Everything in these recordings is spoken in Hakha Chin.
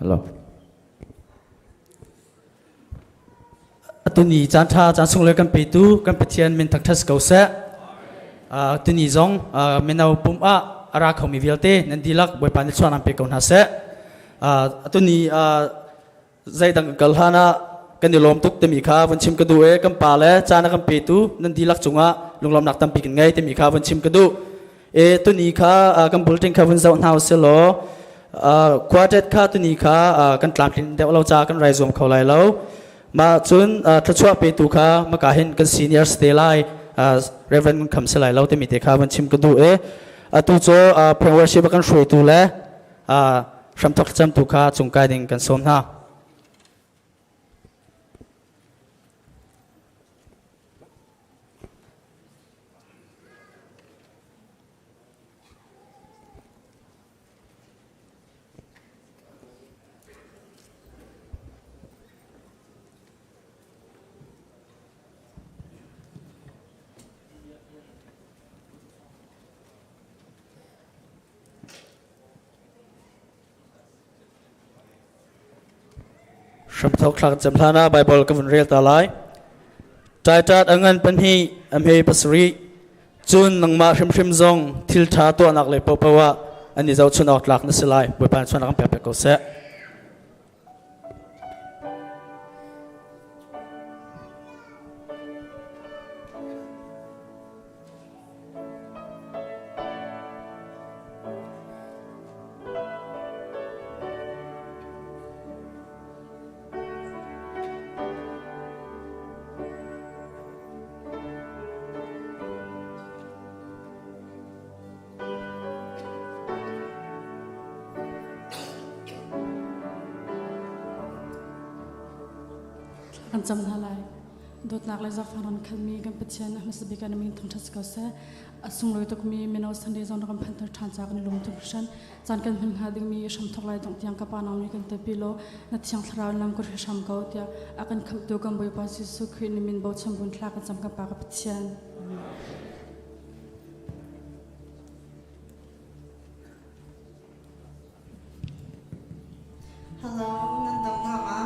Hello. Tuni caan ṭha caan sunglawi kan petu kan Pathian min thangṭhat si ko seh. Tuni zong mino pum ah a ra khomi vialte nan dihlak Bawipa nih chuah nan pe ko hna seh. Tuni zeidang kan kal hlan ah kan i lawm tuk timi kha vun chim ka duh i kan pa le caan a kan petu nan dihlak cungah lunglawmnak tampi kan ngei timi kha vun chim ka duh. E tuni kha kan bulletin kha vun zoh hna usih law quartet kha tuni kha kan tlamtlin deuh lo ca kan rai zuam kho lai lo. Mah cun thluachuah petu kha maka hin kan senior te lai Reverend Ngun Kham si lai lo timi te kha vun chim ka duh i atu cu prayer worship kan hruaitu le hramthok thlacamtu kha cungkai ding kan sawm hna. Hramthok thlak cem hlan ah Bible ka vun rel ta lai. Ṭaiṭat a ngan pahnih a hme pasarih cun nangmah hrimhrim zong thil ṭha tuahnak lei paohpaoh ah an i zohchun awk tlak na si lai. Bawipa nih chuan kan pek pek ko seh. Kan cam hna lai. Dawtnak le zaangfah ran khalmi kan Pathian a hmasa bik ah na min thangṭhat si ko seh. A sunglawi tukmi mino Sunday zong na kan phanter ṭhan caah kan i lung tuk hringhran. Caan kan hman hnga dingmi hramthawk lai dongh tiang ka Pa nang nih kan telpi law na Thiang Thlarau in lam ka hruai hram ko tiah a kan khamhtu kan Bawipa Jesuh Khrih na min bochan buin thla kan cam kan Pa ka Pathian. Hello, nan dam hna ma?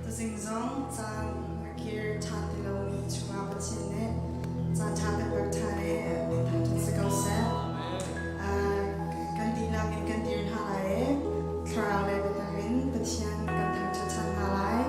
Tuzing zong caan a kir ṭhan ti lomi chungah Pathian nih caan ṭha kan pek ṭhan i min thangṭhat si ko seh. Kan dihlak in kan dir hna lai i thlarau le biatak in Pathian kan thangṭhat ṭhan hna lai.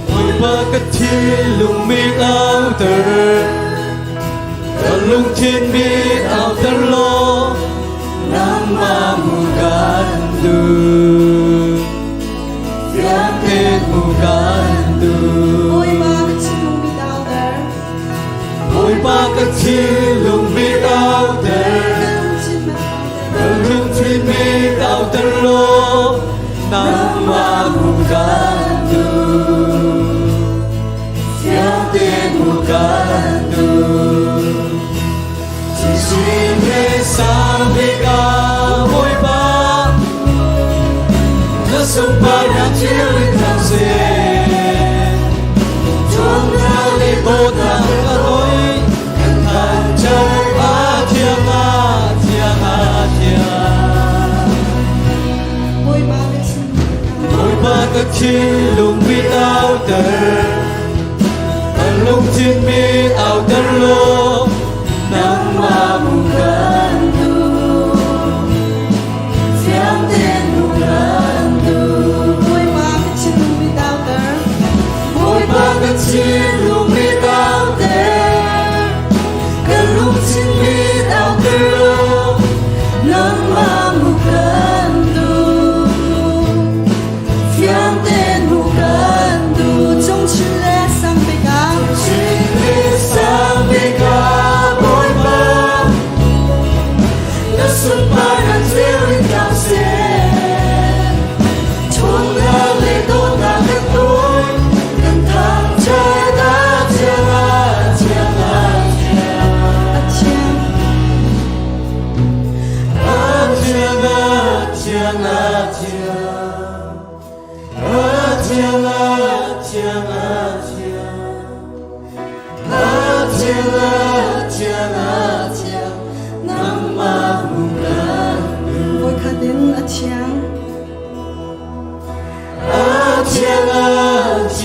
Bawipa ka thinlung mi auter Ka lungthin mi auter law Nangmah hmu kan duh Fiang tein hmu kan duh Bawipa ka thinlung mi auter Bawipa ka thinlung mi auter Ka lungthin mi auter law Nangmah hmu kan duh Fiang tein hmu kan duh Thisen he sang bik ah Bawipa na sunparnak thil in thang seh Ṭhawnnak le dawtnak ka hoi kan thangṭhat a thiang a thiang a thiang Bawipa ka thinlung mit auter Kan lungthin mit auter law nangmah hmu kan.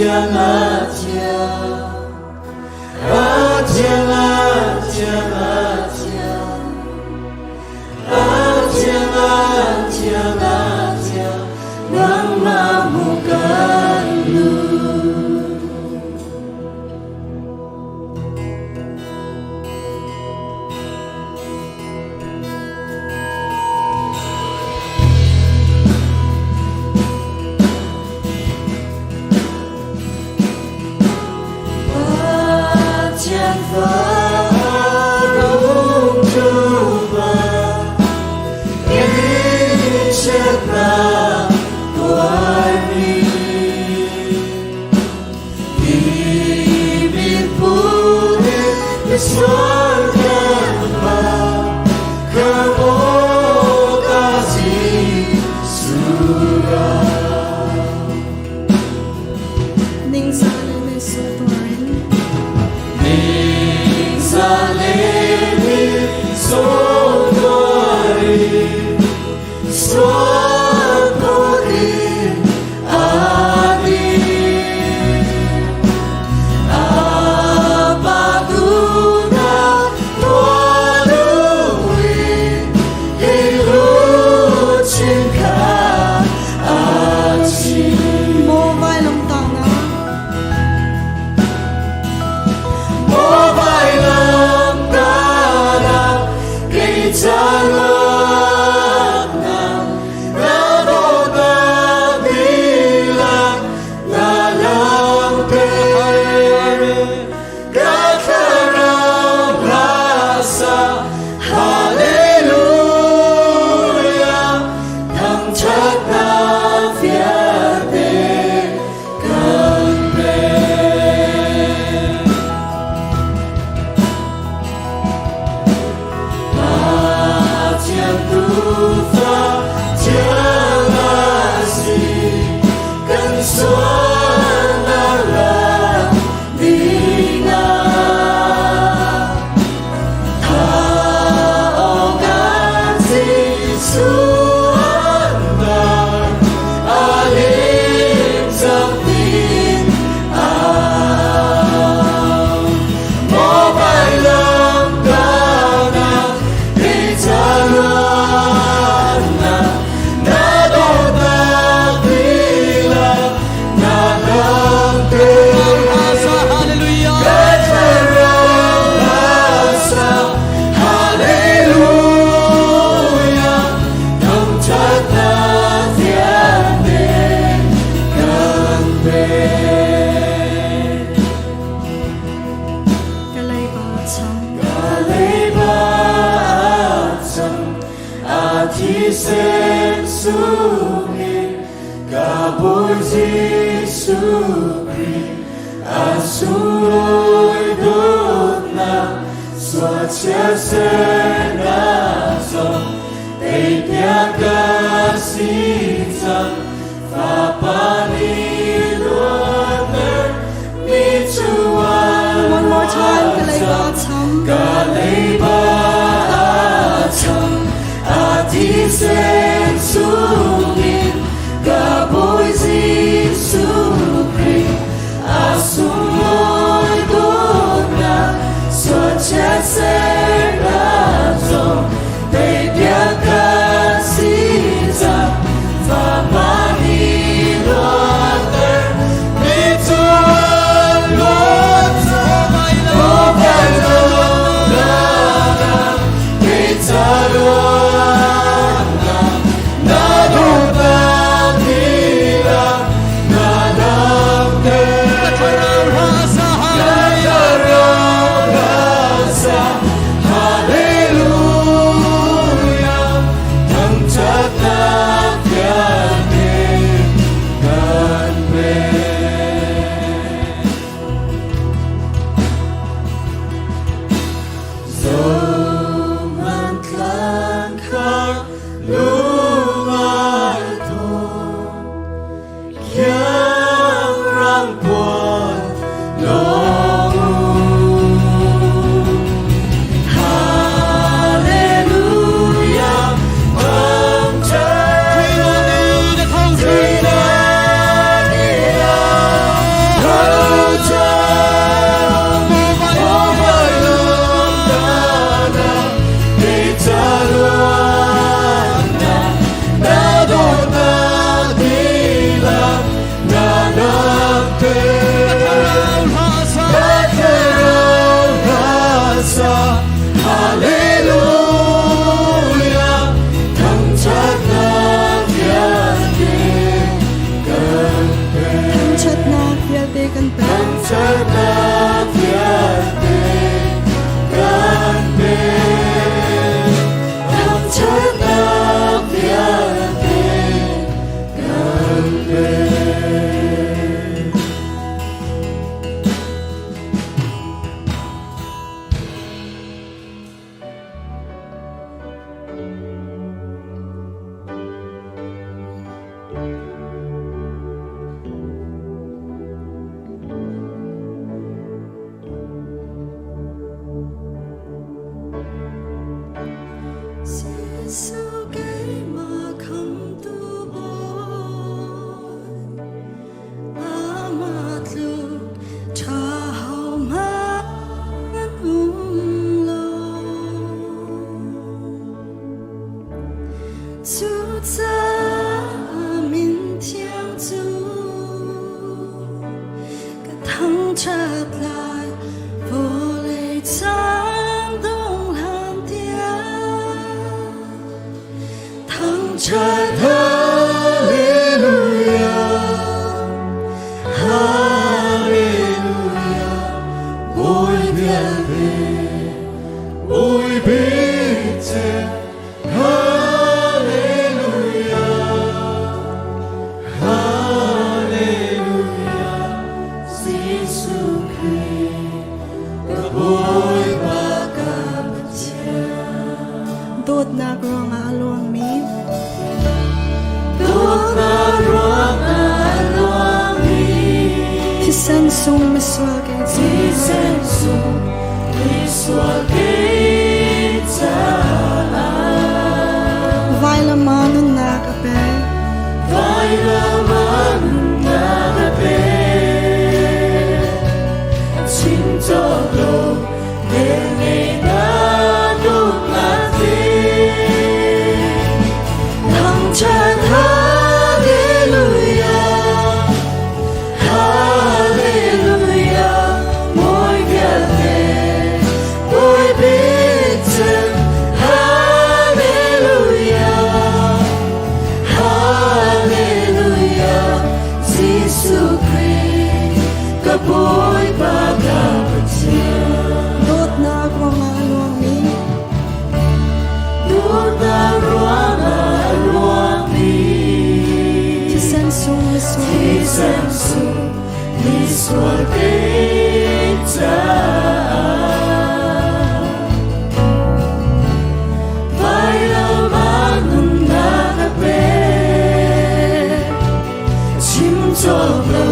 thiang, a thiang. A thiang, a thiang, a thiang. A thiang, a thiang, a thiang. Nangmah hmuh kan duh. Pathian fa rung ṭum Chiatnak tuarmi Timit put in misual kanmah khamh awkah Jesuh ra. Ningzah le mitsur tuarin. Ningzah le mitsur tuarin sual put in a ding. A Pa duhnak tuah duh in hi luchin kha aa chim. Maw vailamtahnak. Maw vailamtahnak kei ca luatnak na dawtnak dihlak na langhter. Ka thlarau hla sa Hallelujah thangṭhatnak vialte kan pek. Pathian Tuufa thiang a si, kan sualnak lak dingah. Thah awkah Jesuh an dar, a limcang tin au. Maw vailamtahnak kei ca luatnak, na dawtnak dihlak na langhter. Hallelujah. Ka thlarau hla sa Hallelujah thangṭhatnak vialte kan pek. Ka leiba cham. Ka leiba cham a thisen sungin ka Bawi Jesuh Khrih a sunglawi dawtnak sualchia sernak zong teipiak ka si cang Fapa nih luatter mi cu One more time. Ka leiba cham. Ka leiba cham a thisen sungin ka Bawi Jesuh Khrih a sunglawi dawtnak sualchia sernak vialte Bawi bik cem Hallelujah Hallelujah Jesuh Khrih ka Bawipa ka Pathian. Dawtnak ruangah a luangmi Dawtnak ruangah a luangmi Thisen sung misual ke Thisen sung misual ke caah Vailam ah nunnak a pe Vailam ah nunnak a pe Chim cawk lo Thangṭhat Hallelujah, Hallelujah, Bawi vialte, Bawi bik cem, Hallelujah, Hallelujah, Jesuh Khrih, ka Bawipa ka Pathian. Dawtnak ruangah a luangmi Dawtnak ruangah a luangmi Thisen sung misual Thisen sung misual kei caah Vailam ah nunnak a pek Chim cawk lo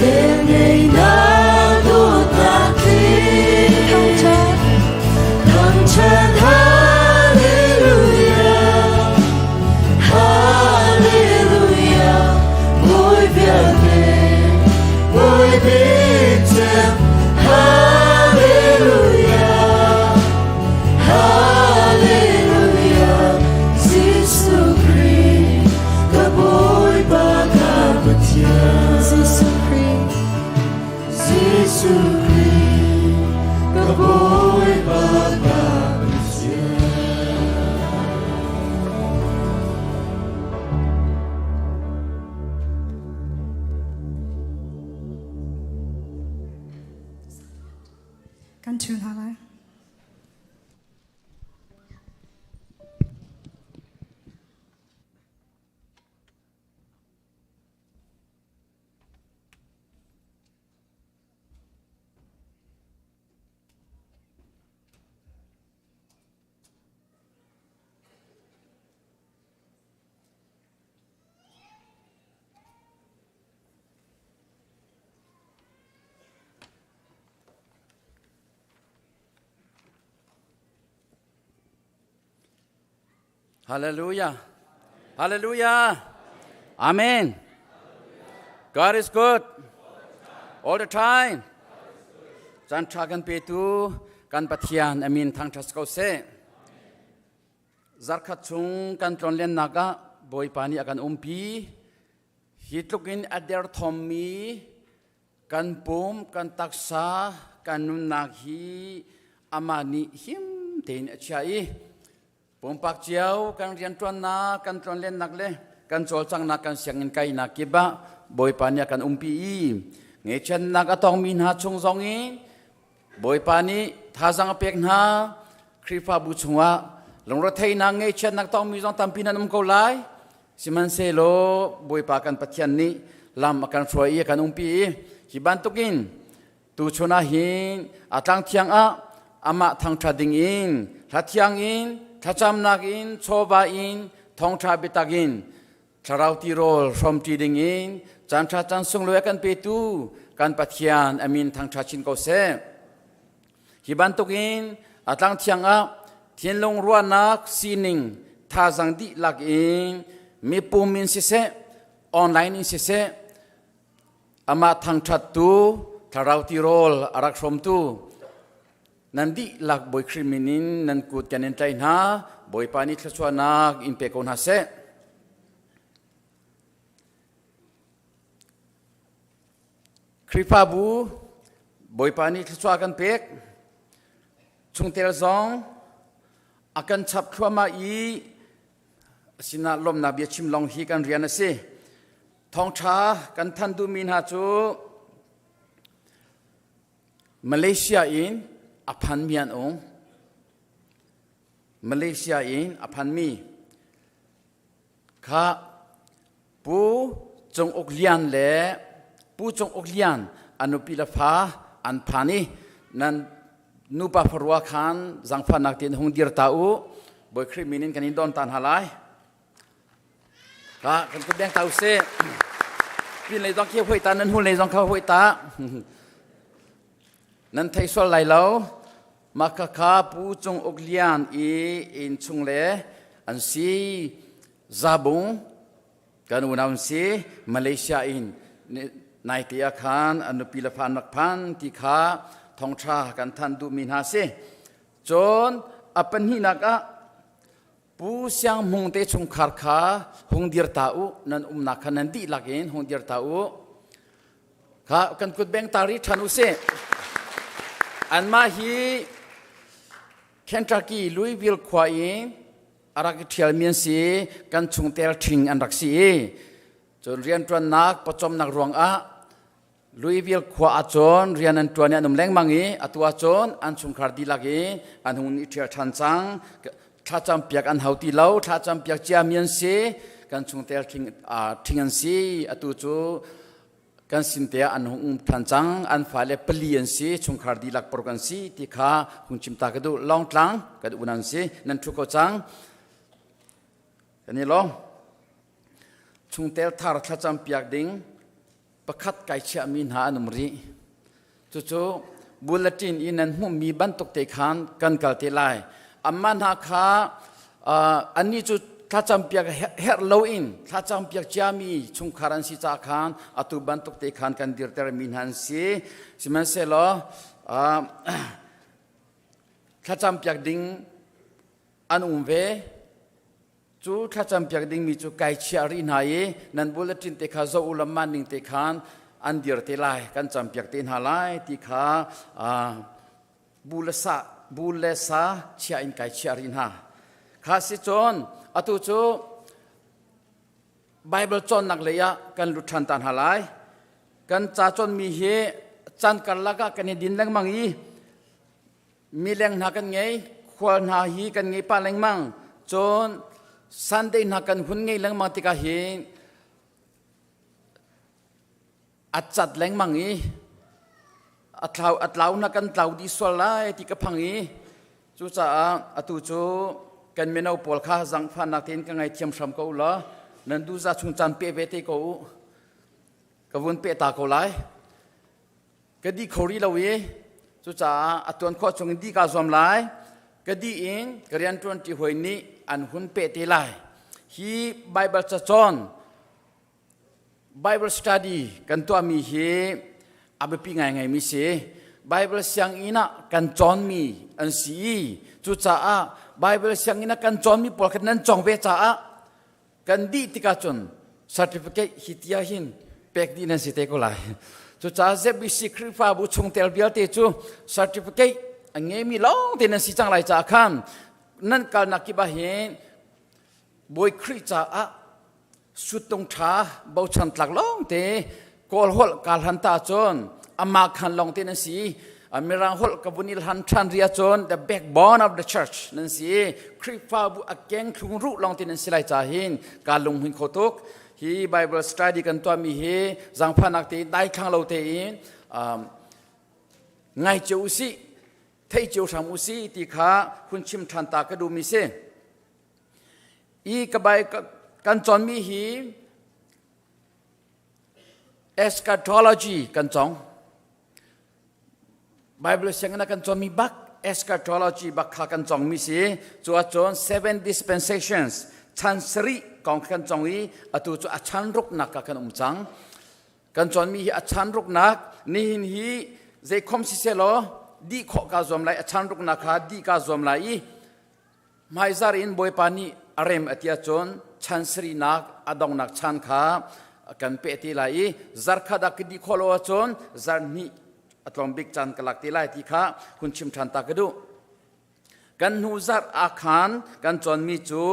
velngeihnak dawtnak tling Thangṭhat Thangṭhat Hallelujah Hallelujah Bawi vialte Bawi bik cem Hallelujah Hallelujah Jesuh Khrih ka Bawipa ka Pathian Jesuh Khrih Jesuh Khrih ka Bawipa ka Pathian. Kan ṭhu hna lai. Hallelujah. Hallelujah. Amen. God is good all the time. Caan ṭha kan petu kan Pathian amin thangṭhat ko seh. Zarkhat chung kan tlonlennak ah Bawipa nih a kan umpi. Hi tluk in a derthawmmi kan pum, kan taksa, kan nunnak hi amah nih him tein a chiah i pumpak cio kan rianṭuannak, kan tlonlennak le kan cawlcanghnak, kan sianginn kainak kip ah Bawipa nih a kan umpi i ngaihchiatnak a tongmi hna chung zong i Bawipa nih thazaang a pek hna. Khrihfabu chungah lungretheihnak, ngaihchiatnak tongmi zong tampi nan um ko lai. Sihmanhsehlaw Bawipa kan Pathian nih lam a kan hruai i a kan umpi i hi bantukin tuchun ah hin a tlang thiang ah amah thangṭhat ding in hla thiang in thlacamnak in chawva in thawngṭha biatak in thlarau tirawl hrawmṭi ding in caanṭha caan sunglawi a kan petu kan Pathian a min thangṭha chin ko seh. Hi bantukin a tlang thiang ah thinlung ruahnak sining thazaang dihlak in mipum in siseh online in siseh amah thangṭhattu thlarau tirawl a rak hrawmtu nan dihlak Bawi Khrih min in nan kut kan in tlaih hna Bawipa nih thluachuahnak in pe ko hna seh. Khrihfabu Bawipa nih thluachuah kan pek. Chungtel zong a kan chap thluahmah i sinah lawmhnak bia chim lawng hi kan rian a si. Thawngṭha kan thanh duhmi hna cu. Malaysia in a phanmi an um. Malaysia in a phanmi kha Pu Cung Uk Lian le Pu Cung Uk Lian a nupi le fa an phan i nan nupa farua khan zangfahnak tein hung dir ta u. Bawi Khrih min in kan in don ta hna lai. Ka kan kut deng ta u sih. Pin lei zong khi hoi ta nan hul lei zong kha hoi ta. Nan thei sual lai lo. Mah khakha Pu Cung Uk Lian i inn chung le an si Zabung kan unau an si Malaysia in naite ah khan an nupi le fa an rak phan ti kha thawngṭha kan thanh duhmi hna si. Cun a pahnihnak ah Pu Siang Hmung te chungkhar kha hung dir ta u nan umnak kha nan dihlak in hung dir ta u. Kha kan kut beng ta ri ṭhan u sih. Anmah hi Kentucky Louisville khua i a rak i ṭhialmi an si kan chungtel ṭhing an rak si i cun rianṭuannak pawcawmnak ruangah Louisville khua ahcun rian an ṭuan i an um lengmang i atu ahcun an chungkhar dihlak i an hung i ṭhial ṭhan cang. Thlacam piak an hau ti lo, thlacam piak ciami an si, kan chungtel ṭhing an si. Atu cu kan sin te ah an hung um ṭhan cang. An fale pali an si, chungkhar dihlak paruk an si ti kha hung chim ta ka duh. Lawngtlang kan un an si, nan ṭhu ko cang. Kan i lawm. Chungtel thar thlacam piak ding pakhat kai chiahmi hna an um rih. Cucu bulletin i nan hmuhmi bantuk te khan kan kal te lai. Amah hna kha annih cu thlacam piak herh loin thlacam piak ciami chungkhar an si caah khan atu bantuk te khan kan dirtermi hna an si. Sihmanhsehlaw thlacam piak ding an um ve. Cu thlacam piak dingmi cu kai chiah rih hna i nan bulletin te kha zoh u law mah ning te khan an dir te lai, kan cam piak te hna lai ti kha bu le sa bu le sa chia in kai chiah rih hna. Kha si cun atu cu Bible cawnnak lei ah kan lut ṭhan ta hna lai. Kan ca cawnmi hi caan karlak ah kan i din lengmang i Mileng hna kan ngei, khual hna hi kan ngei pah lengmang. Cun Sunday hna kan hun ngei lengmang tikah hin a cat lengmang i a tlau a tlau na kan tlau dih sual lai ti ka phang i cucaah atu cu kan mino pawl kha zangfahnak tein ka ngaithiam hram ko u law nan duza chung caan pe ve te ko u ka vun pe ta ko lai Ka di kho rih lo i cucaah a tuan khawh chung in di kaa zuam lai. Ka di in ka rianṭuanṭi hawi nih an hun peh te lai. Hi Baibal cacawn Bible study kan tuahmi hi a biapi ngaingaimi si. Bible sianginn ah kan cawnmi an si i cucaah Bible sianginn ah kan cawnmi pawl kha nan cawng ve caah Kan dih tikah cun certificate hi tia hin pek dih nan si te ko lai. Cucaah ZBC Khrihfabu chungtel vialte cu certificate a ngeimi lawng te nan si cang lai caah khan nan kalnak kip ah hin Bawi Khrih caah suttung ṭha bochan tlak lawng te Kawl holh kaa hlan ta cun amah khan lawng te nan si. Mirang holh ka vun i hlan ṭhan ri ahcun the backbone of the church nan si. Khrihfabu a keng thlung ruh lawng te nan si lai ca hin kaa lunghmuih kho tuk. Hi Bible study kan tuahmi hi zaangfahnak tein daithlang lo tein um, ngai cio usih, thei cio hram usih ti kha hun chim ṭhan ta ka duhmi si. I ka bai kan cawnmi hi Eschatology kan cawng. Bible sianginn ah kan cawnmi bak eschatology bak kha kan cawngmi si. Cu ahcun seven dispensations chan sarih kong kan cawng i atu cu a chan ruknak ah kan um cang. Kan cawnmi hi a chan ruknak nihin hi zeikhom siselaw dih khawh kaa zuam lai a chan ruknak kha dih kaa zuam lai i Hmaizar in Bawipa nih a rem a ti ahcun chan sarihnak a donghnak chan kha kan peh te lai i zarkhat ah ka dih khawh lo ahcun zarhhnih a tlawm bik caan ka lak te lai ti kha hun chim ṭhan ta ka duh. Kan hnu zarh ah khan kan cawnmi cu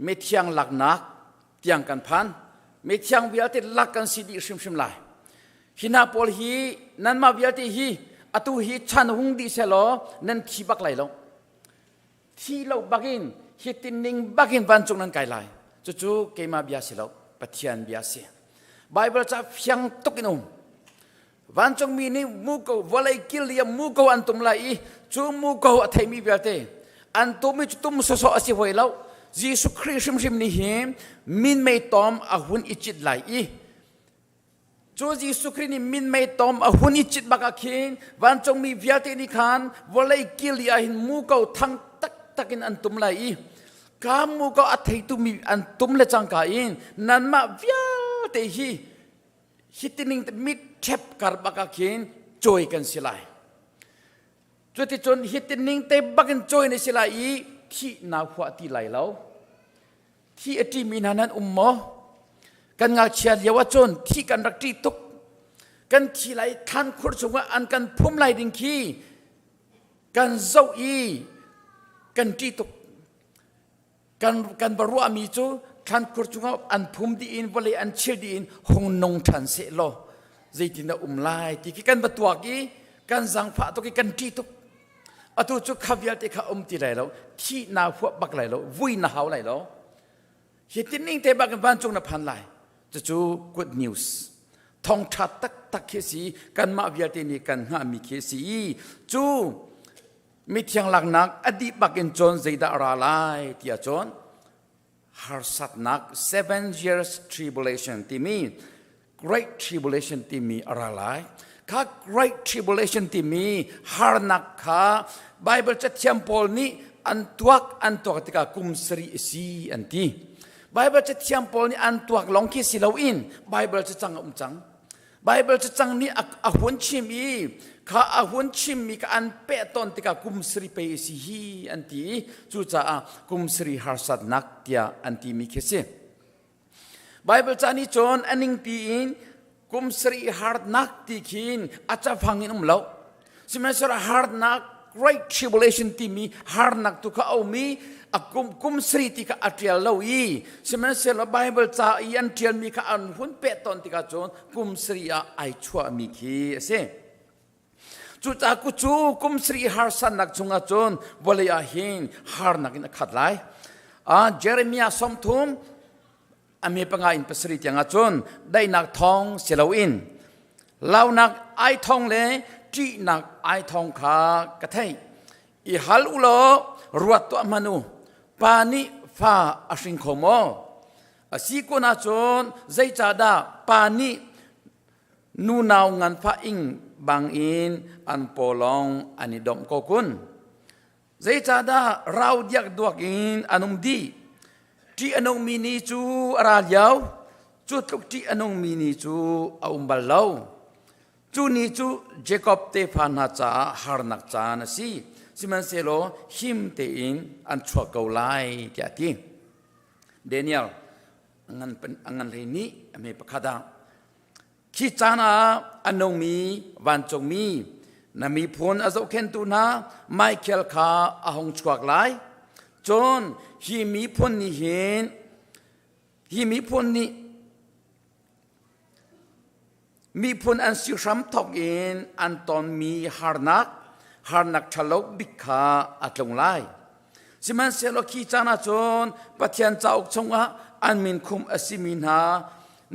mithiang laknak tiang kan phan. Mithiang vialte lak kan si dih hrimhrim lai. Hi hna pawl hi nanmah vialte hi Atu hi chan hung dih selaw nan thi bak lai lo. Thi lo bakin hi tinning bakin vancung nan kai lai. Cucu keimah bia si lo, Pathian bia si. Bible ca fiang tuk in um. Vancungmi nih muko vawlei kil i muko an tum lai i cu muko a theimi vialte an tum i cu tum sawsawh a si hoi lo. Jesuh Khrih hrimhrim nih hi minmei tom a hun i cit lai i cu Jesuh Khrih nih minmei tom a hun i cit bak ah khin vancungmi vialte nih khan vawlei kil i ah hin muko thang taktak in an tum lai i ka muko a theitu mi an tum le cangka in nanmah vialte hi hi tining mit ṭhep kar bak ah khin cawi kan si lai. Cuticun hi tining te bakin cawi na si lai i thih naa huah ti lai lo. Thi a ṭimi hna nan um maw? Kan ngakchia lio ahcun thi kan rak ṭih tuk. Kan thi lai thlan khur chungah an kan phum lai ding khi kan zoh i kan ṭih tuk. Kan kan va ruahmi cu thlankhur chungah an phum dih in vawlei an chil dih in hung nung ṭhan seh law zeitin dah um lai ti khi kan va tuak i kan zangfah tuk i kan ṭih tuk. Atu cu kha vialte kha um ti lai lo, thih naa huah bak lai lo, vui na hau lai lo. Hi tining te bak in vancung na phan lai. Cucu good news. Thawngṭha taktak khi si kanmah vialte nih kan hngahmi khi si i cu mithiang laknak a dih bak in cun zeidah a ra lai tiah cun harsatnak seven years tribulation timi great tribulation timi a ra lai kha great tribulation timi harnak kha Bible cathiam pawl nih an tuak an tuak tikah kum sarih a si an ti Bible cathiam pawl nih an tuak lawng khi si loin Bible cacang a um cang Bible cacang nih a hun chim i kha a hun chimmi kha an peh tawn tikah kum sarih pei a si hi an ti i cucaah kum sarih harsatnak tiah an timi khi a si. Bible ca nih cun a ningpi in kum sarih harnak ti khin a cafang in um lo. Sihmanhsehlaw harnak great tribulation timi harnak tu kha a um i a kum kum sarih ti kha a ṭial lo i sihmanhsehlaw Bible ca i an ṭialmi kha an hun peh tawn tikah cun kum sarih ah ai chuahmi khi a si. Cucaah cu kum sarih harsannak chungah cun vawlei ah hin harnak in a khat lai. Jeremiah 30 a mi panga in pasarih tiang ah cun daihnak thawng si loin launak ai thawng le ṭihnak ai thawng kha ka theih. I hal u law ruat tuah hmanh u. Pa nih fa a hring kho maw? A si kun ahcun zeicahdah pa nih nunau nganfah ing bangin an paw lawng an i domh ko kun? Zeicahdah rau diakduak in an um dih? Ṭih a nungmi ni cu a ra lio, cu tluk ṭih a nungmi ni cu a um bal lo. Cu ni cu Jakob tefa hna caah harnak caan a si, sihmanhsehlaw him tein an chuak ko lai, tiah a ti. Daniel a ngan hlei nih a hme pakhat ah Khi caan ah a nungmi vancungmi na miphun a zohkhenhtu hna Michael kha a hung chuak lai. Cun hi miphun nih hin hi miphun nih miphun an si hram thawk in an tonmi harnak harnak ṭhalo bik kha a tlung lai. Sihmanhsehlaw khi caan ah cun Pathian cauk chungah an min khumh a simi hna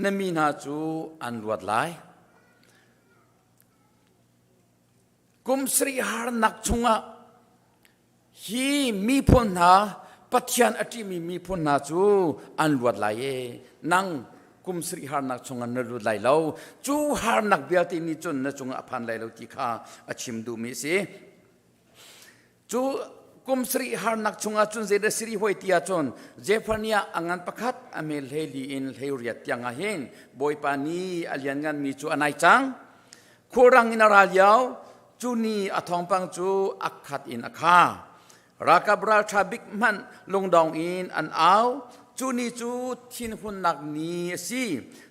na mi hna cu an luat lai. Kum sarih harnak chungah hi miphun hna Pathian a ṭihmi miphun hna cu an luat lai e. Nang kum sarih harnak chungah na lut lai lo. Cu harnak vialte nih cun na cungah a phan lai lo ti kha a chim duhmi a si. Cu kum sarih harnak chungah cun zeidah siri hoi ti ahcun Zephaniah a ngan pakhat a mel hleili in hleiriat tiang ah hin Bawipa ni a liannganmi cu a nai cang. Khulrang in a ra lio, cu ni a thawngpang cu a khat in a kha. Ralkap ralṭha bik hmanh lungdong in an au. Cu ni cu thinhunnak ni a si.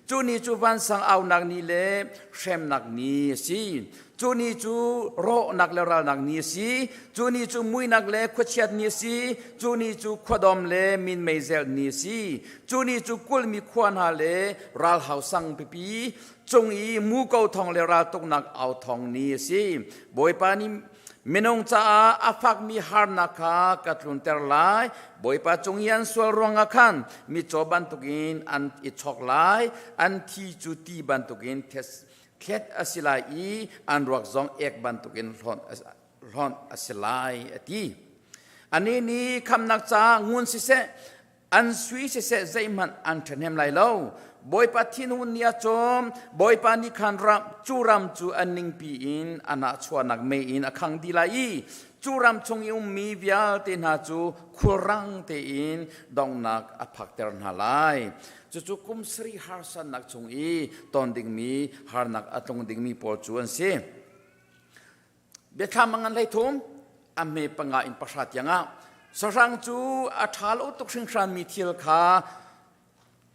Cu ni cu vansang aunak ni le hremnak ni a si. Cu ni cu rawhnak le ralnak ni a si. Cu ni cu muinak le khuachiat ni a si. Cu ni cu khuadawm le minmei zelh ni a si. Cu ni cu kulhmi khua hna le ralhau sang pipi. cung i muko thawng le raltuknak au thawng ni a si. Bawipa nih minung caah a fakmi harnak kha ka tlunter lai. Bawipa cung i an sual ruangah khan mitcaw bantukin an i chawk lai. An thi cu ti bantukin thlet a si lai i an ruak zong ek bantukin hlonh a si lai, a ti. Anih nih khamnak caah ngun siseh, an sui siseh zeihmanh an ṭhahnem lai lo. Bawipa thinhun ni ah cun Bawipa nih khan ram, cu ram cu an ningpi in a nahchuahnak mei in a khang dih lai i cu ram chung i ummi vialte hna cu khulrang tein donghnak a phakter hna lai. Cucu kum sarih harsatnak chung i ton dingmi harnak a tlung dingmi pawl cu an si. Biathlam a ngan 13, a hme panga in pahra tiangah sahrang cu a ṭha lo tuk hringhranmi thil kha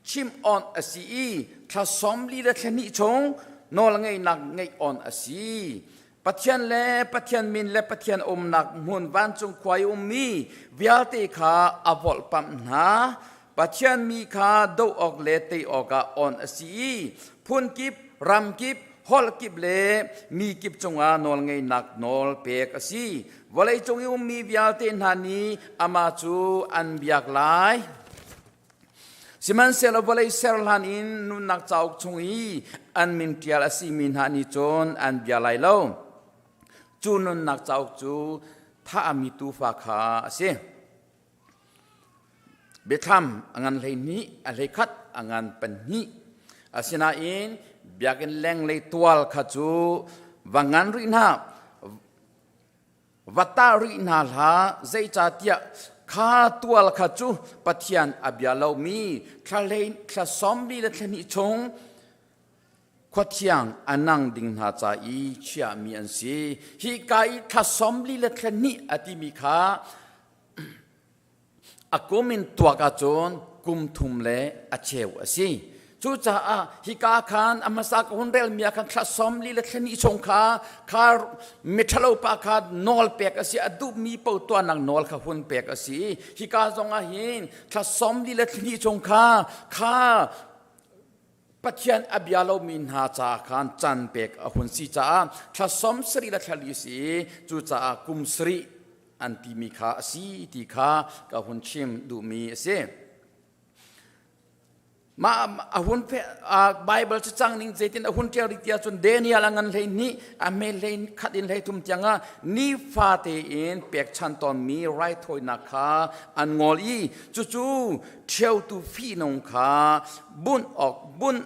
chim on a si i thla 40 le thla hnih chung nawl ngeihnak ngeih on a si. Pathian le Pathian min le Pathian umnak hmun vancung khua i ummi vialte kha a volhpamh hna. Pathian mi kha doh awk le tei awkah on a si i phun kip, ram kip, holh kip le mi kip cungah nawlngeihnak nawl pek a si. Vawleicung i ummi vialte hna nih amah cu an biak lai. Sihmanhsehlaw vawlei ser hlan in nunnak cauk chung i an min ṭial a simi hna nih cun an bia lai lo. Cu nunnak cauk cu thahmi tuufa kha a si. Biathlam a ngan 12, a 11, a ngan pahnih. Asinain biakinn lenglei tual kha cu va ngan rih hna, va tah rih hna hlah, zeicahtiah kha tual kha cu Pathian a bia lomi thla hlei thla 40 le thla hnih chung khuathiang a nang ding hna ca i chiahmi an si. Hi ka i thla 40 le thla hnih a timi kha A kum in tuak ahcun kum thum le a cheu a si. Cucaah hika khan a hmasa ka hun relmi ah khan thla 40 le thla hnih chung kha kha miṭhalo pa kha nawl pek a si, a duhmi paoh tuahnak nawl kha hun pek a si. Hika zong ah hin thla 40 le thla hnih chung kha kha Pathian a bia lomi hna caah khan caan pek a hun si caah thla 70 le thla li si cucaah kum sarih an timi kha a si ti kha ka hun chim duhmi a si. Mah a hun Bible cu cang ning zeitin a hun ṭial rih ti ahcun Daniel a ngan 12 a hme 11 in 13 tiangah nifa tein pekchan tawnmi raithawinak kha an ngol i cucu ṭhiotu fihnung kha bunh awk bunh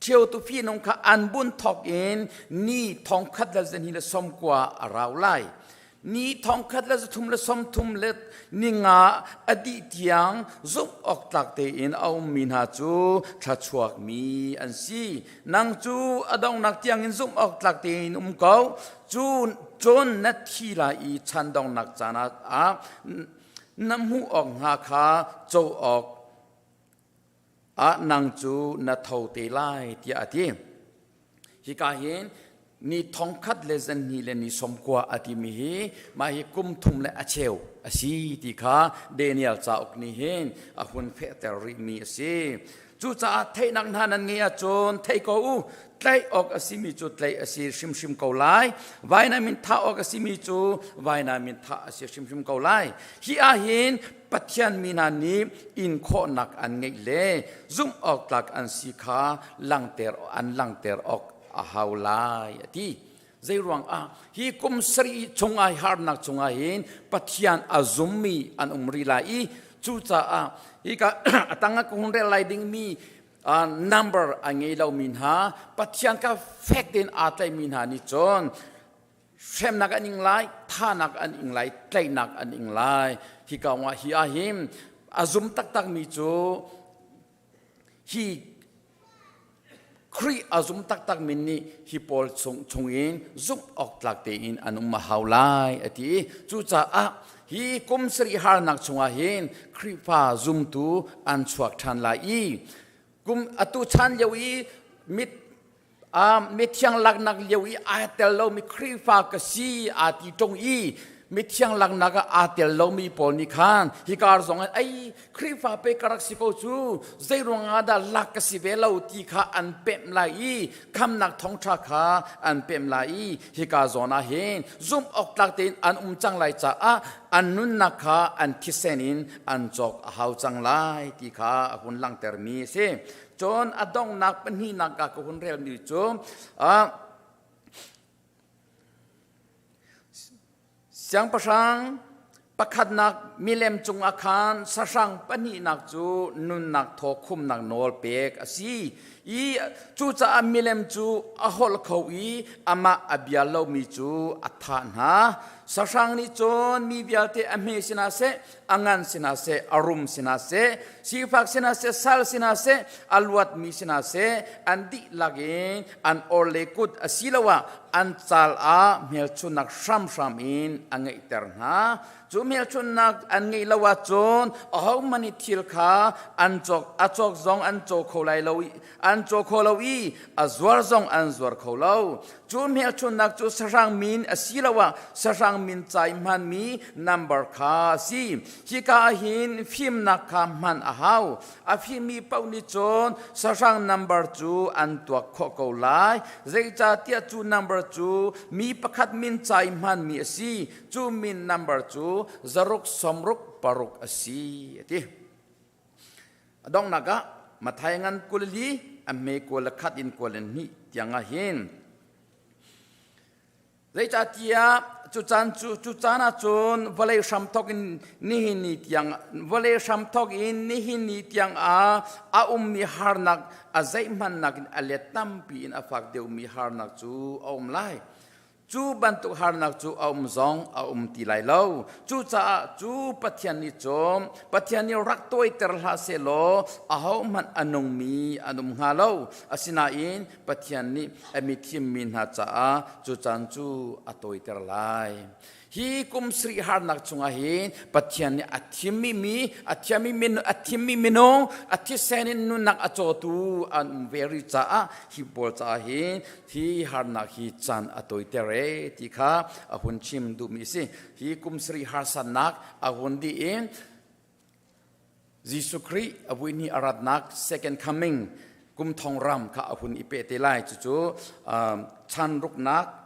ṭhiotu fihnung kha an bunh thawk in ni 1290 a rau lai. Ni 1335 le a dih tiang zumh awk tlak tein a ummi hna cu thluachuakmi an si. Nang cu a donghnak tiangin zumh awk tlak tein um ko. Cu cun na thi lai i chan donghnak caan ah na hmuh awk hnga kha co awk ah nang cu na tho te lai tiah a ti. Hika hin ni thongkhat le zanhnih le ni 90 a timi hi mah hi kum thum le a cheu a si ti kha Daniel cauk nih hin a hun fehter rihmi a si. Cucaah theihnak hna nan ngeih ahcun thei ko u, tlaih awk a simi cu tlaih a si hrimhrim ko lai, vainam in thah awk a simi cu vainam in thah a si hrimhrim ko lai. Hi ah hin Pathian mi hna nih in khawhnak an ngeih le zumh awk tlak an si kha langhter an langhter awk a hau lai a ti. Zeiruang ah hi kum sarih chung ah harnak chungah hin Pathian a zummi an um rih lai i cucaah hika a tang ah ka hun rel lai dingmi number a ngei lomi hna Pathian kha fek tein aa tlaihmi hna nih cun hremnak an ing lai, thahnak an ing lai, tlaihnak an ing lai. Hi kong ah hi ah hin a zum taktakmi cu hi Khrih a zum taktakmi nih hi pawl chung chungin zumh awk tlak tein an um a hau lai a ti. Cucaah hi kum sarih harnak chungah hin Khrihfa zumtu an chuak ṭhan lai i kum atu chan lio i mit mithiang laknak lio i aa tel lomi Khrihfa ka si aa ti ṭung i. Mithiang laknak ah aa tel lomi pawl nih khan hika zong in ei Khrihfa pe ka rak si ko cu zei ruangah dah lak ka si ve lo ti kha an pemh lai i khamnak thawngṭha kha an pemh lai i hika zawn ah hin zumh awk tlak tein an um cang lai caah an nunnak kha an thisen in an cawk a hau cang lai ti kha a hun langhtermi a si. Cun a donghnak pahnihnak ah ka hun relmi cu Siangpahrang pakhatnak milem cungah khan sahrang pahnihnak cu nunnak thaw khumnak nawl pek a si i cucaah milem cu a holh kho i amah a bia lomi cu a thah hna. Sahrang nih cun mi vialte a hme sinah seh, a ngan sinah seh, a rum sinah seh, sifak sinah seh, sal sinah seh, a luatmi sinah seh, an dihlak in an or le kut asiloah an cal ah hmelchunhnak hramhram in a ngeihter hna. Cu hmelchunhnak an ngeih lo ahcun ahohmanh nih thil kha an cawk a cawk zong an caw kho lai lo i an caw kho lo i a zuar zong an zuar kho lo. Cu hmelchunhnak cu sahrang min asiloah sahrang min ca i hmanmi number kha a si. Hika ah hin fimnak kha hman a hau. A fimmi paoh nih cun sahrang number cu an tuak khawh ko lai. Zeicahtiah cu number cu mi pakhat min ca i hmanmi a si. Cu min number cu zaruk sawmruk paruk a si, a ti. A donghnak ah Matthai ngan 24 a hme 21 in 22 tiang ah hin Zeicahtiah cu caan cu cu caan ah cun vawlei hramthawk in nihin ni tiang vawlei hramthawk in nihin ni tiang ah a ummi harnak a zeihmanhnak in a let tampi in a fak deuhmi harnak cu a um lai. Cu bantuk harnak cu a um zong a um ti lai lo. Cucaah cu Pathian nih cun Pathian nih rak tawiter hlah sehlaw ahohmanh a nungmi an um hnga lo. Asinain Pathian nih a mi thimmi hna caah cu caan cu a tawiter lai. Hi kum sarih harnak chungah hin Pathian nih a thimmi mi, a thiammi min, a thimmi minung, a thisen in nunnak a cawtu an um ve rih caah hi pawl caah hin hi harnak hi caan a tawiter e ti kha a hun chim duhmi a si. Hi kum sarih harsatnak a hun dih in Jesuh Khrih a vui a ratnak second coming kum thong ram kha a hun i pe te lai. Cucu chan ruknak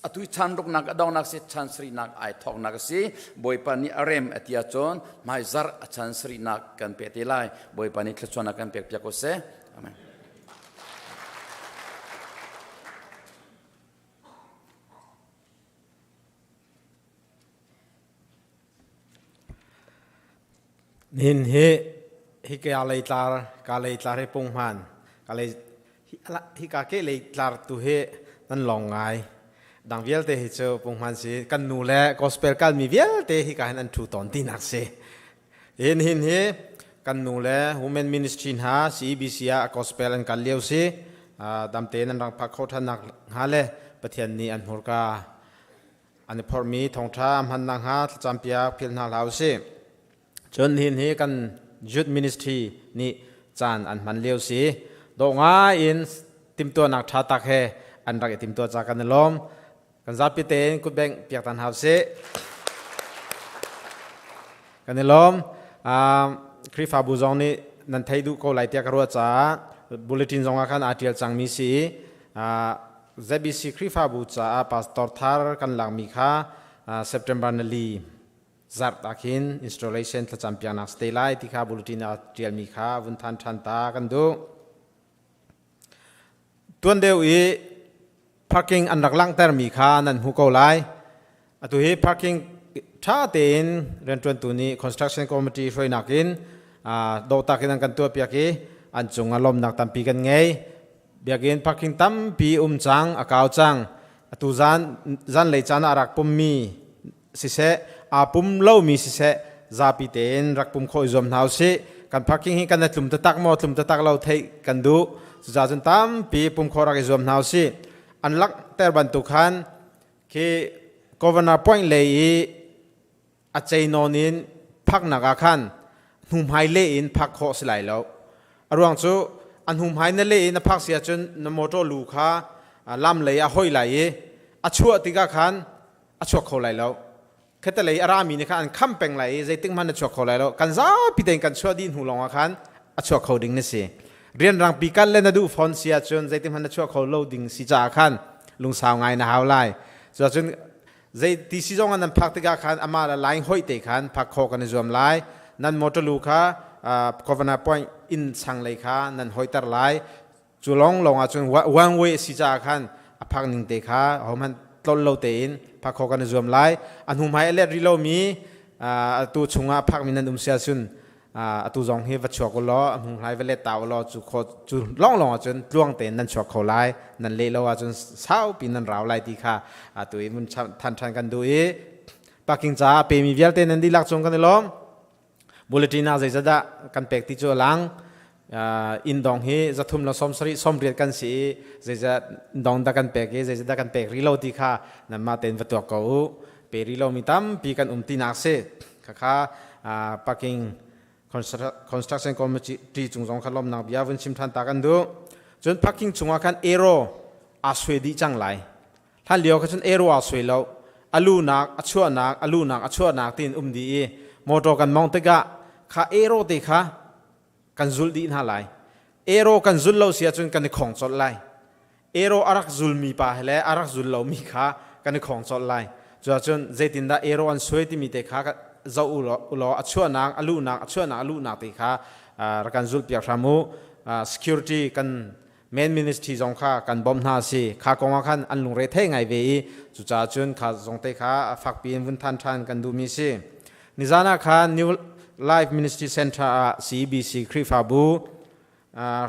atu chan ruknak a dongnak si chan sarihnak ai thawknak a si. Bawipa nih a rem a ti ahcun hmaizarh a chan sarihnak kan pe te lai. Bawipa nih thluachuahnak kan pek piak ko seh. Amen. Nihin hi hika leitlar ka leitlar hi punghman ka lei hika ke leitlar tu hi nan long ngai dang vialte hi cu punghman si kan nu le gospel kalmi vialte hika hin an thu tawn tinak si hin hin hi kan nu le women ministry hna CEBC ah gospel an kal lio si damte nan rang phak kho than nak hnga le Pathian nih an hmurka An i phorhmi thawngṭha a hman nakhnga thlacampiak philh hna hlah usih. Cun nihin hi kan youth ministry nih caan an hman lio si. Dawh ngai in timtuahnak ṭha tak he an rak i timtuah ca kan i lawm. Kan zapi tein kutbengh piak tan hau sih. Kan i lawm. Khrihfabu zong nih nan thei duh ko lai tiah ka ruah caah bulletin zong ah khan aa ṭial cangmi si i ZBC Khrihfabu caah pastor thar kan lakmi kha September nali zarh ah khin installation thlacam piaknak si te lai ti kha bulletin ah ṭialmi kha vun than ṭhan ta kan duh. Tuan deuh i parking an rak langhtermi kha nan hmu ko lai. Atu hi parking ṭha tein rianṭuantu nih construction committee hruainak in dawhtak in an kan tuahpiak i an cung ah lawmnak tampi kan ngei. Biakinn parking tampi um cang, a kau cang. Atu zan zanlei caan ah rak pummi siseh, aa pum lomi siseh, zapi tein rak pum khawh i zuam hna usih. Kan parking hi kan i tlum taktak maw, tlum taktak lo theih kan duh. Cucaah cun tampi pum khawh rak i zuam hna usih. An langhter bantuk khan Khi governor point lei i a cei nawn in phaknak ah khan hnuhmai leh in phak khawh si lai lo. A ruang cu a hnuhmai na leh in a phak si ahcun na motor lu kha lam lei a hoi lai i a chuah tikah khan a chuak kho lai lo. Khatalei a rami nih khan an kham peng lai i zeitik hmanh na chuak kho lai lo. Kan zapi tein kan chuah dih hnu lawngah khan a chuak kho ding na si. Rianrang pi kal le na duh fawn si ahcun zeitik hmanh na chuah kho lo ding si caah khan lungsau ngai na hau lai. Cuacun zei ti si zong ah nan phak tikah khan amah le line hoih te khan phak khawh kan i zuam lai. Nan motor lu kha Governor Point inn sang lei kha nan hoihter lai. Cu lawng lawng ah cun one way a si caah khan a phak ning te kha hohmanh tlol lo tein phak khawh kan i zuam lai. A hnu hmai a let rih lomi atu chungah a phakmi nan um si ahcun atu zong hi va chuak u law a hnu hlai va let ta u law cu kho cu lawng lawng ahcun tluang tein nan chuak kho lai. Nan leh lo ahcun saupi nan rau lai ti kha atu i mun than than kan duh i parking caah pemi vialte nan dihlak cung kan i lawm. Bulletin ah zeizatdah kan pek ti cu a lang. Inn dong hi zathum le 70 80 kan si i zeizat dong dah kan pek i zeizat dah kan pek rih lo ti kha nanmah tein va tuak ko u. Pe rih lomi tampi kan um tinak si. Khakha parking construction committee cung zong kha lawmnak bia vun chim than ta kan duh. Cun parking chungah khan arrow aa suai dih cang lai. Hlan lio kha cun arrow aa suai lo. A lunak, a chuahnak, a lunak, a chuahnak tiin um dih i motor kan mong tikah kha arrow te kha kan zulh dih hna lai. Arrow kan zul lo si ahcun kan i khong colh lai. Arrow a rak zulmi pa he le a rak zul lomi kha kan i khong colh lai. Cuahcun zeitindah arrow an suai timi te kha zoh u law a chuahnak, a luhnak, a chuahnak, a luhnak te kha rak kan zulhpiak hram u. Security kan main ministry zong kha kan bawmh hna si kha kong ah khan an lungre thei ngai ve i cucaah cun kha zong te kha fakpi in vun than than kan duhmi si nizan ah khan New Life Ministry Center ah CBC Khrihfabu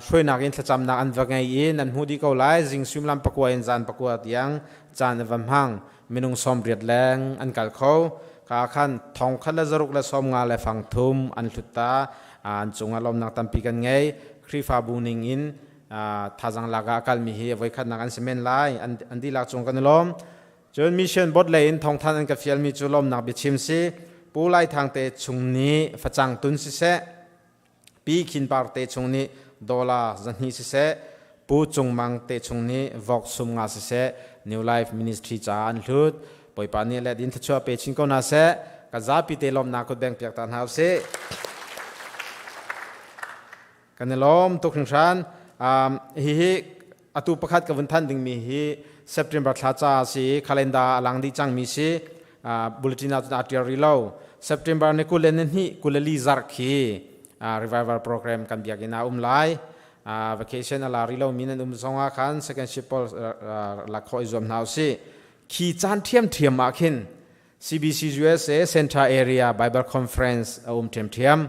hruainak in thlacamnak an va ngei i nan hmu dih ko lai zing suimilam pakua in zan pakua tiang caan an va hmang minung 80 leng an kal kho ka khan thong khat le zaruk le sawm nga le fang thum an hlut ta an cungah lawmnak tampi kan ngei Khrihfabu ning in thazang lak ah a kalmi hi a voikhatnak an si men lai an dihlak cung kan i lawm cun mission board lei in thawngthan an ka fialmi cu lawmnak biachim si Pu Lai Thang te chung nih facang tun siseh Pi Khin Par te chung nih dollar zahnih siseh Pu Cung Mang te chung nih vok sum nga siseh New Life Ministry caah an hlut Bawipa nih le din thluachuah pe chin ko hna seh kan zapi te lawmnak kut beng piak ta hna usih Kan i lawm tuk hringhran. Um, hihi atu pakhat ka vun than dingmi hi September thla ca si calendar a lang dih cangmi si uh, bulletin ah cun aa tial rih lo. September ni kul le ni hnih kul le li zarh khi uh, revival program kan biakinn ah um lai. Uh, vacation a la rih lomi nan um zong ah khan second shift pawl uh, lak khawh i zuam hna usih. Khi caan ṭhiamṭhiam ah khin CBC USA Central Area Bible Conference a um ṭhiamṭhiam.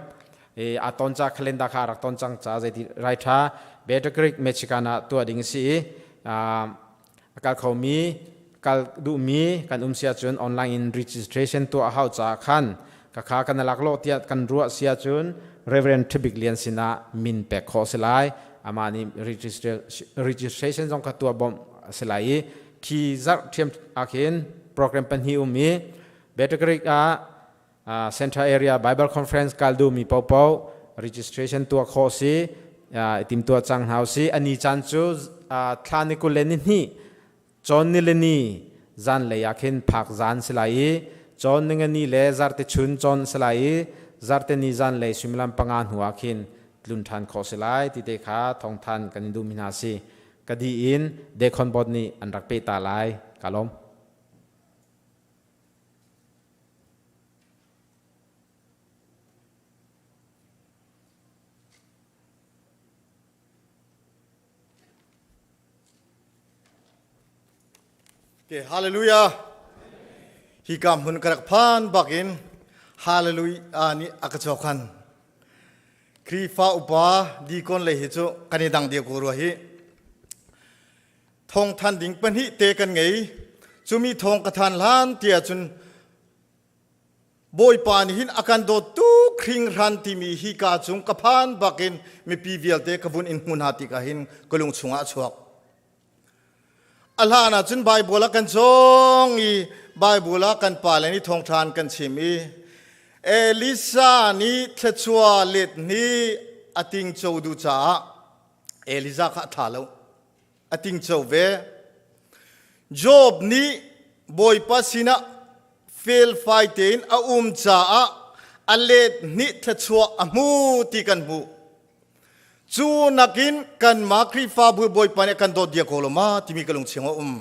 I a ton ca calendar kha a rak ton cang ca zeiti rai ṭha Battle Creek Michigan ah tuah ding a si i a kal khomi kal duhmi kan um si ahcun online in registration tuah a hau caah khan ka kha kan lak lo tiah kan ruah si ahcun Reverend Ṭhabik Lian sinah min pek khawh a si lai. Amah nih registration zong kha tuah bawmh a si lai i khi zarh ṭhiam ah khin program pahnih um i Battle Creek ah Central Area Bible Conference kal duhmi paohpaoh registration tuah khawh si i timtuah cang hna usih. Ani caan cu thla ni 20 le ni hnih cawn ni le ni zanlei ah khin phak zan si lai i cawn ningani le zarte chun cawn si lai i zarte ni zanlei suimilam panga hnu ah khin tlun ṭhan khawh si lai ti te kha thawngthan kan in duhmi hna si. Ka dih in Dekhon Board nih an rak peh ta lai. Ka lawm. Okay, hallelujah. Hi ka hmun ka rak phan bakin hallelujah nih a ka chawkhan. Khrihfa upa dikon lei hi cu kan i dang deuh ko rua hi. Thawng than ding pahnih te kan ngei. Cumi thawng ka than hlan tiah cun Bawipa nih hin a kan dawt tuk hringhran timi hi ka cung ka phan bakin mipi vialte ka vun in hmu hna tikah hin ka lung chungah a chuak. A hlan ah cun Baibal ah kan cawng i Baibal ah kan pale nih thawngṭha an kan chim i Elisa nih thluachuah let nih a tingco duh caah Elijah kha a ṭha lo. A tingco ve. Job nih Bawipa sinah Felfai tein a um caah a let hnih thluachuah a hmu ti kan hmuh. Cu nakin kanmah Khrihfabu Bawipa nih kan dawt dia ko lo ma timi ka lungching a um.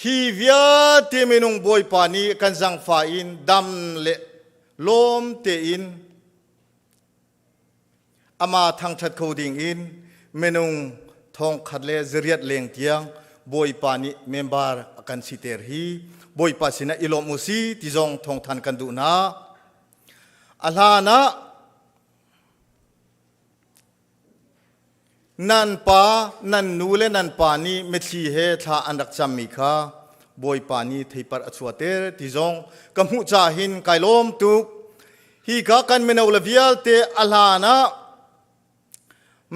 Hi vialte minung Bawipa nih kan zangfah in dam le lawm tein Amah thangṭhat kho dingin minung thongkhat le zariat leng tiang Bawipa nih member a kan siter hi Bawipa sinah i lawm u si ti zong thawngthan kan duh hna. A hlan ah nan pa, nan nu le nan pa nih mitthli he thla an rak cammi kha Bawipa nih theipar a chuahter ti zong ka hmuh ca hin kai lawm tuk. Hika kan mino le vialte a hlan ah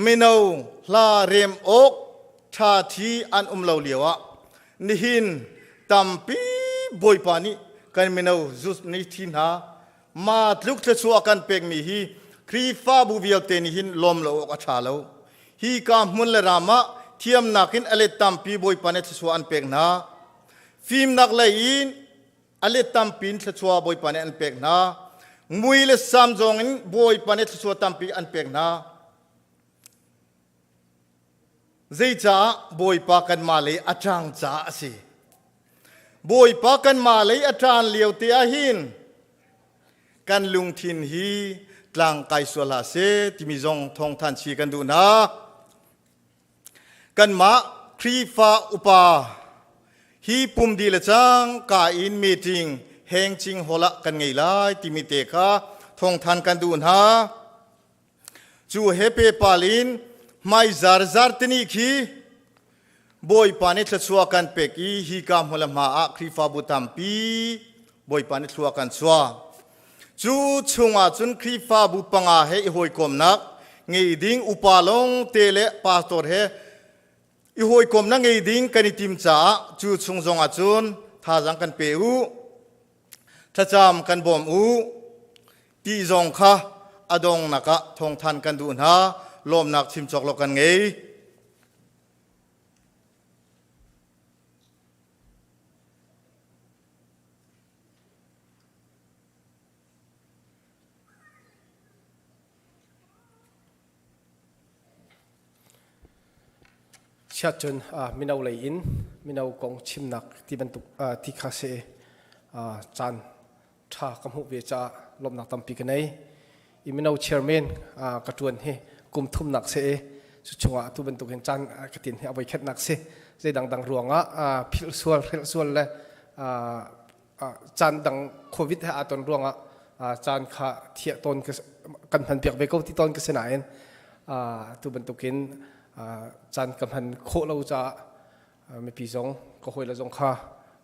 mino hla rem awk ṭha thi an um lo lio ah nihin tampi Bawipa nih kan mino zus ni thi hna ma tluk thluachuah kan pekmi hi Khrihfabu vialte nih hin lawm lo awk a ṭha lo. Hi ka hmun le ram ah thiamnak in a let tampi Bawipa nih thluachuah an pek hna. Fimnak lei in a let tampi in thluachuah Bawipa nih an pek hna. Mui le sam zong in Bawipa nih thluachuah tampi an pek hna. Zeicah Bawipa kanmah lei a ṭang caah a si. Bawipa kanmah lei a ṭan lio te ah hin kan lungthin hi tlang kai sual hlah seh timi zong thawngthan chi kan duh hna. Kanmah Khrihfa upa hi pum dih le cang ka in meeting hengching hall ah kan ngei lai timi te kha thawngthan kan duh hna. Cu he pepal in hmai zarzar tini khi Bawipa nih thluachuah kan pek i hi ka hmun le hma ah Khrihfabu tampi Bawipa nih thlua kan chuah. Cu chungah cun Khrihfabu panga he i hawikomnak ngei ding upa lawng te le pastor he i hawikomnak ngei ding kan i tim caah cu chung zongah cun thazaang kan pe u. Thlacam kan bawm u. Ti zong kha a dongnak ah thawngthan kan duh hna. Lawmnak chim cawk lo kan ngei. Chiat cun mino lei in mino kong chimnak ti bantuk ti kha si caan ṭha ka hmuh ve caah lawmhnak tampi ka nei. I mino chairman ka ṭuan hi kum thumnak si i cu chungah atu bantuk hin caan ka tin hi a voikhatnak si. Zei dangdang ruangah philh sual, hrelh sual le caan dang covid he aa ton ruangah caan kha thiah tawn kan hman piak ve ko ti tawn ka si nain tu bantukin caan ka hman khawh lo caah mipi zong ka hawile zong kha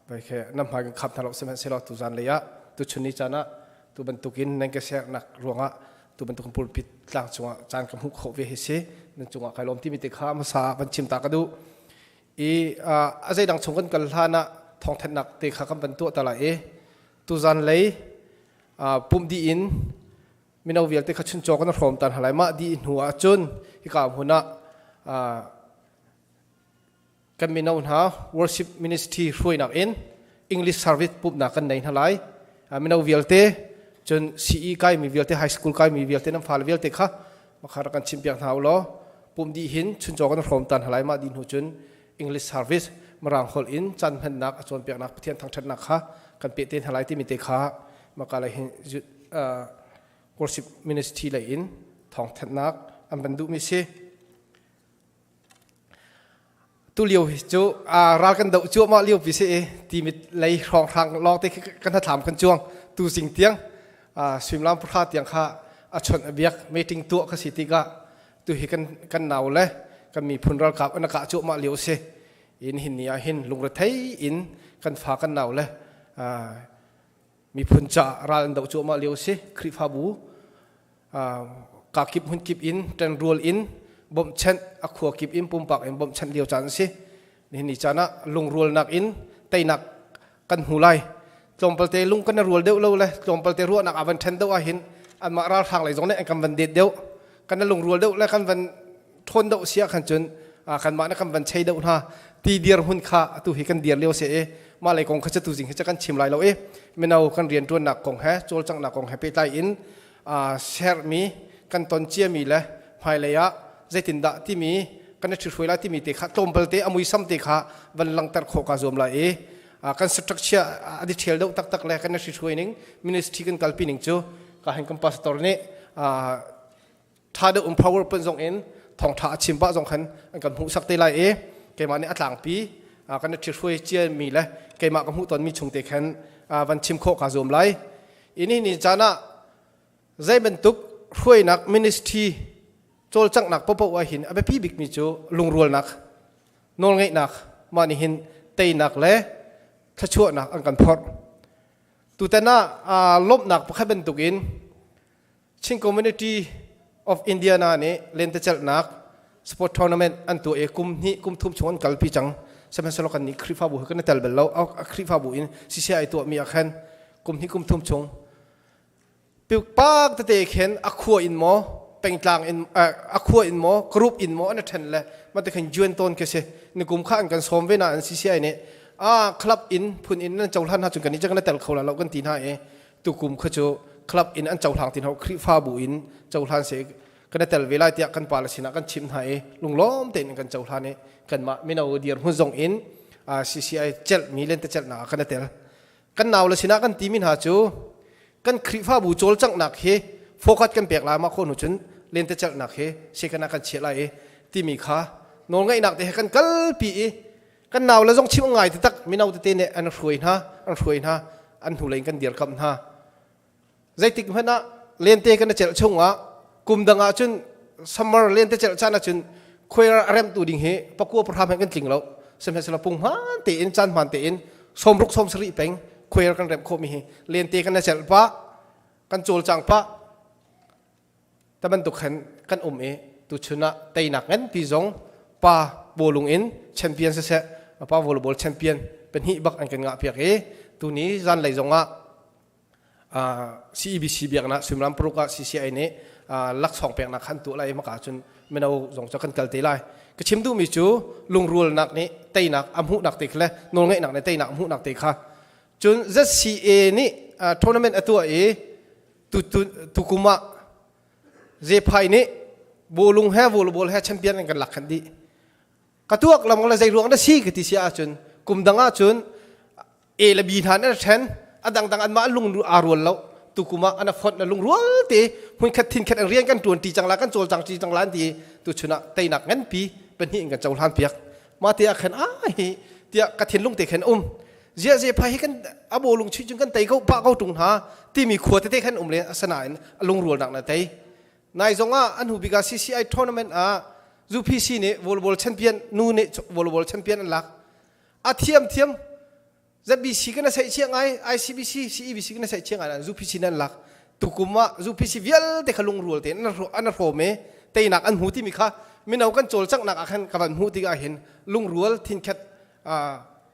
bai khe nam hmai kan khap hna lo sihmanhsehlaw tu zan lei ah tu chun ni caan ah tu bantukin nan ka sernak ruangah tu bantukin pulpit tlang cungah caan ka hmuh khawh ve hi si nan cungah kai lawm timi te kha hmasa van chim ta ka duh i a zeidang chung kan kal hlan ah thawngthanhnak te kha kan van tuah ta lai i tuzan lei pumh dih in mino vialte kha chuncaw kan hrawm tan halai mah dih hnu ah cun hika hmun ah kan mino hna worship ministry hruainak in English service pumhnak kan nei hna lai mino vialte cun CE kai mi vialte high school kai mi vialte nan fale vialte kha makha rak kan chimpiak hna u law pum dih hin chuncaw kan hrawm tan halai mah dih hnu cun English service Mirang holh in caan hmannak a cawnpiaknak Pathian thangṭhatnak kha kan peh te hna lai timi te kha maka lei hin worship ministry lei in thawngthanhnak an van duhmi si. Tulio hi cu ral kan doh cuahmah lio pi si i timit lei hrawnghrang lawng te khi kan hnathlam kan cuang tu zing tiang suimilam pahra tiang kha a chawnh a biak meeting tuah ka si tikah tu hi kan kan nau le kan miphun ralkap an kah cuahmah lio si in hin ni ah hin lungrethei in kan fa kan nau le miphun ca ral an doh cuahmah lio si Khrihfabu kakip hmunkip in ṭanrual in bawmhchanh a khua kip in pumpak in bawmhchanh lio caan a si nihin ni caan ah lungrualnak in teinak kan hmu lai tlawmpalte lung kan rual deuh lo le tlawmpalte ruahnak a van ṭhen deuh ahhin anmah ralhrang lei zong nih an kan van det deuh kan lungrual deuh le kan van ṭhawn deuh si ah khan cun kanmah na kan van chei deuh hna ti dirhmun kha atu hi kan dir lio si i. Mah lei kong kha cu tuzing hi cu kan chim lai lo i mino kan rianṭuannak kong he cawlcanghnak kong he pehtlai in sermi kan ton ciami le hmailei ah zeitindah timi kan i ṭhihruai lai timi te kha tlawmpal te a muisam te kha van langhter khawh kaa zuam lai i kan structure a detail deuh taktak le kan i hrihruai ning ministry kan kalpi ning cu ka hin kan pastor nih ṭha deuh um power pun zong in thawngṭha a chim pah zong khan an kan hmuhsak te lai i keimah nih a tlangpi kan i ṭhihruai ciami le keimah ka hmuh tonmi chung te khan van chim khawh kaa zuam lai. Ini ni caan ah zei bantuk hruainak ministry cawlcanghnak paohpaoh ah hin a biapi bikmi cu lungrualnak nawlngeihnak mah nih hin teinak le thluachuahnak an kan phorh. Tutan ah lawmhnak pakhat bantukin Chin Community of Indiana nih lentecelhnak sport tournament an tuah i kum hnih kum thum chung an kalpi cang. Sihmanhsehlaw kan nih Khrihfabu hi kan i tel bal lo. A Khrihfabu in CCI tuahmi ah khan kum hnih kum thum chung pak tete khin a khua in maw pengtlang in a khua in maw group in maw an ṭhen le mate khin juan tawn khi si ni kum kha an kan sawm ve na an CCI nih a club in phun in nan cohlan hna cun kan i kan tel kho la lo kan ti hna i tukum kha cu club in an cohlang ti hna Khrihfabu in cohlan se kan tel ve lai tiah kan pa le sinah kan chimh hna i lunglawm tein kan cohlan i kanmah mino dirhmun zong in CCI celh mi lentecelhnak ah kan tel kan nau le sinah kan timi hna cu kan Khrihfabu cawlcanghnak hi focus kan pek lai ma kho nu cun lentecelhnak hi second ah kan chiah lai i timi kha nawlngaihnak te he kan kalpi i kan nau le zong chim ngai taktak mino tete nih an hruai hna an hruai hna an hnulei in kan dirkamh hna zeitik hmanh ah lente kan i celh chungah kum dang ah cun summer lente celh caan ah cun khuai a remtu ding hi pakua pahra hmanh kan tling lo sihmanhsehlaw pung hmaan tein caan hmaan tein sawmruk sawmsarih peng khuai kan remh khawhmi hi lente kan i celh pah kan cawlcang pah ta bantuk khan kan um i tuchun ah teinak nganpi zong pa bawlung in champion siseh pa volleyball champion pahnih bak an kan ngah piak i tuni zanlei zong ah CEBC biaknak suimilam paruk ah CCI nih laksawng peknak khan tuah lai maka cun mino zong cu kan kal te lai ka chim duhmi cu lungrualnak nih teinak a hmuhnak te kha le nawlngeihnak nih teinak a hmuhnak te kha cun ZCA nih tournament a tuah i tukum ah Zephai nih bawlung he volleyball he champion an kan lak khan dih ka tuak lam le zei ruang na si ka ti si ahcun kum dang ahcun A le B hna an ṭhen a dangdang anmah an lung aa rual lo tukum ah an fonh na lungrual te hmunkhat thinkhat an rian kan ṭuan ṭi cang la kan cawlcang ṭi cang la an ti tuchun ah teinak nganpi pahnih in kan cohlan piak mah te ah khan a hi tiah ka thinlung te khan um zia ze phai hi kan a bawlung chuih cun kan tei ko pah ko ṭung hna timi khua tete khan um le asanain a lungrualnak na tei nai zong ah an hu bik ah CCI tournament ah UPC nih volleyball champion nu nih volleyball champion an lak a thiam thiam ZBC kan sei chia ngai ICBC CEBC kan sei chia ngai UPC nan lak tukum ah UPC vialte kha lungrual te an hrawm e teinak an hmu timi kha mino kan cawlcanghnak ah khan ka van hmuh tikah hin lungrual thinkhat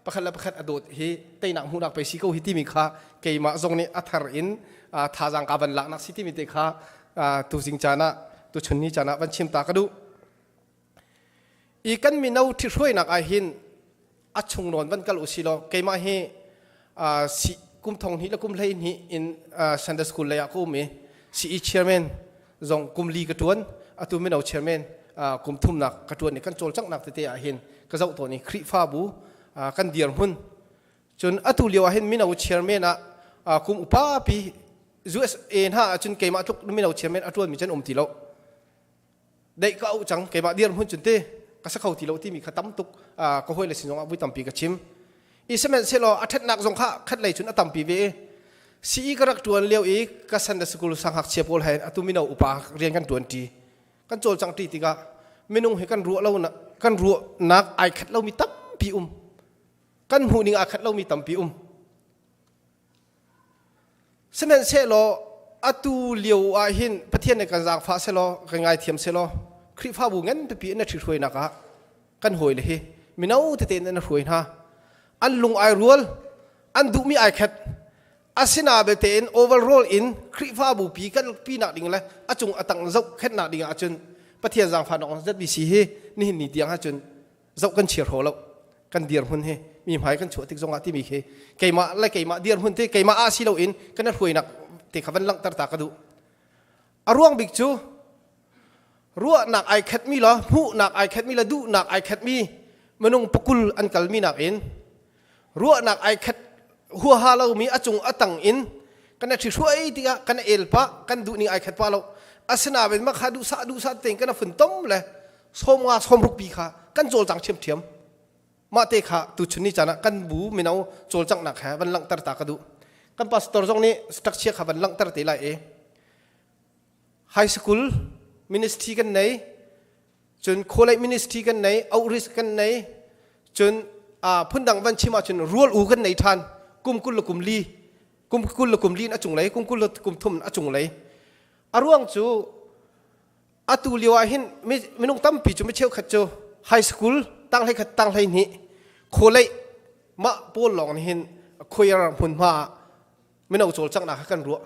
pakhat le pakhat a dawt hi teinak hmuhnak pei si ko hi timi kha keimah zong nih a thar in thazaang ka van laknak si timi te kha tuzing caan ah tuchun ni caan ah van chim ta ka duh i kan mino ṭhihruainak ah hin a chung nawn van kal usi law keimah hi si kum thong hnih le kum hlei hnih in Sunday school lei ah ka um i CE chairman zong kum li ka ṭuan atu mino chairman kum thumnak ka ṭuan i kan cawlcanghnak tete ah hin ka zoh tawn i Khrihfabu kan dirhmun cun atu lio ah hin mino chairman ah kum upa pi USA hna ahcun keimah tluk mino chairman a ṭuanmi cu an um ti lo deih ka auh cang keimah dirhmun cun te ka sa kho ti lo timi kha tam tuk ka hawi le sin zong ah vui tampi ka chim i sihmanhsehlaw a ṭhatnak zong kha khat lei cun a tampi ve i CE ka rak ṭuan lio i ka Sunday school sanghngakchia pawl he atu mino upa rian kan ṭuan ṭi kan cawlcang ṭi tikah minung hi kan ruah lo kan ruahnak ai khat lomi tampi um kan hmuh ning aa khat lomi tampi um Sihmanhsehlaw atu lio ah hin Pathian nih kan zaangfah selaw kan ngaithiam selaw Khrihfabu ngan pipi in a ṭhihruainak ah kan hawile hi mino tete in an hruai hna. An lung ai rual, an duhmi ai khat. Asina belte in overall in Khrihfabu pi kan pinak ding le a cung a tang zohkhenhnak ding ahcun Pathian zaangfahnak ZBC hi nihin ni tiang ahcun zoh kan chia hraw lo. Kan dirhmun hi. Mi hmai kan chuah tik zongah timi khi keimah le keimah dirhmun te keimah ah si loin kan hruainak te kha van langhter ta ka duh. A ruang bik cu ruahnak ai khatmi la hmuhnak ai khatmi la duhnak ai khatmi minung pakul an kalmi nakin ruahnak ai khat huaha lomi a cung a tang in kan i hruai tikah kan el pah kan duh ning ai khat pah lo asinain mah kha duhsah duhsah tein kan fun tom le 50 60 pi kha kan cawlcang ṭhiamṭhiam mah te kha tuchun ni caan ah kan bu mino cawlcanghnak he van langhter ta ka duh kan pastor zong nih structure kha van langhter te lai i high school ministry kan nei cun college ministry kan nei outreach kan nei cun phundang van chim ahcun rual u kan nei ṭhan kum 20 le kum li kum 20 le kum li in a cunglei kum 20 le kum thum a cunglei a ruang cu atu lio ah hin minung tampi cu mi cheukhat cu high school tang hlei khat tang hlei hnih college mah pawl lawng nih hin choir hmunhma ah mino cawlcanghnak kha kan ruah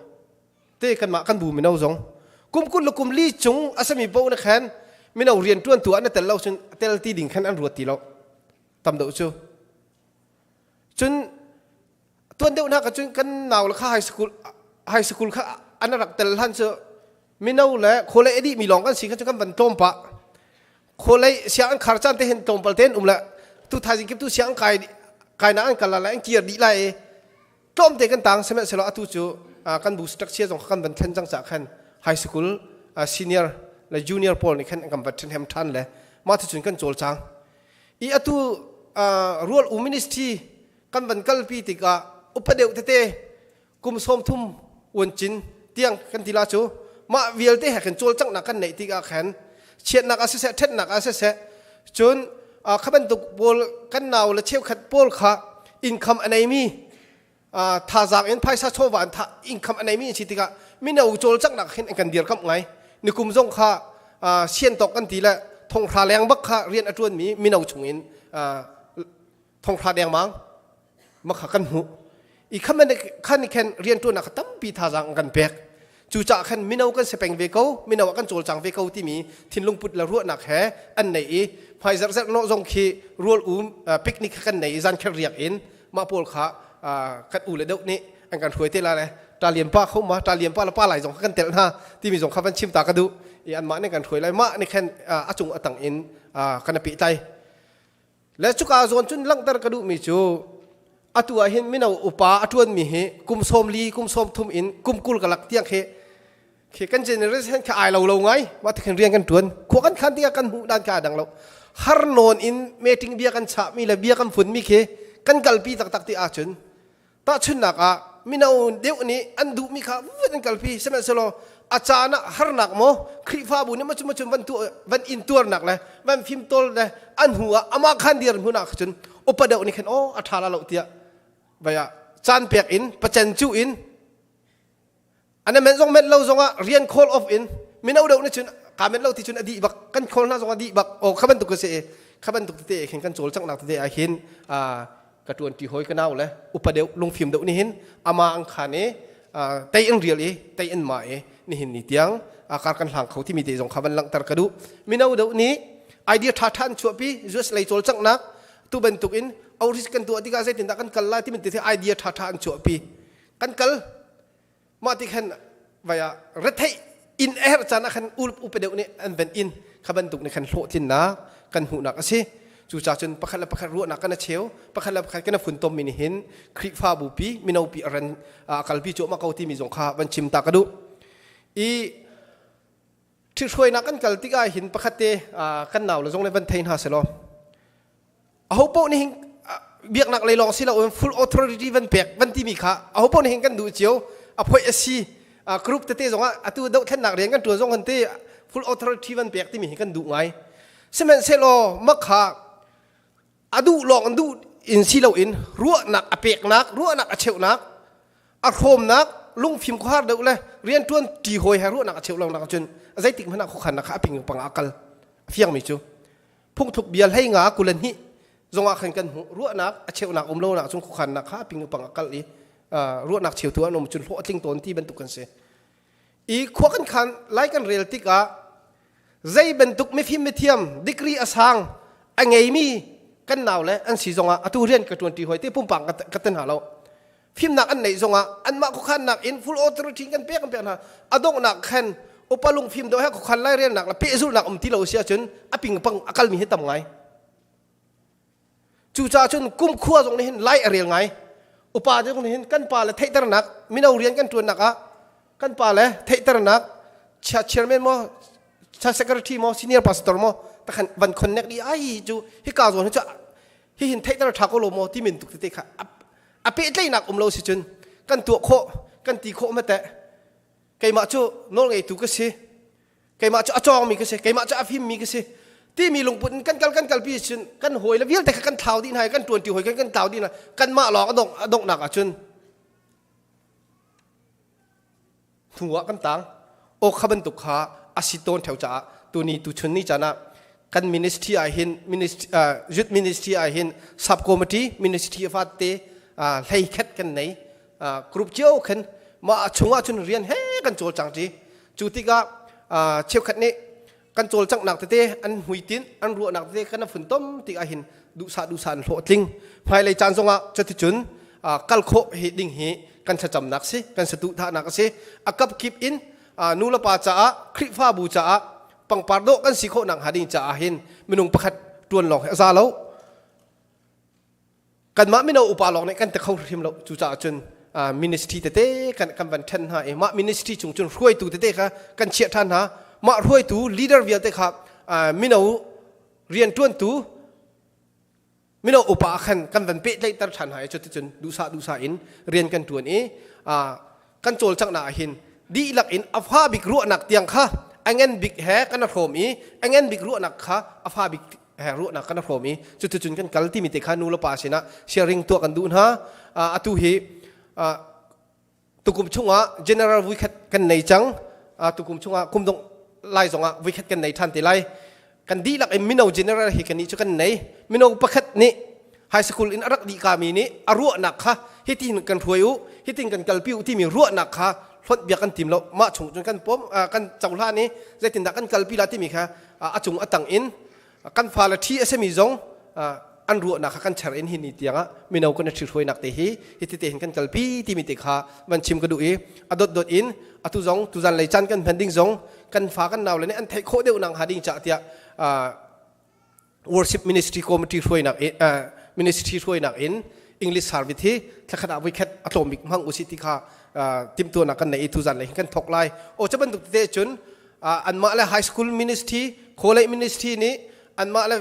te kanmah kan bu mino zong kum 20 le kum li cung a sami bo na khan mino rian ṭuantu ah na tel lo cun tel ti ding khan an ruat ti lo tam deuh cu cun tuan deuh hna ka cun kan nau le kha high school high school kha an rak tel hlan cu mino le khawlei a dih mi lawng kan si kha cu kan van tlawm pah khawlei siang an khar caan te hin tlawmpal ten um le tu thaizing kip tu siang kai kai na an kal la an kir dih lai i tlawmte kan tang sihmanhsehlaw atu cu kan bu structure zong kan van thlen cang cah khan high school senior le junior pawl nih khan kan van ṭhenhem ṭhan le mah cun kan cawlcang i atu rual u ministry kan van kalpi tikah upa deuh tete kum 30 uan cin tiang kan ti la cu mah vialte he kan cawlcanghnak kan neih tikah khan chiatnak ah siseh ṭhatnak ah siseh cun kha bantuk pawl kan nau le cheukhat pawl kha income a neimi thazaang in phaisa chawva in income a neimi an si tikah mino cawlcanghnak hin an kan dirkamh ngai nikum zong kha sian tawk kan ti le thonghra leng bak kha rian a ṭuanmi mino chungin thonghra dengmang makha kan hmuh i khaman khan khan riantuannak kha tampi thazaang an kan pek cucaah khan mino kan si peng ve ko mino ah kan cawlcang ve ko timi thinlung put le ruahnak he an nei i hmai zarh zarh nawh zong khi rual um picnic kha kan nei i zan kher riak in mah pawl kha kan u le deuh nih an kan hruai te la le talian pa kho ma talian pa le pa lai zong kha kan telh hna timi zong kha van chim ta ka duh i anmah nih kan hruai lai mah nih khan a cung a tang in kan pehtlai Le cuka zawn cun langhter ka duhmi cu atu ah hin mino upa a ṭuanmi hi kum 40 kum 30 in kum 20 ka lak tiang khi khi kan generation kha ai lo lo ngai mah ti khin rian kan ṭuan khua kan khan tikah kan hmuh dan kha a dang lo har nawn in meeting bia kan chahmi le bia kan funmi khi kan kalpi taktak ti ahcun Tahchunhnak ah mino deuh nih an duhmi kha vut an kalpi sihmanhsehlaw a caan ah harnak maw Khrihfabu nih macun macun van tuah van in tuarnak le van fimtawl le an hnu ah amah khan dir hmun ah cun upa deuh nih khan aw a ṭha la lo tiah vai ah caan pek in pacen cu in An men zong men lo zongah rian call off in mino deuh nih cun ka men lo ti cun a dih bak kan call hna zong a dih bak o kha bantuk ka si i kha bantuk tete khin kan cawl cangnak tete ah hin ka tuan ti hoi ka nau le upa deuh lungfim deuh nih hin ama ang khan i tei in rial i tei in ma i nihin ni tiang kar kan hlang kho timi te zong kha van langhter ka duh mino deuh nih idea tha tha an chuahpi US lei cawl cangnak tu bantuk in outreach kan tuah tikah zeitindah kan kal lai timi te idea tha tha an chuahpi kan kal mah ti khan vai ah retheih in a herh caan ah khan upa deuh nih an van in kha bantuk nih khan hlawhtlinnak kan hmuhnak a si cucaah cun pakhat le pakhat ruahnak kan a cheu pakhat le pakhat kan a funtom mi nih hin Khrihfabu pi mino pi a ran a kalpi cuahmah ko timi zong kha van chim ta ka duh i ṭhithruainak kan kal tikah hin pakhat te kan nau le zong le van thei hna selaw aho paoh nih hin biaknak lei lawng si loin full authority van pek van timi kha aho paoh nih hin kan duh cio a phoih a si group tete zong ah atu dohthlennak rian kan ṭuan zong kan te full authority van pek timi hi kan duh ngai sihmanhsehlaw makha a duh lawng duh in si loin ruahnak a peknak ruahnak a cheuhnak a hrawmnak lungfim khuahar deuh le rianṭuan ṭi hawi he ruahnak a cheuh lo nak cun zeitik hmanh ah khuakhannak kha a ping pang ah kal a fiangmi cu phungthluk bia 15 22 zongah khan kan hmuh ruahnak a cheunak um lonak cung khuakhannak kha ping pang a kal i ruahnak cheutu an um cun hlawh a tling tawn ti bantuk kan si i khua kan khan lai kan rel tikah zei bantuk mifim mithiam degree a sang a ngeimi Kan nau le an si zongah atu rian ka ṭuanṭi hoi ti pumpak ka ten hna lo. Fimnak an neih zongah anmah khuakhannak in full authority kan pek kan pek hna. A donghnak khan upa lungfim deuh he khuakhan lairelnak le pehzulhnak um ti lo si ahcun a pingpang a kalmi hi tam ngai. Cucaah cun kumkhua zong nih hin lai a rel ngai. Upa zong nih hin kan pa le theihternak mino rian kan ṭuannak ah kan pa le theihternak chia chairman maw cha secretary maw senior pastor maw takhan van connect di ai cu hika zawn hi cu hi hin theihter ṭha ko lo maw ti min tuk tete kha a pehtlaihnak um lo si cun kan tuah khawh kan ti khawh ma teh keimah cu nawlngeitu ka si keimah cu a cawngmi ka si keimah cu a fimmi ka si timi lungput in kan kal kan kalpi cun kan hawi le vialte kha kan thlau dih hna i kan ṭuanṭi hawi kan kan tlau dih hna kanmah lawng a dongh a donghnak ahcun hnu ah kan tang aw kha bantuk kha a si tawn theo caah tuni tuchun ni caan ah kan ministry ah hin ministry youth ministry ah hin sub committee ministry fa te hlei khat kan nei group cio khan mah chungah cun rian he kan cawlcang ṭi cu tikah cheukhat nih kan cawlcanghnak tete an hmuitinh an ruahnak tete kan funtom tik ahhin duhsah duhsah an hlawhtling hmailei caan zongah cuticun kal khawh hi ding hi kan thlacamnak si kan saduhthahnak a si a kapkip in nu le pa caah Khrihfabu caah pangpar dawh kan si khawh nak hnga ding caah hin minung pakhat tuan lawng hi a za lo kanmah mino upa lawng nih kan ti kho hrim lo cucaah cun ministry tete kan kan van ṭhen hna i mah ministry chung cun hruaitu tete kha kan chiah ṭhan hna mah hruaitu leader vialte kha mino rianṭuantu mino upa khan kan van pehtlaihter ṭhan hna i cuticun duhsah duhsah in rian kan ṭuan i kan cawlcanghnak ah hin dihlak in a fa bik ruahnak tiang kha a ngan bik he kan hrawm i a ngan bik ruahnak kha a fa bik he ruahnak kan hrawm i cuticun kan kal timi te kha nu le pa sinah sharing tuah kan duh hna atu hi tukum chungah general vuikhat kan nei cang tukum chungah kum dong lai zongah vuikhat kan nei than te lai kan dihlak in mino general hi kan nih cu kan nei mino pakhat nih high school in a rak dih kami nih a ruahnak kha hitin kan hruai u hitin kan kalpi u timi ruahnak kha hlonh bia kan tim lo mah chung cun kan pom kan cohlan i zeitindah kan kalpi la timi kha a cung a tang in kan fale ṭhi a simi zong an ruahnak kha kan cher in hi ni tiangah mino kan ṭhi hruainak te hi hiti te hin kan kalpi timi te kha van chim ka duh i a dot dot in atu zong tuzan lei caan kan hman ding zong kan fa kan nau le nih an theih khawh deuh nak hnga ding cah tiah worship ministry committee hruainak in ministry hruainak in English service hi thlakhat ah voikhat a tlawm bik hmang usih ti kha timhtuahnak kan nei i tuzan lei hin kan thok lai o cu bantuk tete cun anmah le high school ministry college ministry nih anmah le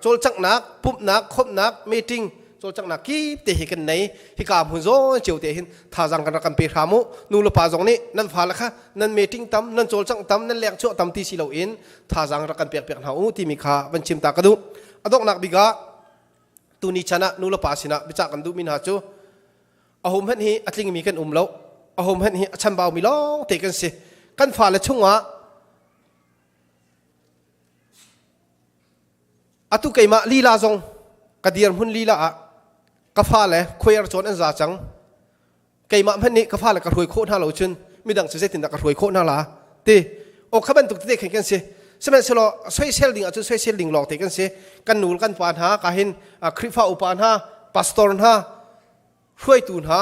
cawlcanghnak pumhnak khomhnak meeting cawlcanghnak kip te hi kan nei hika hmun zawn cio te hin thazang kan rak kan pe hram u nu le pa zong nih nan fale kha nan meeting tam nan cawlcangh tam nan leng chuah tam ti si loin thazang rak kan pek piak hna u timi kha van chim ta ka duh a donghnak bik ah tuni chan ah nu le pa sinah biacah kan duhmi hna cu ahom hmanh hi a tlingmi kan um lo ahom hmanh hi a chanbaumi lawng te kan si kan fale chungah atu keimah lila zong ka dirhmun lila ah ka fale khuaiar cawn an za cang keimah hmanh nih ka fale ka hruai khawh hna lo cun midang cu zeitindah ka hruai khawh hna la ti o kha bantuk tete khin kan si sihmanhsehlaw soisel ding ahcun soisel ding lawng te kan si kan nu kan pa hna ka hin Khrihfa upa hna pastor hna hruaitu hna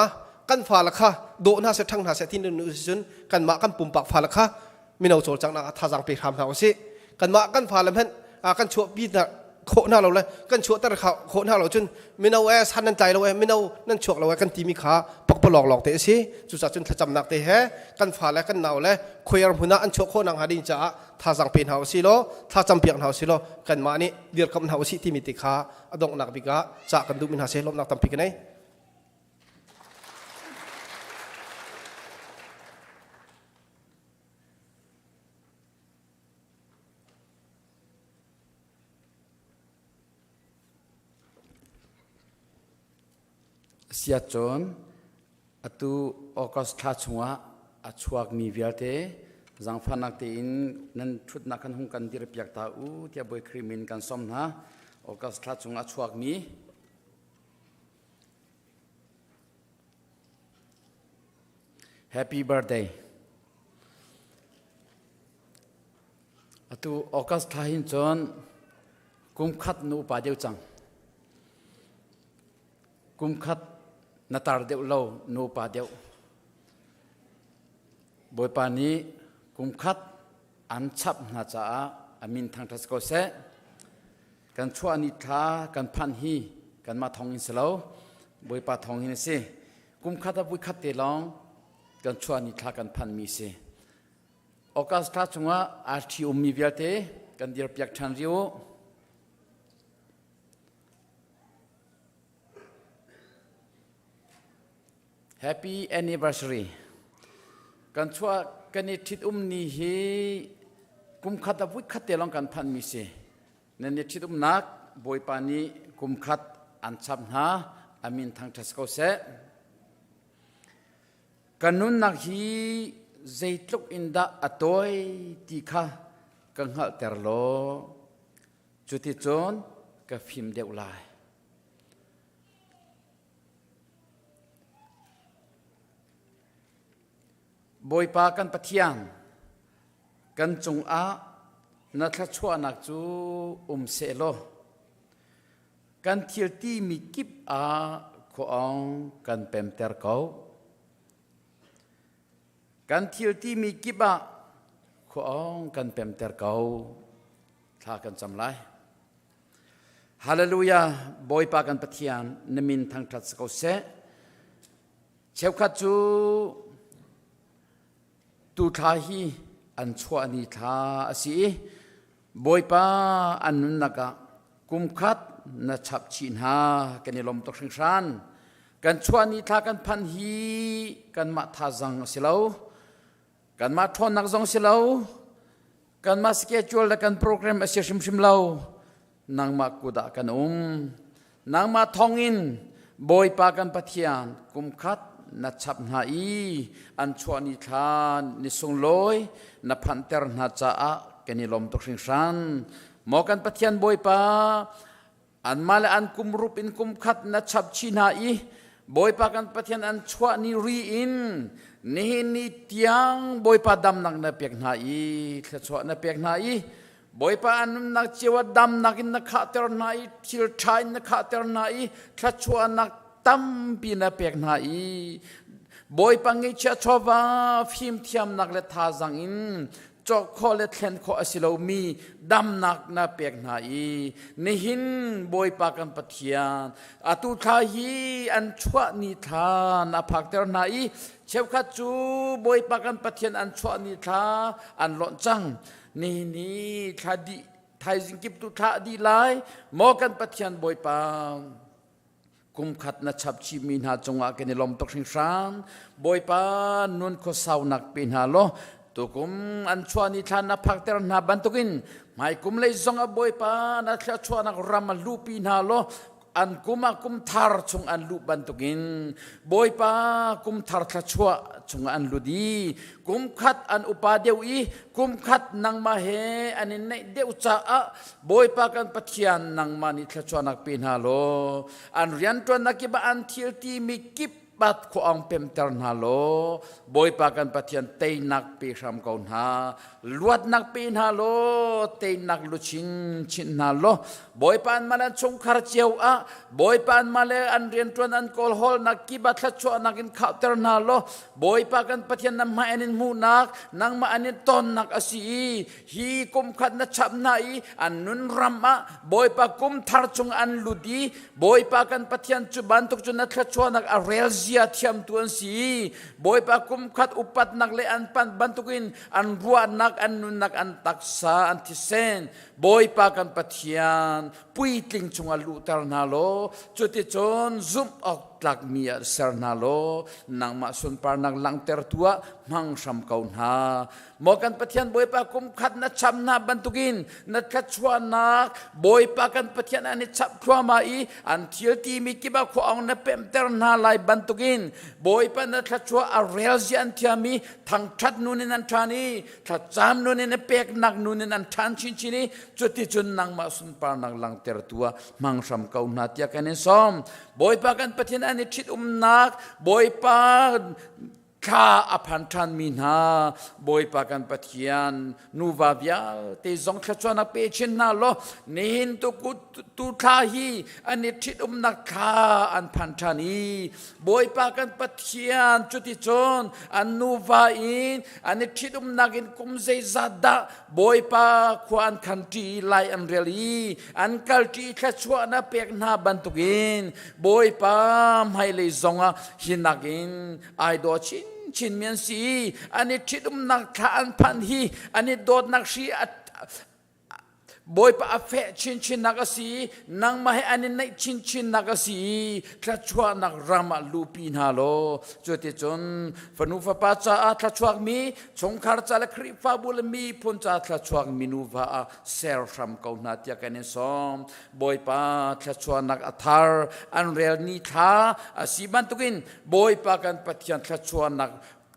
kan fale kha dawh hna seh ṭhang hna seh ti nu cun kanmah kan pumpak fale kha mino cawlcanghnak ah thazaang pe hram hna usih kanmah kan fale hmanh kan chuahpi hna khawh hna lo le kan chuahter khawh hna lo cun mino e san nan tlai lo e mino nan chuak lo e kan timi kha pakpalawng lawng te a si cucaah cun thlacamnak te he kan fale kan nau le khuaiar hmun ah an chuah khawh nak hnga ding caah thazaang pe hna usih law thlacam piak hna usih law kanmah nih dirkamh hna usih timi te kha a donghnak bik ah cah kan duhmi hna si lawmhnak tampi ka nei. Siat cun atu August thla chungah a chuakmi vialte zaangfahnak tein nan ṭhutnak kan hung kan dirpiak ta u tiah Bawi Khrih min kan sawm hna. August thla chungah a chuakmi Happy birthday. Atu August thla hin cun kum khat nu upa deuh cang. Kum khat na tar deuh lo, nupa deuh. Bawipa nih kum khat an chap hna caah a min thangṭhat si ko seh. Kan chuah ni thla kan phanh hi kanmah thawng in si lo, Bawipa thawng in a si. Kum khat ah vuikhat te lawng kan chuah ni thla kan phanmi si. August thla chungah aa ṭhi ummi vialte kan dirpiak ṭhan rih u. Happy anniversary. Kan chuah kan i ṭhit um ni hi kum khat a vui khat te lawng kan phanmi si. Nan i ṭhit umnak Bawipa nih kum khat an chap hna. A min thangṭhat si ko seh. Kan nunnak hi zeitluk in dah a tawi ti kha ka hngalhter law cuticun ka fim deuh lai. Bawipa kan Pathian, kan cungah na thluachuahnak cu um sehlaw, kan thil timi kip ah khua-awng kan pemter ko. Kan thil timi kip ah khua-awng kan pemter ko. Thla kan cam lai. Hallelujah, Bawipa kan Pathian, na min thangṭhat si ko seh. Cheukhat cu tu thla hi an chuah ni thla a si i Bawipa an nunnak ah kumkhat na chap chih hna kan i lawm tuk hringhran. Kan chuah ni thla kan phanh hi kanmah thazang a si lo. Kanmah ṭhawnnak zong si lo. Kanmah schedule le kan program a si hrimhrim lo. Nangmah kut ah kan um. Nangmah thawngin Bawipa kan Pathian kumkhat na chap hna i an chuah ni thla ni sunglawi na phanhter hna caah kan i lawm tuk hringhran. Maw kan Pathian Bawipa, anmah le an kum rup in kum khat na chap chih hna i Bawipa kan Pathian an chuah ni ri in nihin ni tiang Bawipa damnak na pek hna i thluachuah na pek hna i Bawipa an nunnak cio ah damnak in na khahter hna i thil ṭha in na khahter hna i thluachuahnak tampi na pek hna i Bawipa ngeihchiah chawva fimthiamnak le thazang in cawk khawh le thlen khawh a si lomi damnak na pek hna i nihin Bawipa kan Pathian atu thla hi an chuah ni thla na phakter hna i cheukhat cu Bawipa kan Pathian an chuah ni thla an lonh cang nihin hi thla dih thaizing kip tu thla dih lai maw kan Pathian Bawipa Kumkhat na chap chihmi hna cungah kan i lawm tuk hringhran. Bawipa nun khuasaunak pe hna law tukum an chuah ni thla na phakter hna bantukin hmaikum lei zong ah Bawipa na thluachuahnak ram a luhpi hna law an kum ah kum thar chung an luh bantukin Bawipa kum thar thluachuah chung an lut i kum khat an upa deuh i kum khat nangmah he an in neih deuh caah Bawipa kan Pathian nangmah nih thluachuahnak pe hna law an rianṭuannak kip ah an thil timi kip bat khuaang pemter hna law Bawipa kan Pathian teinak pe hram ko hna luatnak pe hna law teinak luchin chinh hna law Bawipa an mah le an chungkhar cio ah Bawipa an mah le an rianṭuan an kawlhawlnak kip ah thluachuahnak in khahter hna law Bawipa kan Pathian na hmai an in hmuhnak nangmah an in tonnak a si i hi kum khat na chap hna i an nun ram ah Bawipa kum thar chung an lut i Bawipa kan Pathian cu bantuk cu na thluachuahnak a rel zia thiamtu an si i Bawipa kum khat upatnak le an panh bantukin an ruahnak an nunnak an taksa an thisen Bawipa kan Pathian puitling chungah luhter hna law cuticun zumh awk tlakmi ah ser hna law nangmah sunparnak langhtertu ah hmang hram ko hna Maw kan Pathian Bawipa kum khat na cham hna bantukin na thluachuahnak Bawipa kan Pathian an i chap thluahmah i an thil timi kip ah khua na pemter hna lai bantukin Bawipa na thluachuah a rel zia an thiam i thangṭhat nun in an ṭhan i thlacam nun in a peknak nun in an ṭhan chinchin i cuticun nangmah sunparnak langhtertu ah hmang hram ko hna tiah kan in sawm Bawipa kan Pathian an i ṭhit umnak Bawipa. Thla a phan ṭhanmi hna Bawipa kan Pathian nuva vialte zong thluachuahnak pe chin hna law nihin tu tu thla hi an i ṭhitumnak thla an phan ṭhan i Bawipa kan Pathian cuticun an nuva in an i ṭhitumnak in kum zeizat dah Bawipa khua an khan ṭi lai an rel i an kal ṭi thluachuahnak pek hna bantukin Bawipa hmailei zongah hi nakin ai daw chinchin mi an si i an i ṭhitumnak thla an phanh hi an i dawtnak hri Bawipa a feh chinchinnak a si i nangmah he an i naih chinchinnak a si i thluachuahnak ram ah lupi hna law cuticun fanu fapa caah thluachuakmi chungkhar ca le Khrihfabu le miphun ca thluachuakmi nuva ah ser hram ko hna tiah kan in sawm. Bawipa thluachuahnak a thar an rel ni thla a si bantukin Bawipa kan Pathian thluachuahnak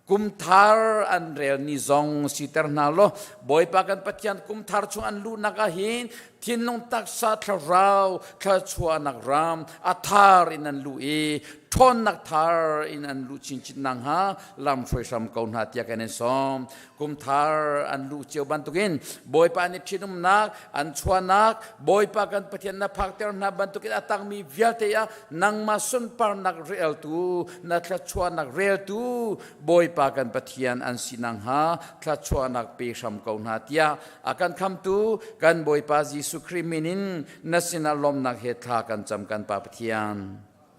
kum thar an rel ni zong siter hna law Bawipa kan Pathian kum thar chung an luhnak ah hin thinlung taksa thlarau thluachuahnak ram a thar in an luh i ṭhawnnak thar in an luh chinchin nakhnga lam hruai hram ko hna tiah kan in sawm. Kumthar an luh cio bantukin Bawipa nih ṭhitumnak an chuahnak Bawipa kan Pathian na phakter hna bantukin a tangmi vialte ah nangmah sunparnak reltu na thluachuahnak reltu Bawipa kan Pathian an si nakhnga thluachuahnak pe hram ko hna tiah a kan khamtu kan Bawipa Jesuh Khrih min in na sinah lawmnak he thla kan cam kan Pa Pathian.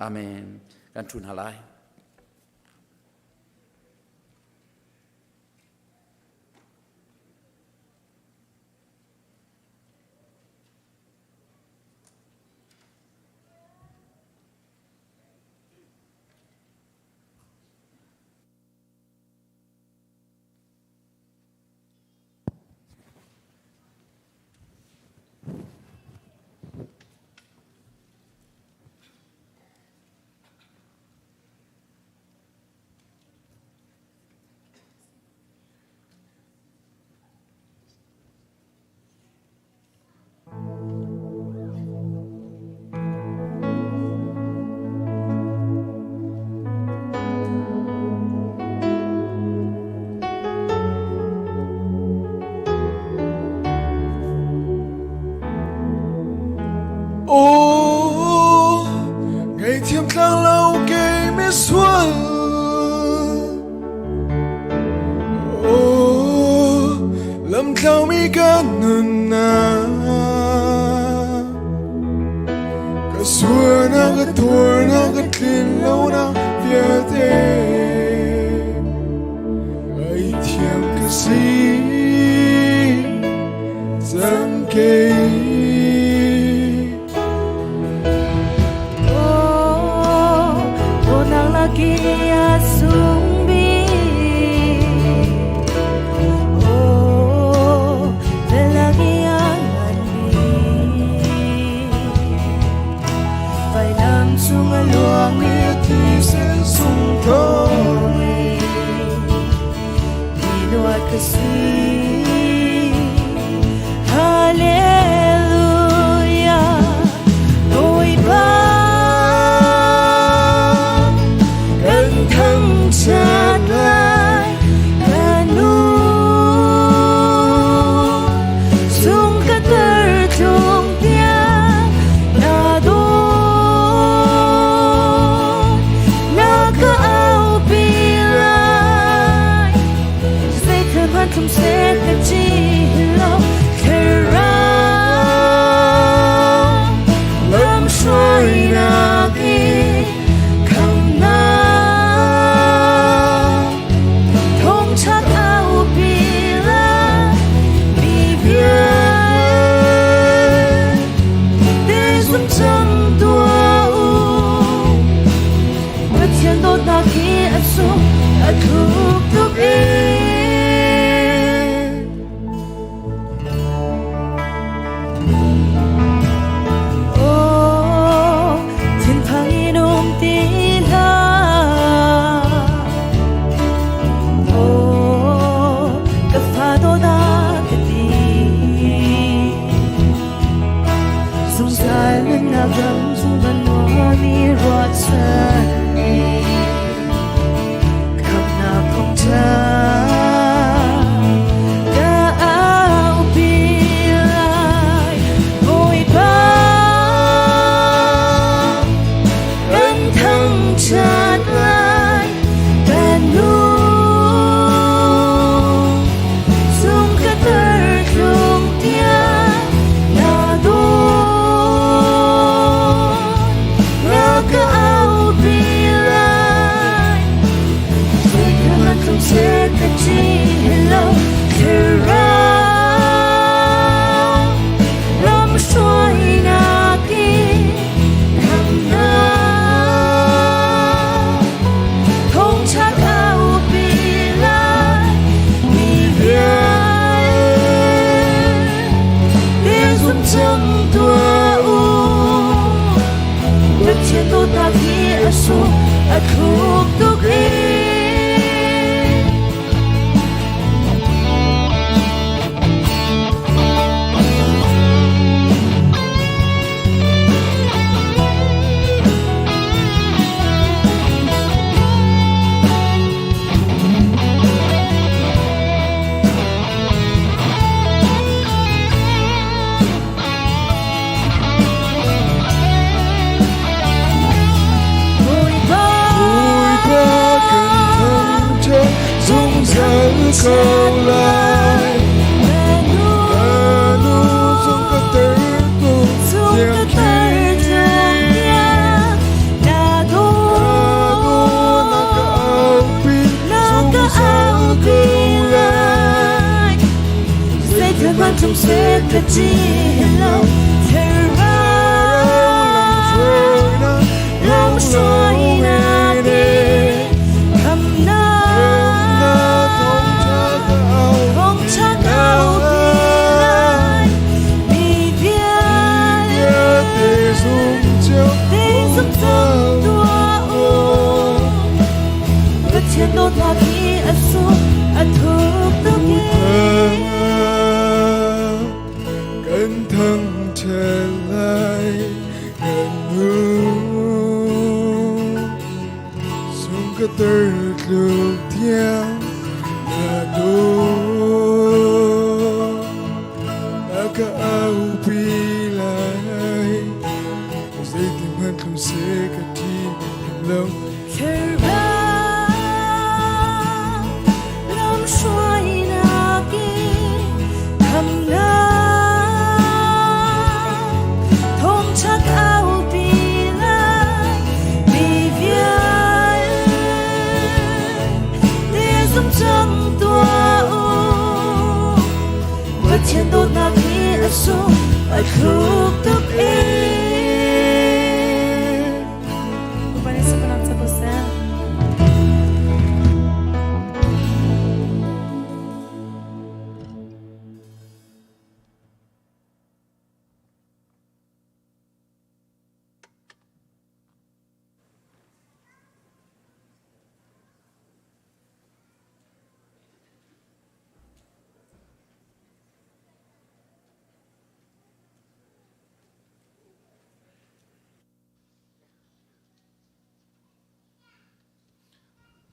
Amen. Kan ṭhu hna lai. Oh, ngaihthiam tlang lo kei misual. Oh, lamtlaumi ka nunnak. Ka sualnak, ka tuarnak, ka tlinlonak vialte. Ngaihthiam ka si. Cang kei. Dawtnak laki a sung bik. Oh, velak i a ngan bik. Vailam cung a luangmi a thisen sung thawngin mi luat ka si. Hallelujah, Bawipa kan thangṭhat lai kan nu sung ka tar tlung tiang na dawt na ka aupi lai zeithil hmanh tlung seh. ko lai. Na nu zong ka ter tuk tiang khi. Na do na ka aupi zungzal ko lai. Zeitluk seh ka ti lo. Lam hruainak khamnak thawngṭha ka aupi lai. Mi vialte zum cang tuah u. Pathian dawtnak hi a sung a thuk tuk i. Kan thangṭhat lai kan nu sung ka ter tluk tiang na dawt na ka aupi lai zeitin hmanh tlung seh ka thi lo. Lam hruainak i khamnak thawngṭha ka aupi lai. Mi vialte zum cang tuah u. Pathian dawtnak hi a sung a thluk tuk e. Upani sapanang sa ko seh.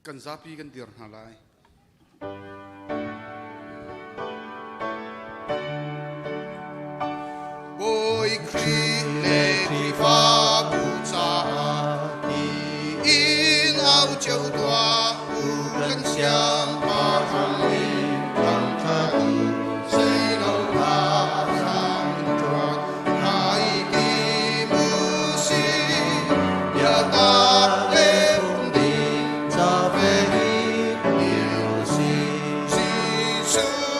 Kan zapi kan dir hna lai. Bawi Khrih le Khrihfabu caah tiin au cio tuah u. Kan siangpahrang nih thangṭhat u, zeilo thazaang in ṭuan hai kim u sih. Biatak le phungding ca ve hi dir u sih. Jesuh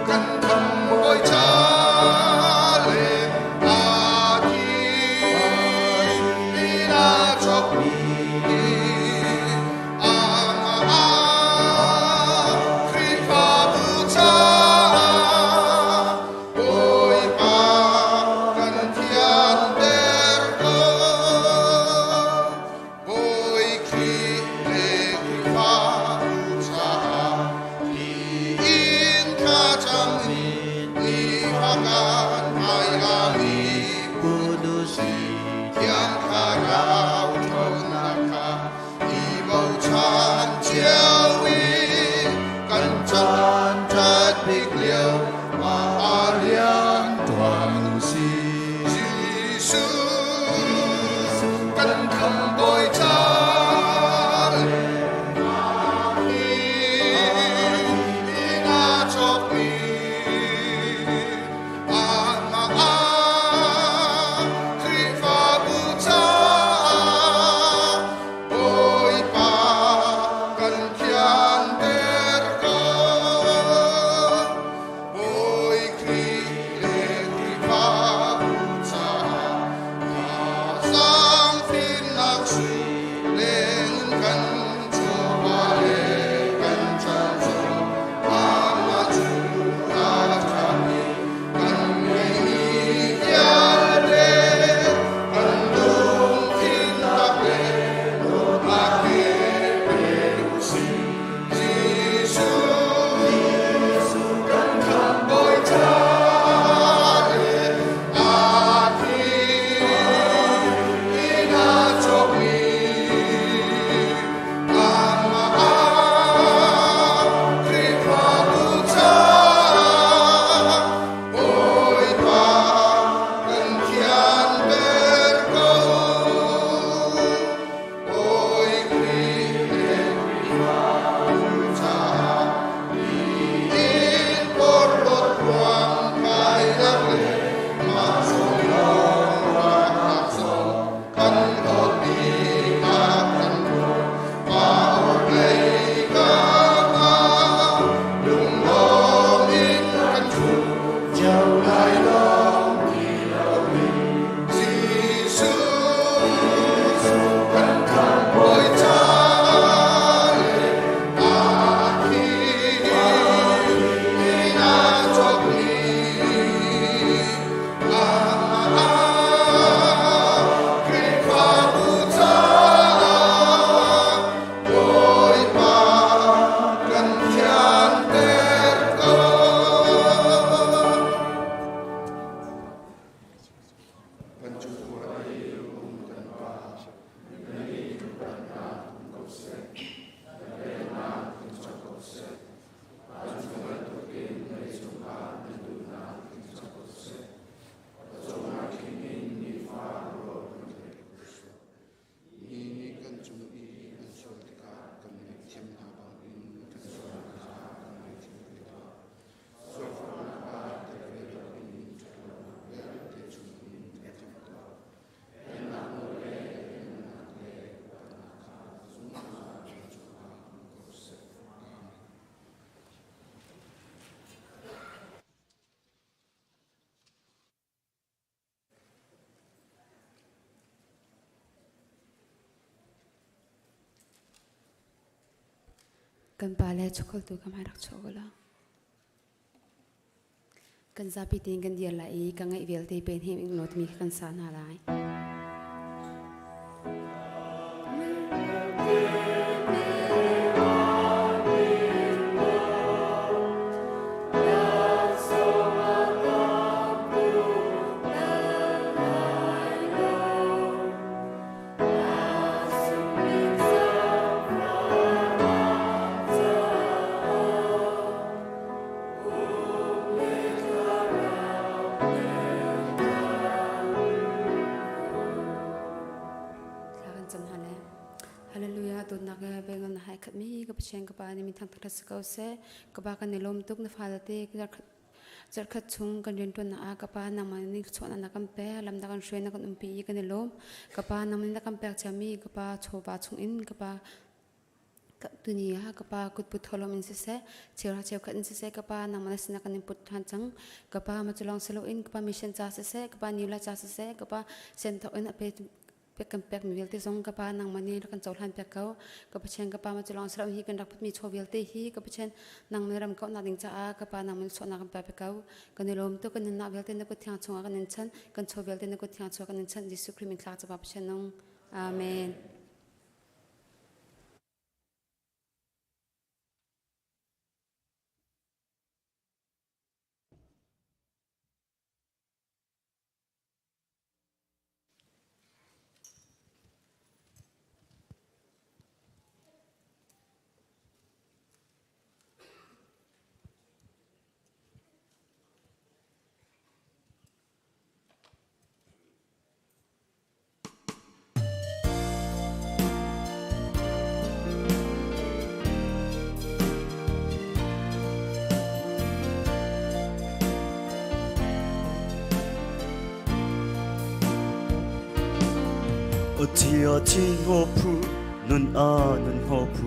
kan khamhbawi ca le aa thi in aa chawkmi. Kan pa le chukholtu ka hmai rak chuah ko la. Kan zapi tein kan dir lai i ka ngaih vialte pen hem ing law timi kha kan sa hna lai. Hallelujah dawtnak he vengal na hai khatmi ka Pathian ka Pa nih min thangthat si ko seh ka Pa kan i lawm tuk na fale te zarhkhat chung kan rianṭuannak ah ka Pa nangmah nih chuahnak na kan pek lam na kan hruai na kan umpi i kan i lawm ka Pa nangmah nih na kan pek ciami ka Pa chawva chungin ka Pa tuni ah ka Pa kutput tholom in siseh cheuhra cheukhat in siseh ka Pa nangmah na sinah kan in put ṭhan cang ka Pa ma cu lawng si loin ka Pa mission ca siseh ka Pa new life ca siseh ka Pa senthok in a pe pek kan pekmi vialte zong ka pa nangmah nih rak kan cohlan piak ko ka Pathian ka pa ma cu lawng si loin hi kan rak putmi chaw vialte hi ka Pathian nangmah ram kauhnak ding caah ka pa nangmah nih chuahnak kan pe ko kan i lawm tuk kan nunnak vialte na kut thiang chungah kan in chan kan chaw vialte na kut thiang chungah kan in chan Jesuh Khrih min thlak ca Pathian nung amen. Tia thi ngo phu nun a nun ngo phu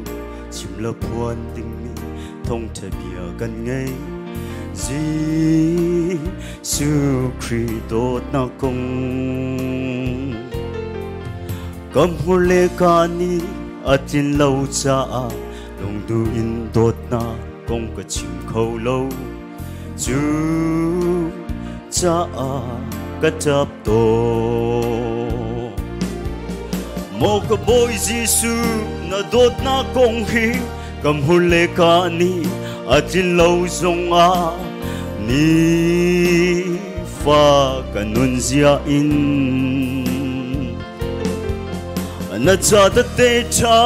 chim lo phuan dingmi thawngtha bia kan ngei Jesuh Khrih dawtnak kong Ka hmur le ka nih a tlin lo caah lungduh in dawtnak kong ka chim kho lo. Cu caah ka ṭap tawn. Maw ka Bawi Jesuh na dawtnak kong hi ka hmur le ka nih a tlin lo zongah nifa ka nunzia in na ca tete ṭha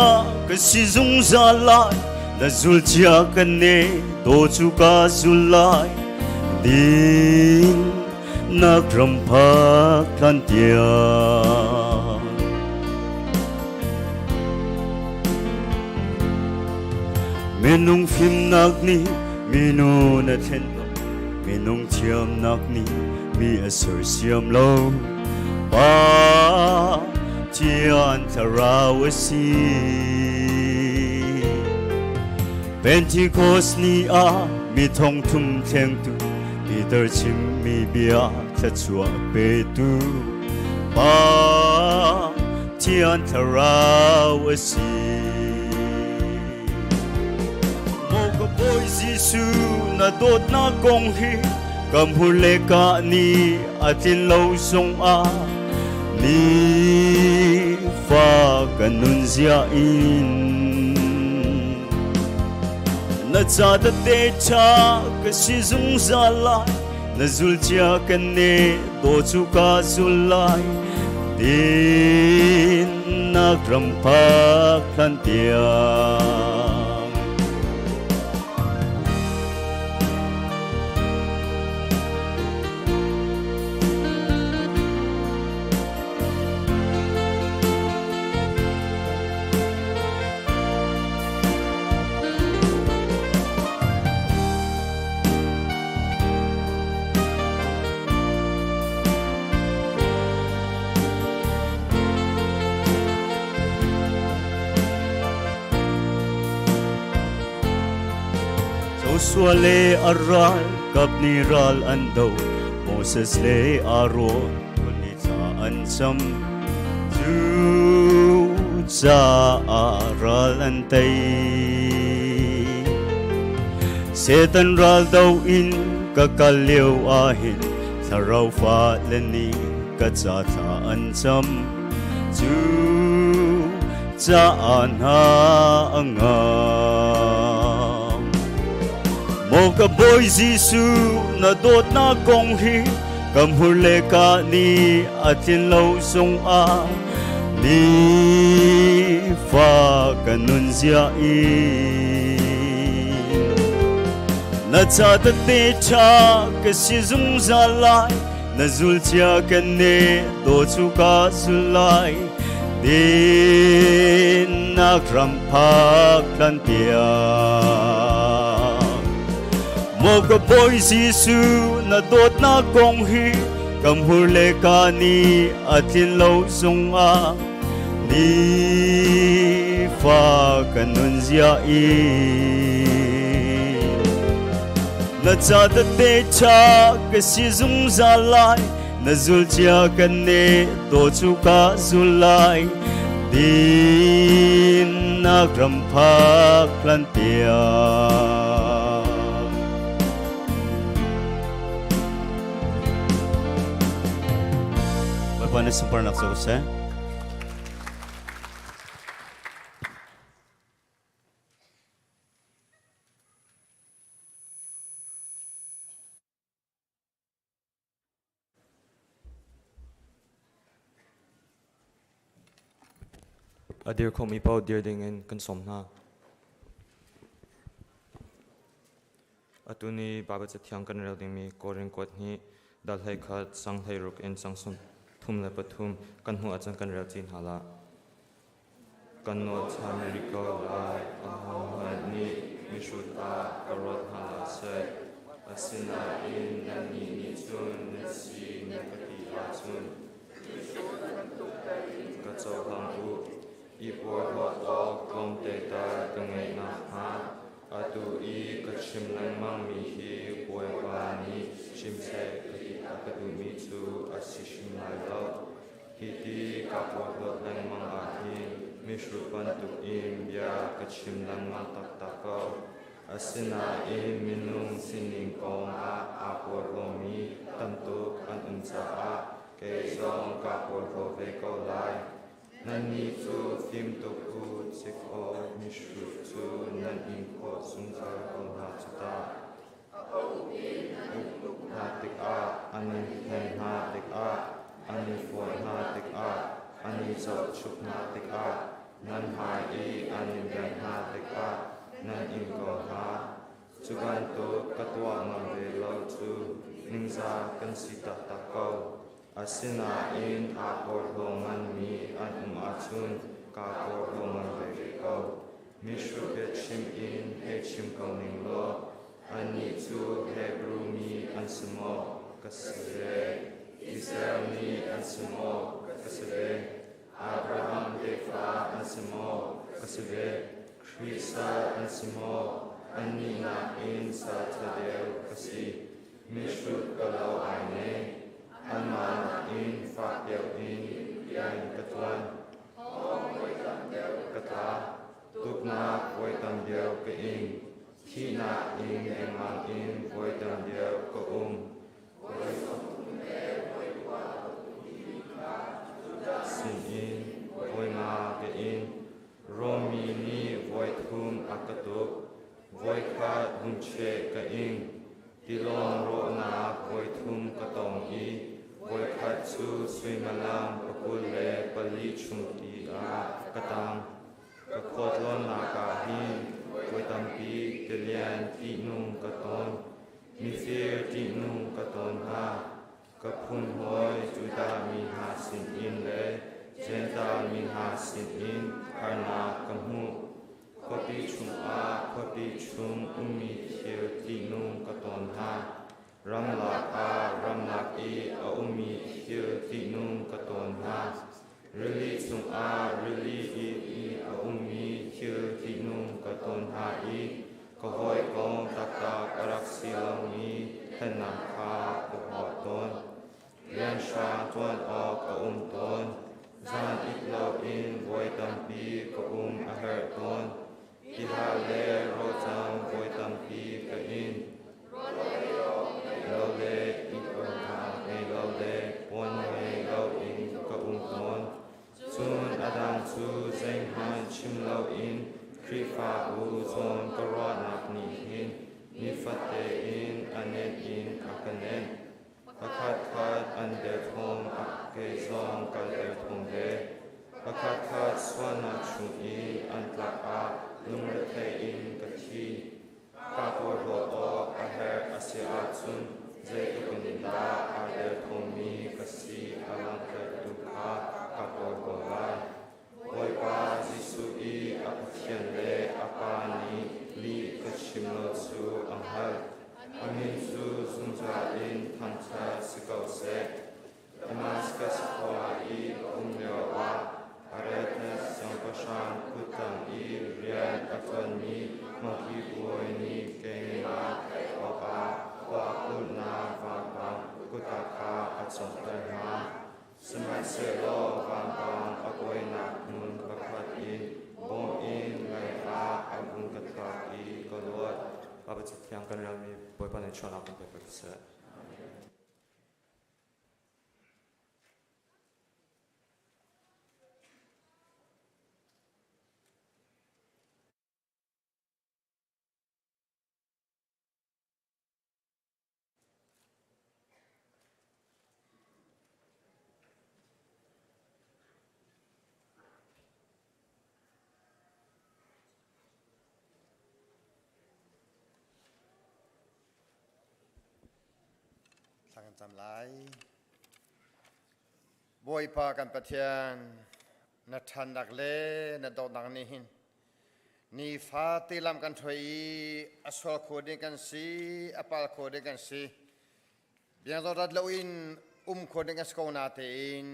ka si zungzal lai na zul cia ka ne do cu ka zul lai din nak ram phak hlan tiang Minung fimnak nih minu na thlen lo minung thiamnak nih mi a sersiam lo Pathian thlarau a si Pentecost ni ah mi thong thum thlengtu Peter chimmi bia thluachuah petu Pathian thlarau a si. Maw ka Bawi Jesuh na dawtnak kong hi ka hmur le ka ni a tlin lo zongah nifa ka nunzia in Na ca tete ṭha ka si zungzal lai na zul cia kan ne do cu ka zul lai dinnak ram phak hlan tiang Joshua le a ral kap ni ral an do Moses le Aaron ni thla an cam Cu caah ral an tei. Satan ral do in ka kal lio ah hin thlarau fa le ni ka ca thla an cam cu caah hna a ngam. Maw ka Bawi Jesuh na dawtnak kong hi ka hmur le ka ni a tlin lo zongah ni fa ka nun zia i na ca tete ṭha ka si zungzal lai na zul cia kan ne do cu ka zul lai dinnak ram phak hlan tiang Maw ka Bawi Jesuh na dawtnak kong hi ka hmur le ka ni a tlin lo zungah nifa ka nun zia i na ca tete ṭha ka si zungzal lai na zul cia kan ne to cu ka zul lai dinnak ram phak hlan tiang. Bawipa na sunparnak co seh. A dir khomi paoh dir dingin kan sawm hna. Atu ni Baibal Cathiang kan rel dingmi Korin kuat hnih dal 11 sang 16 in sang 33 kan hmuh ahcun kan rel chin hna la. Kan nawlchan rih ko lai, ahohmanh nih mihrut ah ka ruat hna hlah seh. Asinain nannih nih cun na si na ka ti ahcun ka cohlang u. I porhlawt awk tlawmte tal ka ngeih nakhnga atu i ka chim lengmangmi hi Bawipa nih chim seh ka ti a ka duhmi cu a si hrim lai lo. Hiti ka porhlawt lengmang ahhin mihrut bantukin bia ka chim lengmang taktak ko. Asinain minung sining kong ah aa porhlawmi tamtuk an um caah kei zong kaa porhlaw ve ko lai. Nannih cu fim tuk u cik aw mihrut cu nan in khawh zungzal ko hna cu ta. Hna tikah an in hlen hna tikah an i fawih hna tikah an i zohchuk hna tikah nan hmai i an in bengh hna tikah nan ing ko hna. Cu bantuk ka tuah ngam ve lo cu ningzah kan si taktak ko. Asinain aa porhlaw nganmi an um ahcun kaa porhlaw ngan ve rih ko. Mihrut biachim in hei chim ko ning law, annih cu Hebru mi an si maw? Ka si ve. Israel mi an si maw? Ka si ve. Abraham tefa an si maw? Ka si ve. Khrih sal an si maw? Annih nakin sal ṭha deuh ka si. Mihrut ka lo ai ne. Anmah nakin fak deuh in rian ka ṭuan. Ka tla. Tuknak voi tam deuh ka ing. Thihnak ing lengmang in voi tam deuh ka um. Sinin voi nga ka ing. Rom mi nih voi thum a ka tuk. Voi khat lungcheh ka ing. Tilawng rawhnak voi thum ka tong i voikhat cu suimilam 24 chung ti ah ka tang. Ka khualtlawnnak ah hin voi tampi tilian ṭihnung ka ton. Mifir ṭihnung ka ton hna. Ka phunhawi Judah mi hna sinin le Jentail mi hna sinin harnak ka hmuh. Khuapi chungah khuapi chung ummi thil ṭihnung ka tawn hna. Ramlak ah ramlak i a ummi thil ṭihnung ka tawn hna. Rili chungah rili i a ummi thil ṭihnung ka tawn hna i ka hawikom taktak a rak si lomi hlennak kha ka huah tawn. Rianhrang ṭuan awk a um tawn. Zan it loin voi tampi ka um a herh tawn. Tihal le rawlṭam voi tampi ka ing. Kei zong kan derthawm ve. Pakhatkhat sualnak chung i an tlak ah lungrethei in ka thi. Kaa porhlawt awk a herh a si ahcun zeitluk in dah aa derthawmmi ka si a langhtertu kha ka kawl ko lai. Bawipa Jesuh i a Pathian le a Pa nih lih ka chim lo cu a hngalh. A min cu zungzal in thangṭhat si ko seh. Damaskas khua i ka um lioah Aretas siangpahrang kuttang i rian a ṭuanmi mangki bawi nih keimah tlaih awkah khua kulhnak vampang kutka kha a cawnter hna. Sihmanhsehlaw vampang a kuainak hmun pakhat in bawm in lei ah a vun ka thlak i ka luat. Baibal Cathiang kan relmi Bawipa nih ṭhawnnak kan pek ko seh. Thla kan cam lai. Bawipa kan Pathian, na ṭhannak le na dawtnak nih hin nifa te lam kan hruai i a sual kho ding kan si, a pal kho ding kan si. Biang rat loin um kho ding kan si ko na tein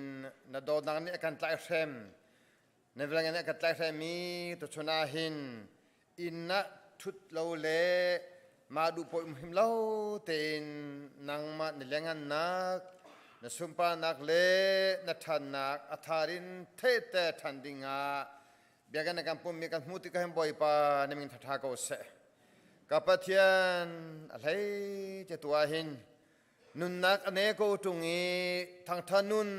na dawtnak nih a kan tlaihhrem. Na vleng in a kan tlaihhrem i tuchun ah hin inn ah ṭhut lo le mah duh pawi um him lo tein nangmah na lianhngannak na sunparnak le na ṭhannak a thar in theihter ṭhan dingah biakinn na kan pummi kan hmuh tikah hin Bawipa na min ṭha ko seh. Ka Pathian a hlei te tu ah hin nunnak a ne ko ṭung i thangṭha nun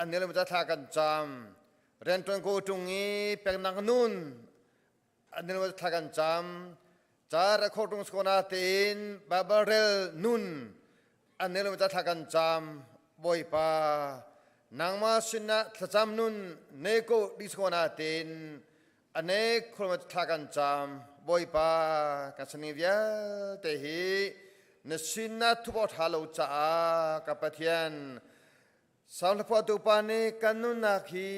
an nel ca thla kan cam rianṭuan ko ṭung i peknak nun an nel thla kan cam car a khor ṭung skona tein Bible rel nun an nel ca thla kan cam Bawipa nangmah sinah thlacam nun ne ko di skona tein ane khulma thla kan cam Bawipa kan saning vialte hi na sinah thup ṭha lo caah ka Pathian Salphuahtu pa nih kan nunnak hi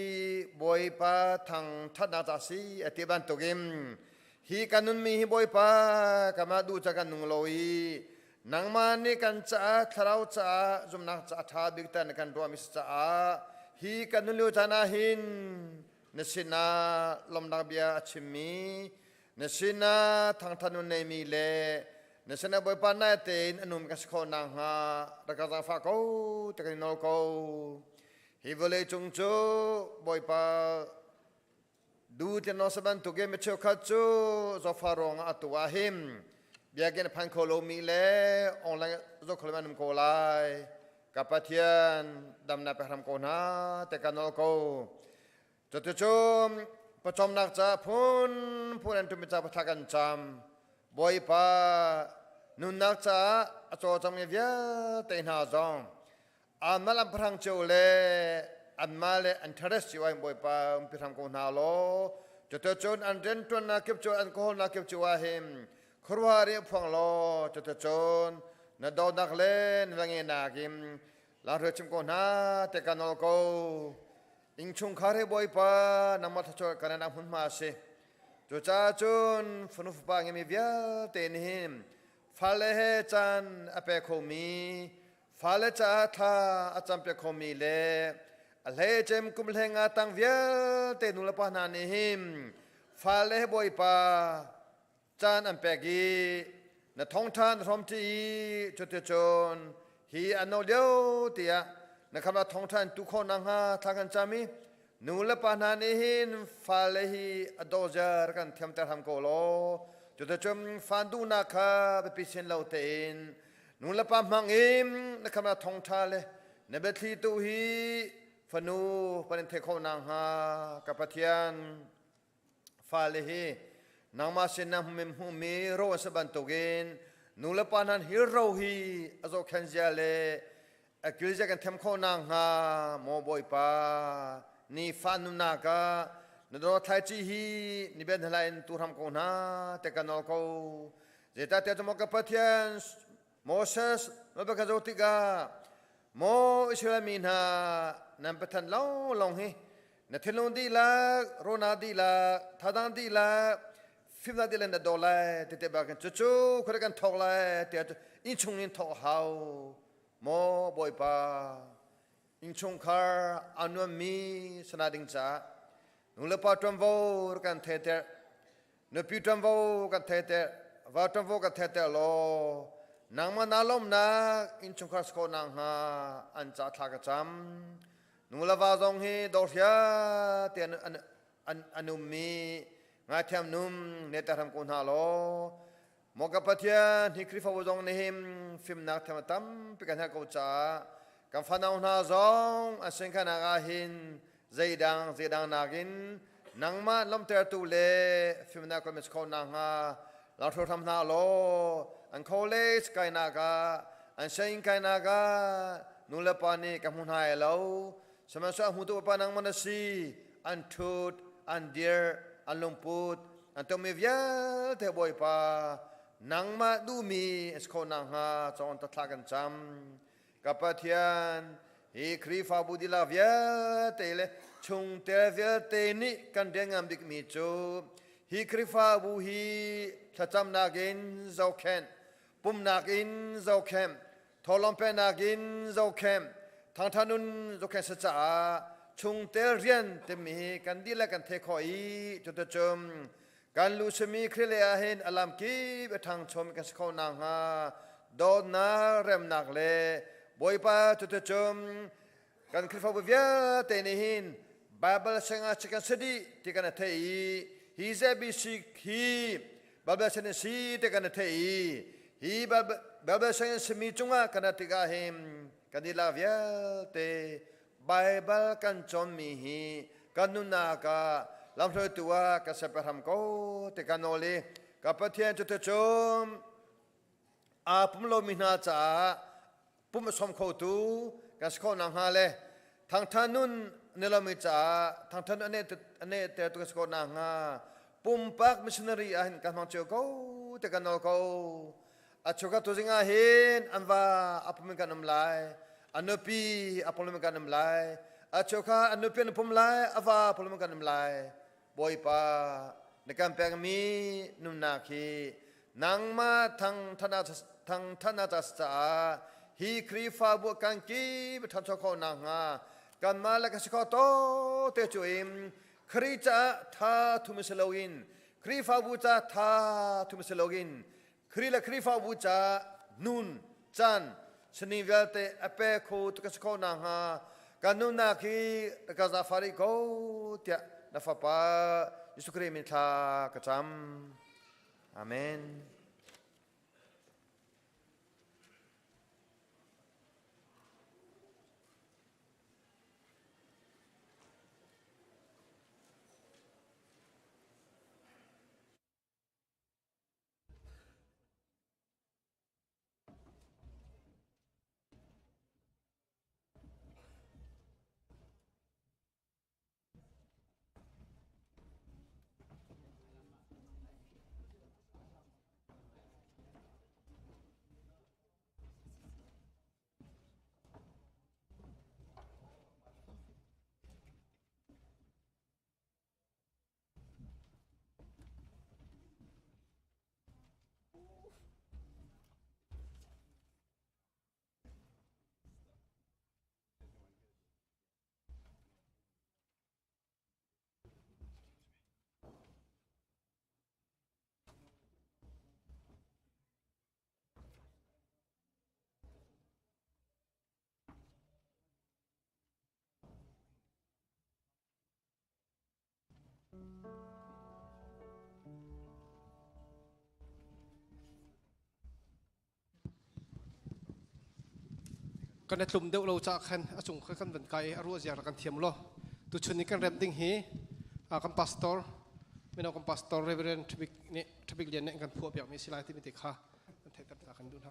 Bawipa thangṭhatnak ca si a ti bantukin hi kan nunmi hi Bawipa kanmah duh ca kan nung lo i nangmah nih kan caah thlarau caah zumhnak caah ṭha bik tan kan ruahmi si caah hi kan nun lio caan ah hin na sinah lawmhnak bia a chimmi na sinah thangṭhat nun neimi le na sinah Bawipa nai tein a num kan si khawh nakhnga rak ka zaangfah ko ti kan i nawl ko. Hi vawlei cung cu Bawipa du tlen sa bantukin mi cheukhat cu zofa ruangah atu ah hin biakinn a phan kho lomi le online zoh kho lomi an um ko lai. Ka Pathian damnak pe hram ko hna te ka nawl ko. Cuticun pawcawmnak ca phunphun an ṭummi ca thla kan cam. Bawipa nunnak caah a cawlcangmi vialte hna zong anmah lam phahrang cio le anmah le an terrace cio ah Bawipa umpi hram ko hna law cuticun an rianṭuannak kip cu an kawlnak kip cio ah hin khuaruahhar i phuang law cuticun na dawtnak le na langenak in lamhruai chim ko hna te ka nawl ko. Innchungkhar he Bawipa nangmah thluachuah kan in hmunhma a si. Cucaah cun fanu fapa ngeimi vialte nih hin fale he caan a pe khomi, fale caah thla a campiak khomi le a hleicem kum hlenga tang vialte nulepa hna nih hin fale he Bawipa caan an pek i na thawngṭha na hrawmṭi i cuticun hi an no lio tiah na khamnak thawngṭha in tu khawh nakhnga thla kan cam i nu le pa hna nih hin fale hi a dawhzer kan thiamter hram ko law cuticun fan duhnak kha biapi sin lo tein nu le pa hmang in na khamnak thawngṭha le na biathli tu hi fanu pan in theih khawh nakhnga ka Pathian Fale hi nangmah sinah hmuhmi ro an si bantukin nu le pa hna hi ro hi a zohkhenh zia le Akilzia kan them khawh nakhnga maw Bawipa nifa nunnak ah na dawt thlaici hi ni ben hlai in tu hram ko hna te ka nawl ko. Zeicahtiah cu maw ka Pathian Moses na ka zoh tikah maw Israel mi hna nan Pathian lawnglawng hi na thinlung dihlak, rawhnak dihlak, thadang dihlak, fimnak dihlak na daw lai ti te bak in cucu khuari kan thawk lai tiah innchung in thawk hau maw Bawipa innchungkhar a nuammi sana ding caah nulepa ṭuanvo kan theiter nupi ṭuanvo kan theiter va ṭuanvo kan theiter law nangmah naa lawmnak innchungkhar si khawh nakhnga an ca thla ka cam nu le va zong hi dawhria te an an ummi ngaithiam num ne ta hram ko hna law maw ka Pathian hi Khrihfabu zong nih hin fimnak thiam tampi kan herh ko caah kan fanau hna zong an singkhanak ah hin zeidang zeidang nakin nangmah lawmtertu le fimnak kan kho nakhnga lamhruai hram hna law an college kainak ah an sianginn kainak ah nu le pa nih ka hmu hna ai lo Sihmanhsehlaw a hmutu pa nangmah na si, an ṭhut, an dir, an lungput, an tuahmi vialte Bawipa, nangmah duhmi a si khawh nakhnga cawn thla kan cam. Ka Pathian, hi Khrihfabu dihlak vialte le chungtel vialte nih kan rian ngan bikmi cu hi Khrihfabu hi thlacamnak in zohkhenh, pumnak in zohkhenh, Thawhlawm peknak in zohkhenh, thangṭha nun zohkhenh si caah chungtel rian timi hi kan dihlak kan theih khawh i cuticun kan lu simi Khrih lei ah hin a lam kip a ṭhangchomi kan si kho nakhnga dawtnak, remnak le Bawipa cuticun kan Khrihfabu vialte nih hin Baibal sengah si kan si dih ti kan i theih i hi ZBC hi Baibal seng in si ti kan i theih i hi Baibal seng in simi cungah kan rat tikah hin kan i lak vialte Baibal kan cawnmi hi kan nunnak ah lamhruaitu ah kan ser hram ko ti kan nawl i ka Pathian cu cuticun aa pum lomi hna caah pum a sawm khotu kan si khawh nakhnga le thangṭha nun ne lomi caah thangṭha nun a nehtertu kan si khawh nakhnga pumpak missionary ah hin kan hmang cio ko ti kan nawl ko. A chuka tu zing ah hin an va a pum in kan um lai, a nupi a pum in kan um lai, a chukha a nupi an pum lai, a va pum in kan um lai. Bawipa na kan pekmi nunnak hi nangmah thangthatnak caah hi Khrihfabu kan kip ṭhancho khawh nakhnga kanmah le kan si kho to te cu in Khrih caah tha thum si loin Khrihfabu caah tha thum si loin Khrih le Khrihfabu caah nun caan sani vialte a pe kho tu ka si kho nakhnga kan nunnak hi ka zafa rih ko tiah na fapa Jesuh Khrih min thla ka cam. Amen. Kan i tlum deuh lo caah khan a cung kha kan van kai i a ruah zia rak kan thiam law tuchun ni kan remh ding hi kan pastor mino kan pastor Reverend Ṭhabik nih Ṭhabik Lian nih an kan phuah piakmi a si lai timi te kha an theihter ta kan duh hna.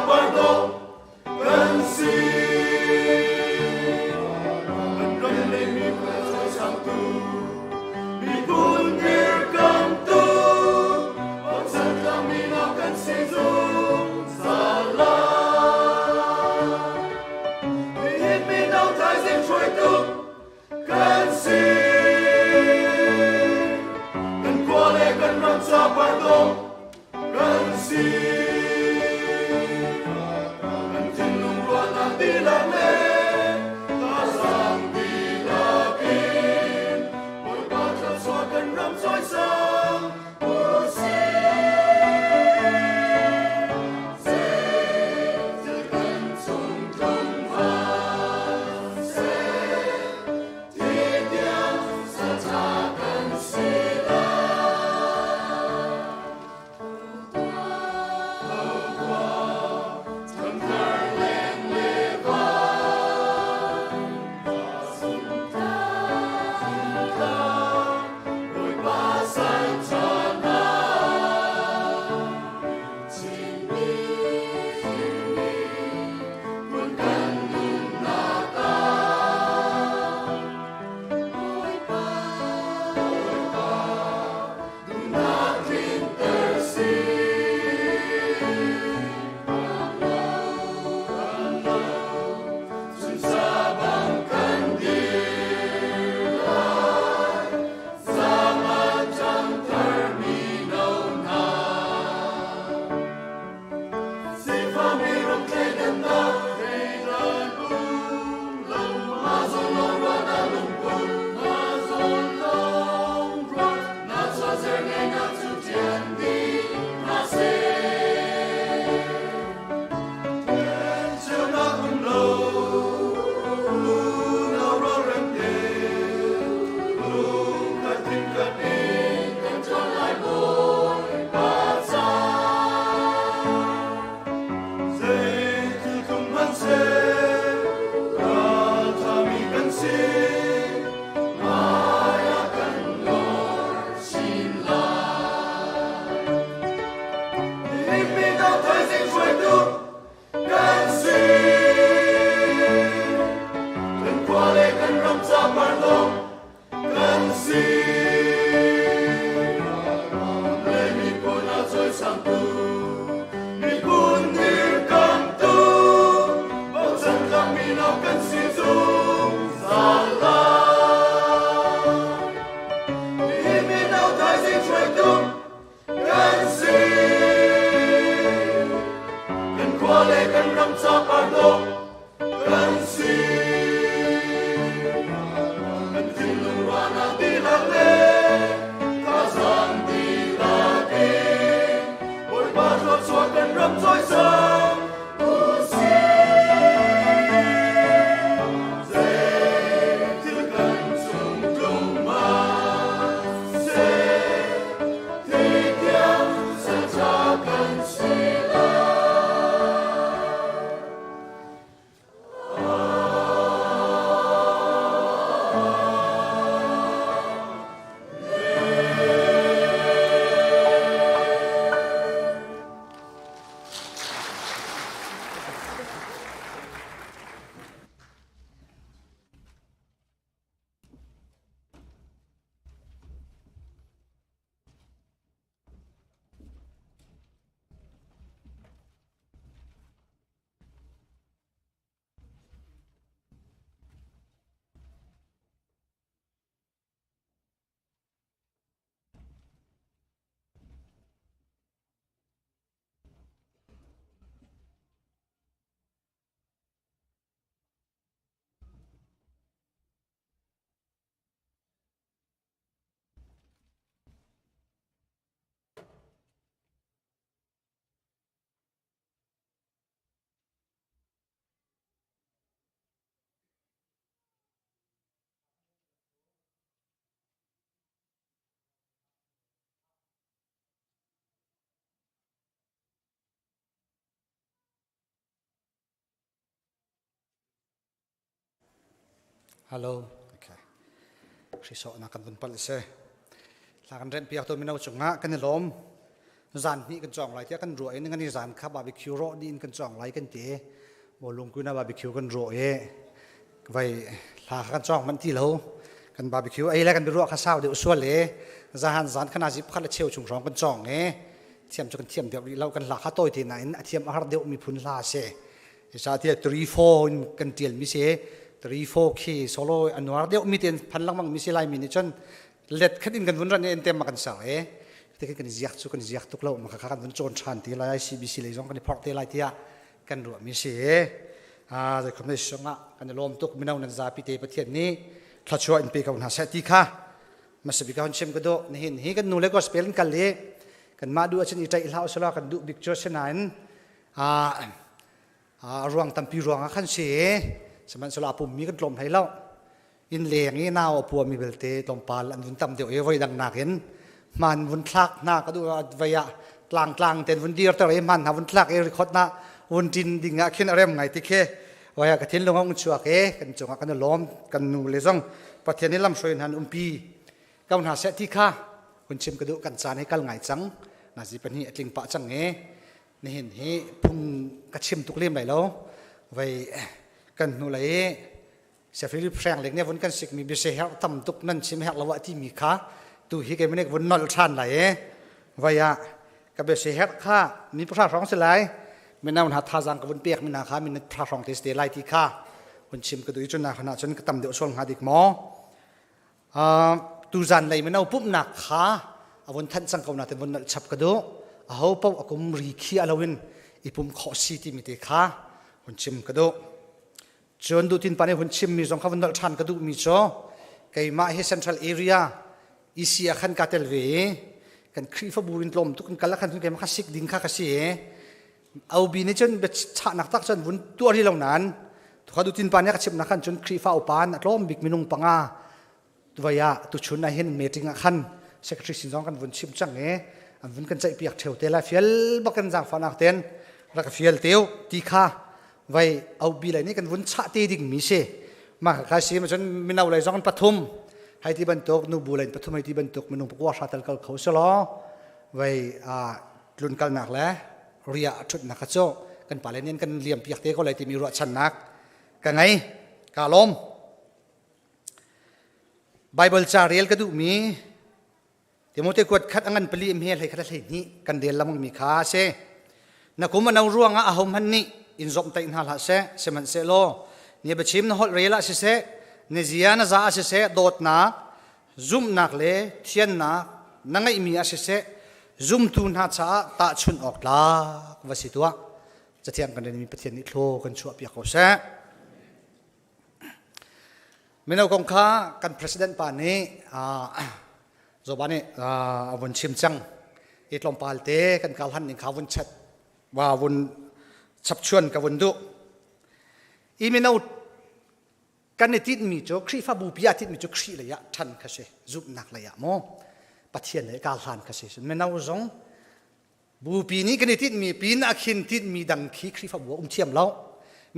pardo kan si. Kan ram le miphun cawisangtu, miphun dirkamtu, bochan tlakmi mino kan si zungzal lai. Nihin mino thaizing hruaitu kan si. Kan khua le kan ram ca pardo kan si. Kan thinlung ruahnak dihlak le thazaang dihlak in Bawipa thluachuah kan ram cawisang usih. Zeithil kan cung tlung hmanhseh, thi tiang saṭha kan si lai. Hello. Okay. Hrisawhnak kan vun palh si. Hla kan remh piak tu mino cungah kan i lawm. Zan hnih kan cawng lai tiah kan ruah i ningani zan kha barbecue rawh dih in kan cawng lai kan ti. Maw lungkun ah barbecue kan rawh i vai hla kha kan cawng manh ti lo. Kan barbecue ei le kan biaruah kha sau deuh sual i zahan zan kha nazi pakhat le cheu chung hrawng kan cawng i thiam cu kan thiam deuh rih lo kan hla kha tawi te nain a thiam a har deuh miphun hla a si. Cucaah 3-4 in kan tial mi si 3-4 khi solo a nuar deuh mi ten phan lengmang mi si Laimi nih cun let khat in kan vun ran i ntem ma kan ser i tikin kan ziak cu kan ziak tuk lo ma kha kan vun cawn ṭhan ti lai CBC lei zong kan i phorh te lai tiah kan ruah mi si a zeikhom nei sungah kan i lawm tuk mino nan zapi te Pathian nih thluachuah in pe ko hna seh ti kha masabik hun chim ka duh nihin hi kan nu le gospel in kal i kan mah duh ahcun i ṭaih hlah usila kan duh bik cu sinain a ruang tampi ruangah khan si sihmanhsehlaw a pummi kan tlawm hlei lo inn leng i nau a puami belte tlawmpal an vun tam deuh i voi dang nakin hman vun thlak hna ka duh vai ah tlang tlang ten vun dir ter i hman hna vun thlak i record na vun tin ding ah khin a rem ngai ti khi vai ah ka thinlung a ung chuak i kan cungah kan i lawm kan nu le zong Pathian i lamhruai hna umpi ko hna seh ti kha hun chim ka duh kan caan hi kal ngai cang nazi pahnih a tling pah cang i nihin hi phung ka chim tuk lem lai lo vei kan hnu lei Sefiri hreng leng ne vun kan sik mi bise her tam tuk nan chim her lo ti mi kha tu hi ke mene vun nol than lai e vai ah ka bese her kha mi phra hrong se lai minau na thazang ka vun pek mi na kha min phra hrong te ste lai ti kha hun chim ka du chun na khana chun ka tam deuh sol nga dik mo Tuzan lei mino pumhnak kha a vun thanh cang ko nain vun nolh chap ka duh. Aho paoh a kum ri khi a loin i pum khawh si timi te kha hun chim ka duh. Cun duhtin pa nih hun chimmi zong kha vun nolh ṭhan ka duhmi cu keimah hi Central Area EC ah khan kaa tel ve i kan Khrihfabu in tlawm tuk in kal ah khan keimah kha sik ding kha ka si i Aubi nih cun biachahnak tak cun vun tuah rih lo nain tukha dutin pa nih a ka chimhnak khan cun Khrihfa upa an a tlawm bik minung panga vai ah tuchun ah hin meeting ah khan secretary sin zong kan vun chim cang i an vun kan ceih piak theo te lai fial bak kan zaangfahnak ten rak fial teu ti kha vai aubi lai nih kan vun chah te ding mi si mah kha si ma cun mino lei zong pathum hai ti bantuk nubu lei pathum hai ti bantuk minung pakua hra tal kal kho selaw vai a tlunkalnak le ria a ṭhutnak kha cu kan pale nih an kan liam piak te ko lai timi ruahchannak ka ngei ka lawm Bible ca rel ka duhmi Timote kuat khat a ngan pali he hlei khat hlei hnih kan rel lamang mi kha a si na kum a no ruangah aho hmanh nih in zomhtaih hna hlah seh sihmanhsehlaw ni biachim na holh rel ah siseh na zia na za ah siseh dawtnak zumhnak le thiannak na ngeihmi ah siseh zumtu hna caah tahchunh awk tlak va si tuah cathiang kan relmi Pathian nih thlaw kan chuah piak ko seh mino kong kha kan president pa nih zoba nih a vun chim cang i tlawmpal te kan kal han ning kha vun chat wa vun chapchuan ka vun duh i mino Kan i tinhmi cu Khrihfabu pi ah tinhmi cu Khrih lei ah ṭhan kha si, zumhnak lei ah maw Pathian lei kar hlan kha si. Mino zong bupi nih kan i tinhmi pin ah khin tinhmi dang khi Khrihfabu ah um thiam lo.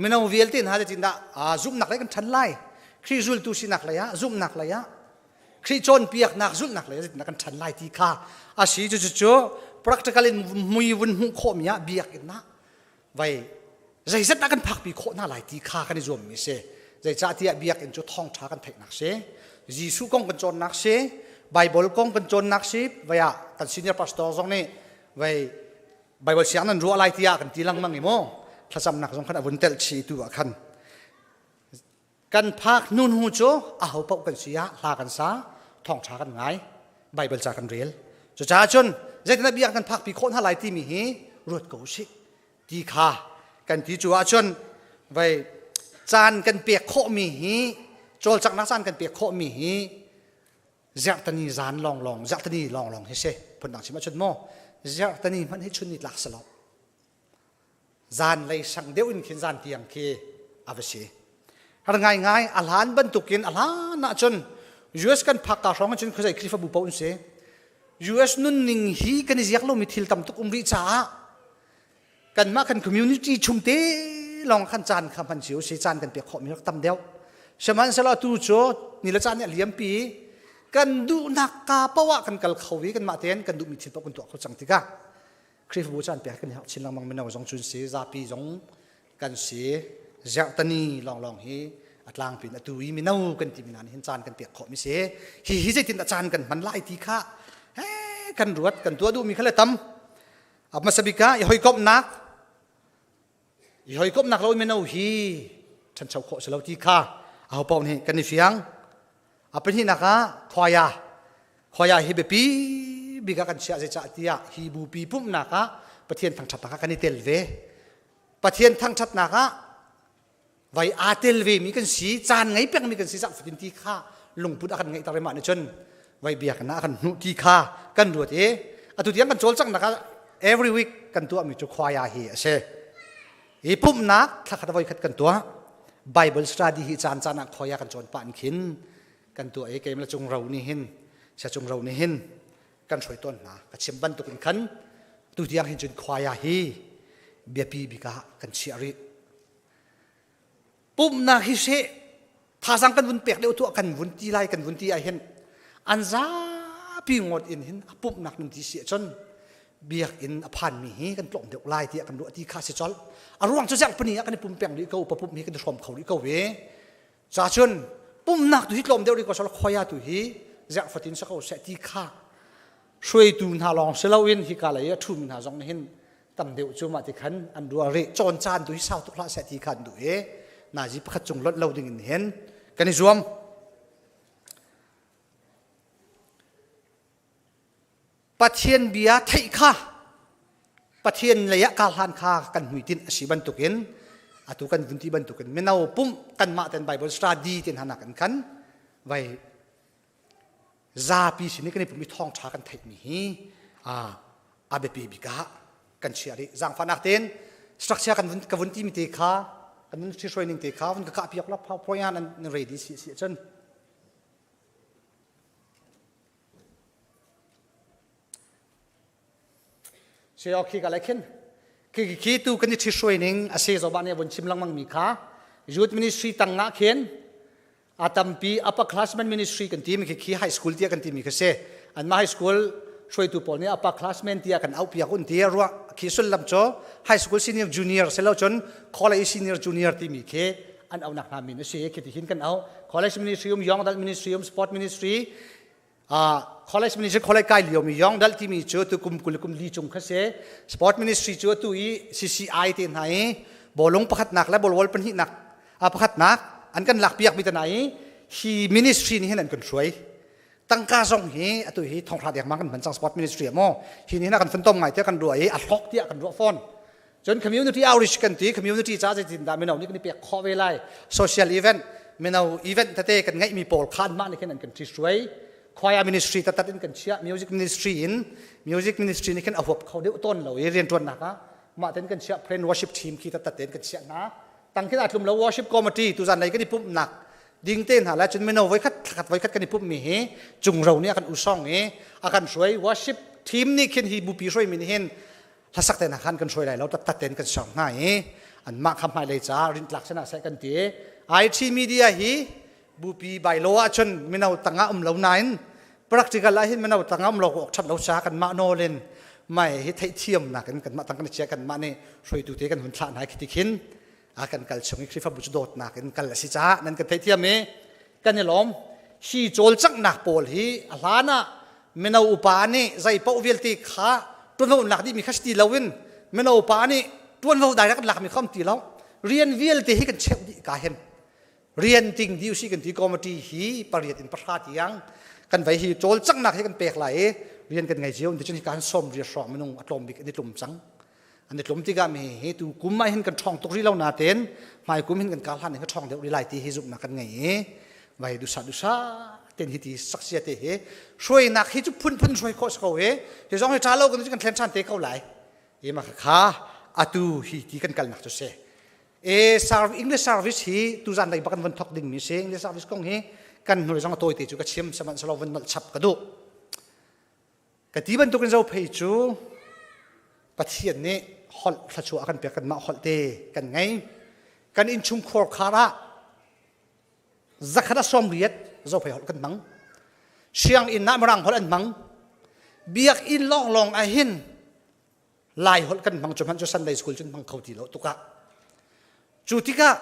Mino vialte hna zeitindah zumhnak lei kan ṭhan lai. Khrih zultu sinak lei ah zumhnak lei ah Khrih cawnpiaknak zulhnak lei ah zeitindah kan ṭhan lai ti kha a si. Cucu practical in mui vun hmuh khawhmi ah biakinn ah vai zeizat dah kan phakpi khawh hna lai ti kha kan i zuammi si zeicahtiah biakinn cu thawngṭha kan theihnak si Jesuh kong kan cawnnak si Bible kong kan cawnnak si vai ah kan senior pastor zong nih vai Bible siang nan ruah lai tiah kan ti lengmang i mu thlacamnak zong khan a vun telh chih tu ah khan Kan phak hnu hnu cu aho paoh kan si ah hla kan sa, thawngṭha kan ngai, Baibal ca kan rel. Cucaah cun zeitindah bia kan phakpi khawh hna lai timi hi ruat ko usih ti kha kan ti cu ahcun vei caan kan pek khawhmi hi cawlcanghnak caan kan pek khawhmi hi zerhtani zan lawnglawng zerhtani lawnglawng hi si phundang chim ahcun maw zerhtani hmanh hi chun ni tlak si lo Zanlei sang deuh in khin zan tiang khi a va si. Har ngaingai a hlan bantukin a hlan ahcun US kan phak ka hrawng ahcun khuazei Khrihfabu paoh an si. US nunning hi kan i ziak lomi thil tam tuk um rih caah kanmah kan community chung te lawng khan caan kha hman cio si caan kan pek khawhmi rak tam deuh. Sihmanhsehlaw atu cu ni le caan nih a liampi kan duhnak ka paoh ah kan kal kho i kanmah tein kan duhmi thil paoh kan tuah kho cang tikah. Khrihfabu caan pek kan herh chin lengmang mino zong cun si zapi zong kan si zerhtani lawnglawng hi a tlangpi in atu i mino kan ti mi hna nih hin caan kan pek khawh mi si hi hi zeitin dah caan kan hman lai ti kha kan ruat kan tuah duhmi kha le tam a hmasa bik ah i hawikomhnak i hawikomhnak lo mino hi ṭhancho khawh si lo ti kha aho paoh nih kan i fiang a pahnihnak ah khoya khoya hi biapi bik ah kan chiah zeicah tiah hi bupi pumhnak ah Pathian thangṭhatnak ah kan i tel ve Pathian thangṭhatnak ah vai aa tel ve mi kan si caan ngei peng mi kan si zang fatin ti kha lungput a kan ngeih ter mah nih cun vai biakinn ah a kan hnuh ti kha kan ruat i atu tiang kan cawlcanghnak ah every week kan tuah mi cu choir hi a si i pumhnak thlakhat voi khat kan tuah Bible study hi caan caan ah choir kan cawn pah in khin kan tuah i keimah cung ro nih hin sia cung ro nih hin kan hruai tawn hna ka chim bantuk in khan tu tiang hin cun choir hi biapi bik ah kan chiah rih pumhnak hi she thazang kan vun pek deuh tuah kan vun ti lai kan vun ti ah hin an zapi ngawt in hin a pumhnak nun ti si ahcun biakinn a phan mi hi kan tlawm deuh lai tiah kan ruah ti kha si col a ruang cu zerh pani ah kan i pum peng rih ko papumh hi kan i hrawm kho rih ko ve ca cun pumnak tu hi tlawm deuh rih ko sal khoya tu hi zerh fatin sa ko seh ti kha hruaitu hna lawng si loin hi ka lei a ṭhumi hna zong nih hin tam deuh cu mah ti khan an ruah rih cawn caan tu hi sau tuk hlah seh ti kha an duh i nazi pakhat cung lonh lo ding in hin kan i zuam Pathian bia theih kha Pathian lei ah kar hlan kha kan hmuitinh a si bantukin atu kan vun ti bantukin mino pumh kanmah ten Bible study tin hanak in khan vai zapi sin i kan i pum i thawngṭha kan theihmi hi a biapi bik ah kan chiah rih zaangfahnak tein structure kan vun ka vun timi te kha kan vun hruai ning te kha vun ka kah piak la PowerPoint ah nan ready si si ahcun Si khi ka lai khin khi khi tu kan i ṭhihruai ning a se zoba nih vun chim lengmang mi kha youth ministry tang ah khin a tampi upper classman ministry kan ti mi khi khi high school tiah kan ti mi kha si anmah high school hruaitu pawl nih upper classman tiah kan auh piak un ti ruah khi sullam cu high school senior junior si lo cun college senior junior timi khi an auhnak hna min a si khi ti hin kan auh college ministry um young adult ministry um sport ministry college ministry college kai lio mi young adult timi cu tu kum 20 kum li cung kha si sport ministry cu tu i CCI te hna i bawlung pakhatnak le bawlwal pahnihnak pakhatnak an kan lak piak mi te hna i hi ministry nih hin an kan hruai tangka zong hi atu hi thonghra dengmang kan hman cang sport ministry mo hi ni na kan funtom ngai tiah kan ruah i a hlok tiah kan ruah fawn Cun community outreach kan ti community ca zeitin dah mino nih kan i pek khawh ve lai social event mino event tete kan ngeihmi pawl kha anmah nih khin an kan ṭhihruai choir ministry tatat in kan chiah music ministry in music ministry nih khin a huap kho deuh tawn lo i rianṭuannak ah mah ten kan chiah prayer worship team khi tatat tein kan chiah hna tang khin aa tlum lo worship committee tuzan lei kan i pumhnak ding te hna la cun mino voikhat thlakhat voikhat kan i pumhmi hi cungro nih a kan usong i a kan hruai worship team nih khin hi bupi hruaimi nih hin hlasak te hna khan kan hruai lai lo taktak tein kan sawm hna i anmah kha hmailei caah rintlak sinah seh kan ti IT media hi bupi by law ahcun mino tangah um lo nain practical ah hin mino tangah um lo awk that lo ca kanmah nawl in mai hi theihthiamnak in kanmah tang kan chia kanmah nih hruaitu te kan hun thlah hna khi ti khin a kan kal chung i Khrihfabu cu dawtnak in kal a si caah nan kan theihthiam i kan i lawm hi cawlcanghnak pawl hi a hlan ah mino upa nih zei paoh vialte kha ṭuanvo lak dihmi kha si ti loin mino upa nih ṭuanvo direct an lakmi kha um ti lo rian vialte hi kan cheuh dih ka hin rian ting di usih kan ti committee hi pariat in pahra tiang kan vei hi cawlcanghnak hi kan pek lai i rian kan ngei cio ti cun hi kan som ria hrawng minung a tlawm bik an i tlum cang an i tlum tikah mi hi tu kum ah hin kan ṭhawng tuk rih lo natein hmai kum hin kan kar hlan hin ka ṭhawng deuh rih lai ti hi zumhnak kan ngei i vai dusa dusa ten hi ti saksia te hi hruainak hi cu phunphun hruai khawh si ko i hi zong hi ṭha lo kan kan thlen ṭhan te ko lai i ma kha atu hi ti kan kalnak cu si e English service hi tuzan lei bak kan von thok ding mi si English service kong hi kan hnulei zong a tawi te cu ka chim sihmanhsehlaw von nolh chap ka duh Ka ti bantukin zophei cu Pathian nih holh thluachuah a kan pek kanmah holh te kan ngei. Kan innchungkhur khar ah zakhat a 80 zophei holh kan hmang. Sianginn ah mirang holh an hmang. Biakinn lawnglawng ah hin. Lai holh kan hmang cu hmanh cu Sunday school cun hmang kho ti lo tukah. Cu tikah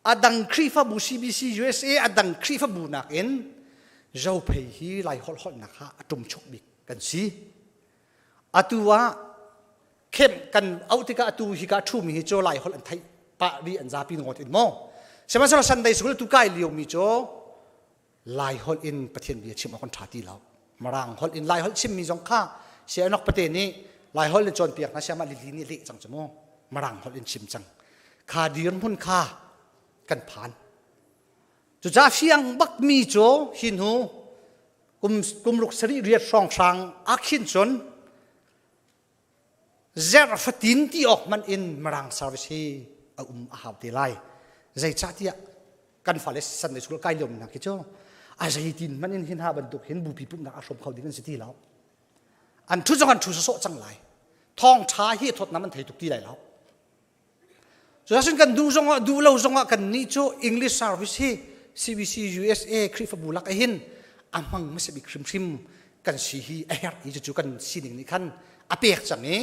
adang Khrihfabu CBC USA adang Khrihfabu nakin Zophei hi Lai holh holhnak ha a ṭumchuk bik kan si. Atu ah khem kan auh tikah atu hi ka ṭhumi hi cu Lai holh an theih pah ri an zapi ngawt in maw. Sihmanhsehlaw Sunday school tu kai lio mi cu Lai holh in Pathian bia chim awk an ṭha ti lo. Mirang holh in Lai holh chimmi zong kha Sianok pate nih Lai holh in cawnpiak hna siamah lili nih leh cang cu mu. Mirang holh in chim cang. Kha dirhmun kha kan phan. Cucaah fiang bakmi cu hi hnu kum kum ruk sarih riat hrawnghrang ah khin cun Zerh fatin ti awk hmanh in Mirang service hi a um a hau te lai. Zeicahtiah kan fale Sunday school kai lio hna khi cu a zeitin hmanh in hin ha bantuk hin bupi pumhnak a hrawm kho ding an si ti lo. An thu zong an thu sawsawh cang lai. Thawng ṭha hi thawtnam an thei tuk ti lai lo. Cucaah kan duh zongah duh lo zongah kan nih cu English service hi CBC USA Khrihfabu lak hin a hmang hmasa bik hrimhrim kan si hi a herh i cucu kan sining nih khan a pek cang i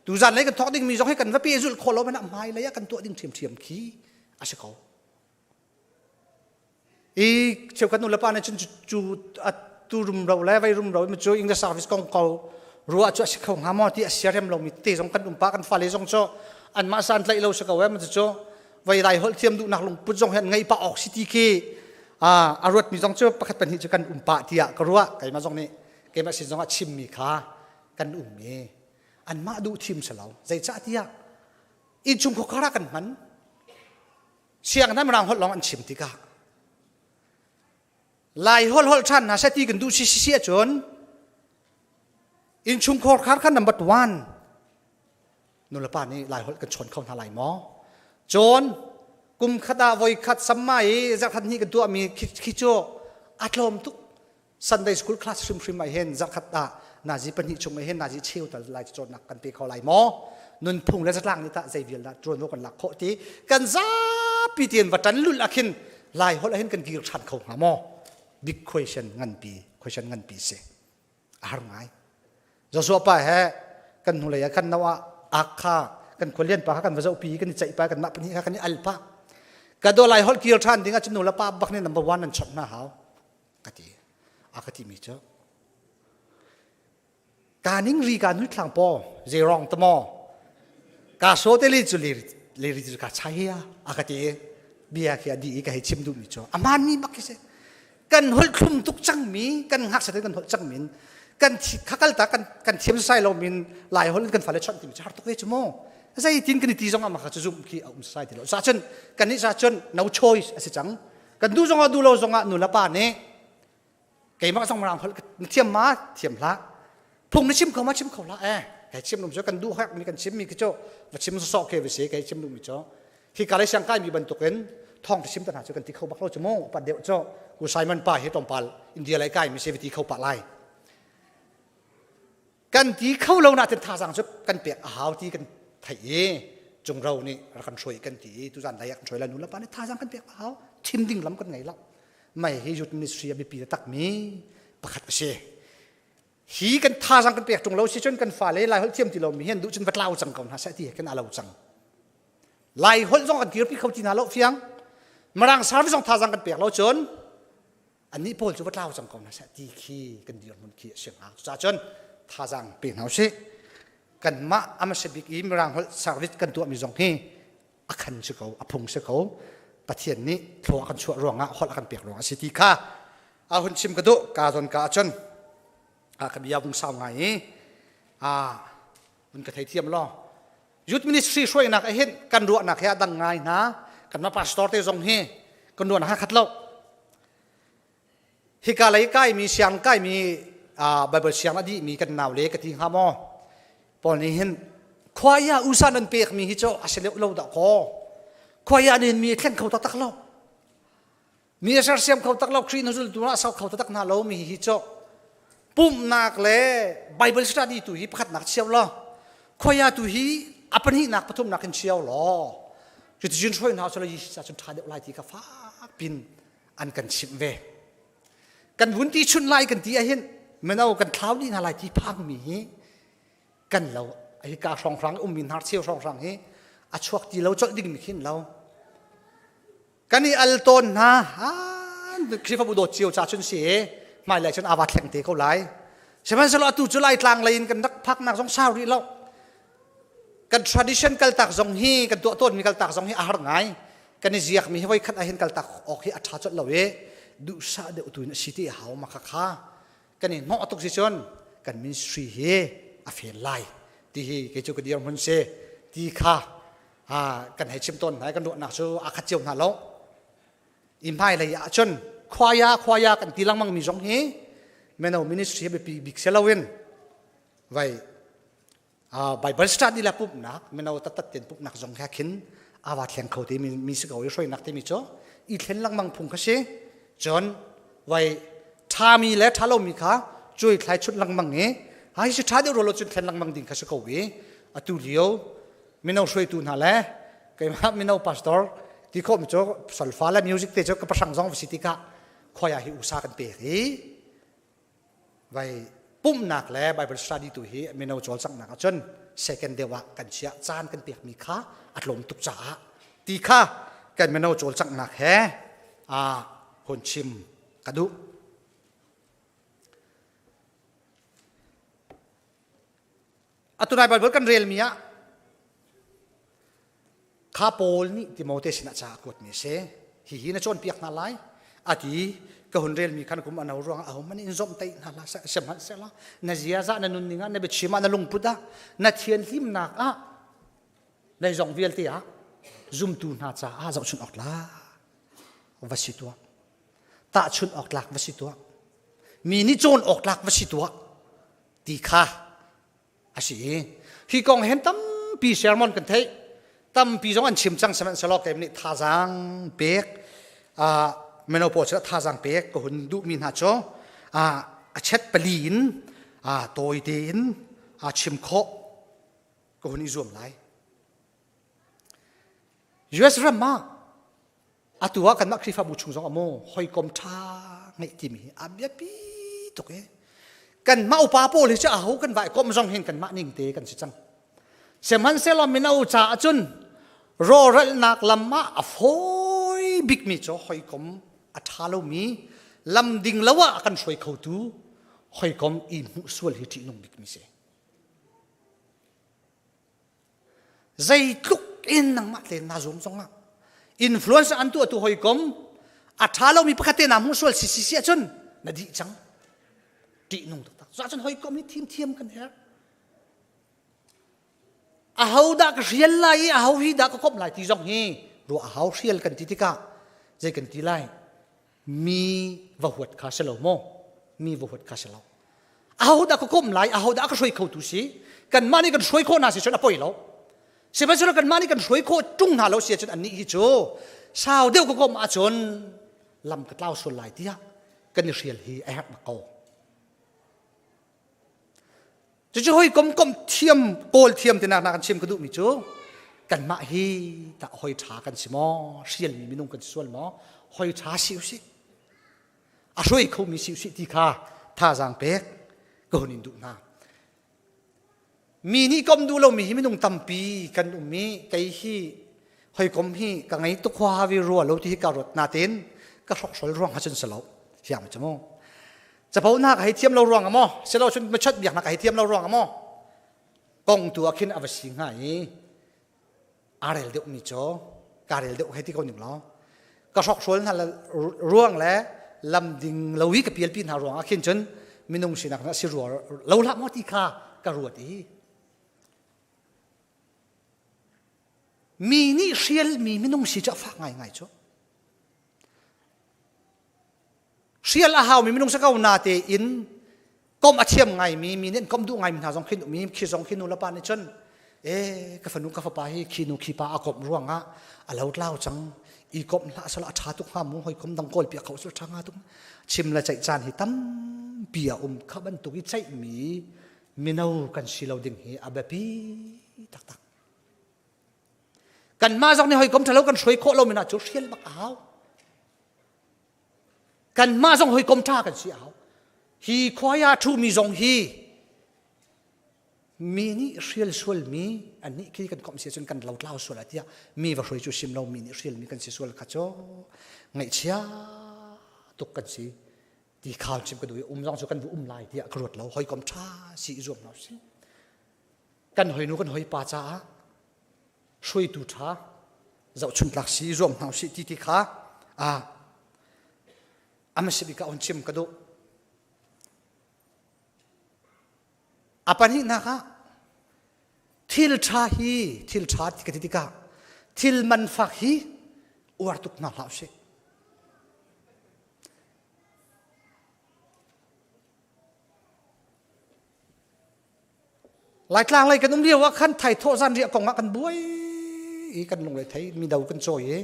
tuzan lei kan thawk dingmi zong hi kan va pehzulh khawh lo hmanh ah hmailei ah kan tuah ding ṭhiamṭhiam khi a si ko. I cheukhat nu le pa nih cun cu tu rumro le vei rumro mi cu English service kong ko ruah cu a si kho hnga maw ti a siarem lomi te zong kan um pa kan fale zong cu anmah san tlaih lo si ko em cu vei lai holh thiam duhnak lungput zong hi an ngei pa awk si ti khi a ruatmi zong cu pakhat pahnih cu kan um pah tiah ka ruah keimah zong nih keimah sin zong ah chimmi kha kan um i anmah duh thim si lo zeicah tiah innchungkhar ah kan hman Sianginn ah Mirang holh lawng an chim tikah Lai holh holh ṭhan hna seh ti kan duh si si ahcun innchungkhar khar kha number one nulepa nih Lai holh kan chawn kho hna lai maw? Cun kum khat ah voi khat samma i zarh khat hnih kan tuahmi khi cu a tlawm tuk. Sunday school class hrimhrim ah hin zarkhat ah nazi pahnih chung ah hin nazi cheu tal lai cawnnak kan pe kho lai maw nunphung le zatlang nih tah zei vial dah ṭuanvo kan lak khawh ti kan zapi tein va ṭan lulh ah khin lai holh ah hin kan kir ṭhan kho hnga maw big question nganpi question nganpi si a har ngai Joshua pa he kan hnulei ah khan no ah ak kha kan khualian pa kha kan va zohpi kan i ceih pa kan mah pahnih kha kan i al pa ka do lai holh kir ṭhan ding ah cun nu le pa bak nih number one an chawnh hna hau ka ti a ka timi cu ka ning ri ka nui thlang paw zei rong ta maw ka so te li cu le le ri cu ka chai hi a ka ti bia khi a di i ka hei chim duh mi cu a man mi bak khi si kan holh thlum tuk cang mi kan ngak sa kan holh cang min kan khakal ta kan kan thiam sai lo min lai holh kan fale chon ti mi har tuk ve chu mo zei tin kan ti zong ama kha chu zum khi a um sai ti lo sa chun kan ni sa chun no choice a si cang Kan duh zongah duh lo zongah nu le pa nih keimah zong mirang holh na thiam ma thiam hlah phung na chim kho ma chim kho hlah eh kai chim lum cu kan duh hak mi kan chim mi khi cu va chim sawsawh ke va si kai chim duh mi cu hi ka lei siang kai mi bantukin thong chim ta hna cu kan ti kho bak lo cu mu pat deuh cu ku Simon pa hi tlawmpal India lei kai mi se va ti kho pa lai Kan ti kho lo natin thazaang cu kan pek a hau ti kan theih i cungro nih rak kan hruai kan ti i tuzan lei ah kan hruai lai nu le pa nih thazaang kan pek a hau thim ding lam kan ngei lo mei hi youth ministry a biapi takmi pakhat a si hi kan thazaang kan pek ṭung lo si cun kan fale lai holh thiam ti lomi hi an duh cun va tlau cang ko hna seh ti kan alo cang lai holh zong kan kirpi kho ti hna lo fiang mirang service zong thazaang kan pek lo cun Annih pawl cu va tlau cang ko hna seh ti khi kan dirhmun khi a si hnga. Cucaah cun thazaang pe hna usih. Kanmah a hmasa bik i Mirang holh service kan tuahmi zong hi a khan si ko, a phung si ko. Pathian nih thlua a kan chuah ruangah holh a kan pek ruangah a si ti kha a hun chim ka duh ka zawn ka ahcun a ka bia vung sau ngai i a vun ka theithiam law Youth ministry hruainak ah hin kan ruahnak he a dang ngai hna. Kanmah pastor te zong hi kan ruahnak a khat lo. Hika lei kaimi siang kaimi Bible siang a dihmi kan nau le ka ti hnga maw? Paul nih hin khuaya usa nan pekmi hi cu a si leuh lo dah kaw. Khuaya nih mi thleng kho taktak lo. Mi a sersiam kho tak lo Khrih na zultu ah sau kho taktak hna lo mi hi cu pumhnak le Bible study tu hi pakhatnak chiao lo khoya tu hi a pahnihnak pathumnak in chiao law cuticun hruai hna sala yi sa cun ṭha deuh lai ti kha fak pin an kan chimh ve kan vun ti chun lai kan ti ahhin mino kan thlau dih hna lai ti phang mi hi kan lo. Hi ka hrawnghrang ummi hnarcheu hrawnghrang hi a chuak ti lo colh ding mi khin lo. Kan i al tawn hna. Khrihfabu dawt cio ca cun si hmailei cun ava thleng te ko lai. Sihmanhsehlaw atu cu Laitlang lei in kan rak phaknak zong sau rih lo. Kan tradition kaltak zong hi kan tuah tawnmi kaltak zong hi a har ngai. Kan i ziakmi hi voi khat ah hin kaltak awk hi a ṭha colh lo i duhsah deuh tu in a si ti a hau ma kha kha kan i hnawh tuk si cun kan ministry hi a fail lai ti hi kei cu ka dirhmun si ti kha kan hei chim tawn hna kan ruahnak cu a khat cio hna lo. I hmailei ah cun khuaya khuaya kan ti lengmang mi zong hi meno ministry biapi bik si loin vai Bible study la pumhnak mino tattat ten pumhnak zong he khin awa thleng kho te mi mi si ko i hruainak te mi cu i thlen lengmang phung kha si. Cun vai ṭhami le ṭha lomi kha cuai thlai chut lengmang i hai si ṭha deuh rolo cun thlen lengmang ding kha si ko i atu lio mino hruaitu hna le keimah mino pastor ti khawh mi cu solfa le music te cu ka pahrang zong va si tikah khoya hi usa kan pek i vai pumhnak le Bible study tu hi mino cawlcanghnak ahcun second deuh ah kan chiah caan kan pek mi kha a tlawm tuk caah ti kha kan mino cawlcanghnak he a hun chim ka duh. Atu nai Bible kan relmi ah kha Paul nih Timote sinah ca a kuatmi a si. Hihi na cawnpiak hna lai a ti. Ka hun relmi khan kum ano ruangah ahohmanh in zomhtaih hna hlah sihmanhsehlaw na ziaza na nunning ah na biachim ah na lungput ah na thianhlimnak ah zeizong vialte ah zumtu hna caah zohchunh awk tlak va si tuah. Tahchunh awk tlak va si tuah. Mi nih cawn awk tlak va si tuah ti kha a si. Hi kong hen tampi sermon kan theih. Tampi zong an chim cang sihmanhsehlaw keim nih thazaang pek mino pawl cu thazaang pek ka hun duhmi hna cu a chet pali in tawi tein chim khawh ka hun i zuam lai. US ram ah atu ah kanmah Khrihfabu chung zong ah mu hawikom ṭha ngeih timi hi a biapi tuk i kanmah upa pawl hi cu aho kan vai kom zong hin kanmah ning te kan si cang. Sihmanhsehlaw mino caah cun rawhralhnak lam ah a fawi bikmi cu hawikom a ṭha lomi lam ding lo ah a kan hruai khotu hawikom i hmuh sual hi ṭihnung bikmi si. Zeitluk in nangmah tein naa zuam zongah influence an tuahtu hawikom a ṭha lomi pakhat te naa hmuh sual si si si ahcun na dih cang. Ṭihnung taktak. Cuahcun hawikom hi thim thiam kan herh. Aho dah ka hrial lai i aho hi dah ka komh lai ti zong hi ruah a hau. Hrial kan ti tikah zei kan ti lai? Mi va huat kha si lo maw? Mi va huat kha si lo. Aho dah ka komh lai? Aho dah ka hruai khotu si? Kanmah nih kan hruai khawh hna si cun a poi lo. Sihmanhsehlaw kanmah nih kan hruai khawh ṭung hna lo si ahcun annih hi cu sau deuh ka komh ahcun lam ka tlau sual lai tiah kan i hrial hi a herh bak ko. Cucu hawikom kom thiam kawl thiam tinak na kan chim ka duhmi cu kanmah hi tah hoi ṭha kan si maw? Hrialmi minung kan si sual maw? Hoi ṭha si usih. A hruai khomi si usih ti kha thazaang pek ka hun in duh hna. Mi nih kom duh lomi hi minung tampi kan um i kei hi hawikom hi ka ngei tuk hua vi rua lo ti hi ka ruat natin ka hrokhrol ruang ha cun si lo. Fiang cu mu. Capo na ka hei thiam lo ruang maw? Silo cun machot biak na ka hei thiam lo ruang maw? Kong tu ah khin a va si hnga i aa rel deuh mi cu ka rel deuh hei ti ko ning law ka hrokhrol hna ruang le lam ding lo i ka pialpi hna ruang ah khin cun minung sinak na si rua lo hlah maw ti kha ka ruat i mi nih hrial mi minung si cu a fak ngaingai cu. Hrial a haumi minung si ko na tein kom a thiam ngaimi mi nih an kom duh ngaimi hna zong khi mi khi zong khi nu le pa nih cun e ka fanu ka fapa hi khi nu khi pa a komh ruangah a lo tlau cang i komh hlah sala a ṭha tuk hnga mu hawikom dang kawl piak kho su ṭha nga tuk chim le ceih caan hi tampi a um kha bantuk i ceihmi mino kan si lo ding hi a biapi taktak. Kanmah zong nih hawikom ṭhalo kan hruai khawh lo mi hna cu hrial bak a hau. Kanmah zong hawikom ṭha kan si a hau. Hi khuai ah ṭhumi zong hi. Mi nih hrial sualmi annih khi kan komh si ahcun kan lotlau sual ah tiah mi va hruai cu sim lo mi nih hrialmi kan si sual kha cu ngaihchia tuk kan si ti khal chim ka duh i um zong cu kan vu um lai tiah ka ruat lo hawikom ṭha si i zuam hna usih kan hoinu kan hoipa caah hruaitu ṭha zohchuntlak si i zuam hna usih ti ti kha a amasi bik ah on chim ka duh A pahnihnak ah thil ṭha hi thil ṭha ti ka ti tikah thil manfak hi uar tuk hna hlah usih. Laitlang lei kan um lio ah khan thaithawh zanriah kong ah kan buai i kan lungre thei mi do kan cawi i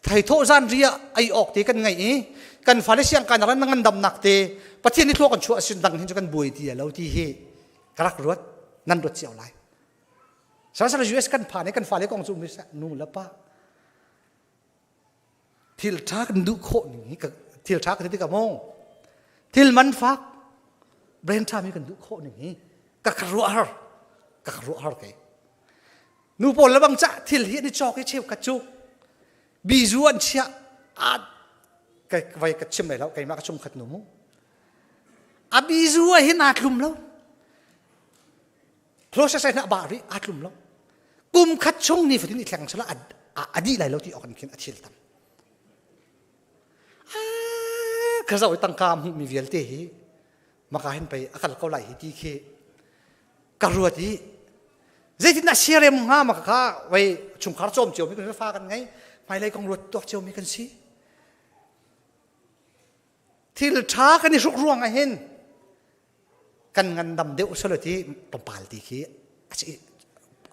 thaithawh zanriah ei awk te kan ngeih i kan fale siang kan ran ngandamnak te Pathian nih thlua kan chuah sin dang hin cu kan buai ti lo ti hi ka rak ruat nan ruat cio lai sasal US kan phan i kan fale kong cu um nu le pa thil ṭha kan duh khawh ning hi thil ṭha ka ti tikah maw thil man fak brand ṭha mi kan duh khawh ning hi ka ka ruah har ka ka ruah har kei nu pawl le bang cah thil hi an i cawk i cheukhat cu bizu an chiah a kai vai ka chim lai lo keimah ka chungkhat nu mu a bizu ah hin aa tlum lo Closest na ba ri aa tlum lo. Kum khat chung ni fatin i thleng sala a dih lai lo ti awk khin a thil tam. Ka zau tangka hmuh mi vialte hi maka hin pei a kal ko lai hi ti khi ka ruat i zeitin dah siarem hnga maka kha wei chungkhar cawm cio mi kan fa kan ngei hmailei kong ruat tuak cio mi kan si thil ṭha kan i hruk ruang ah hin kan ngandam deuh solo ti tlawmpal ti khi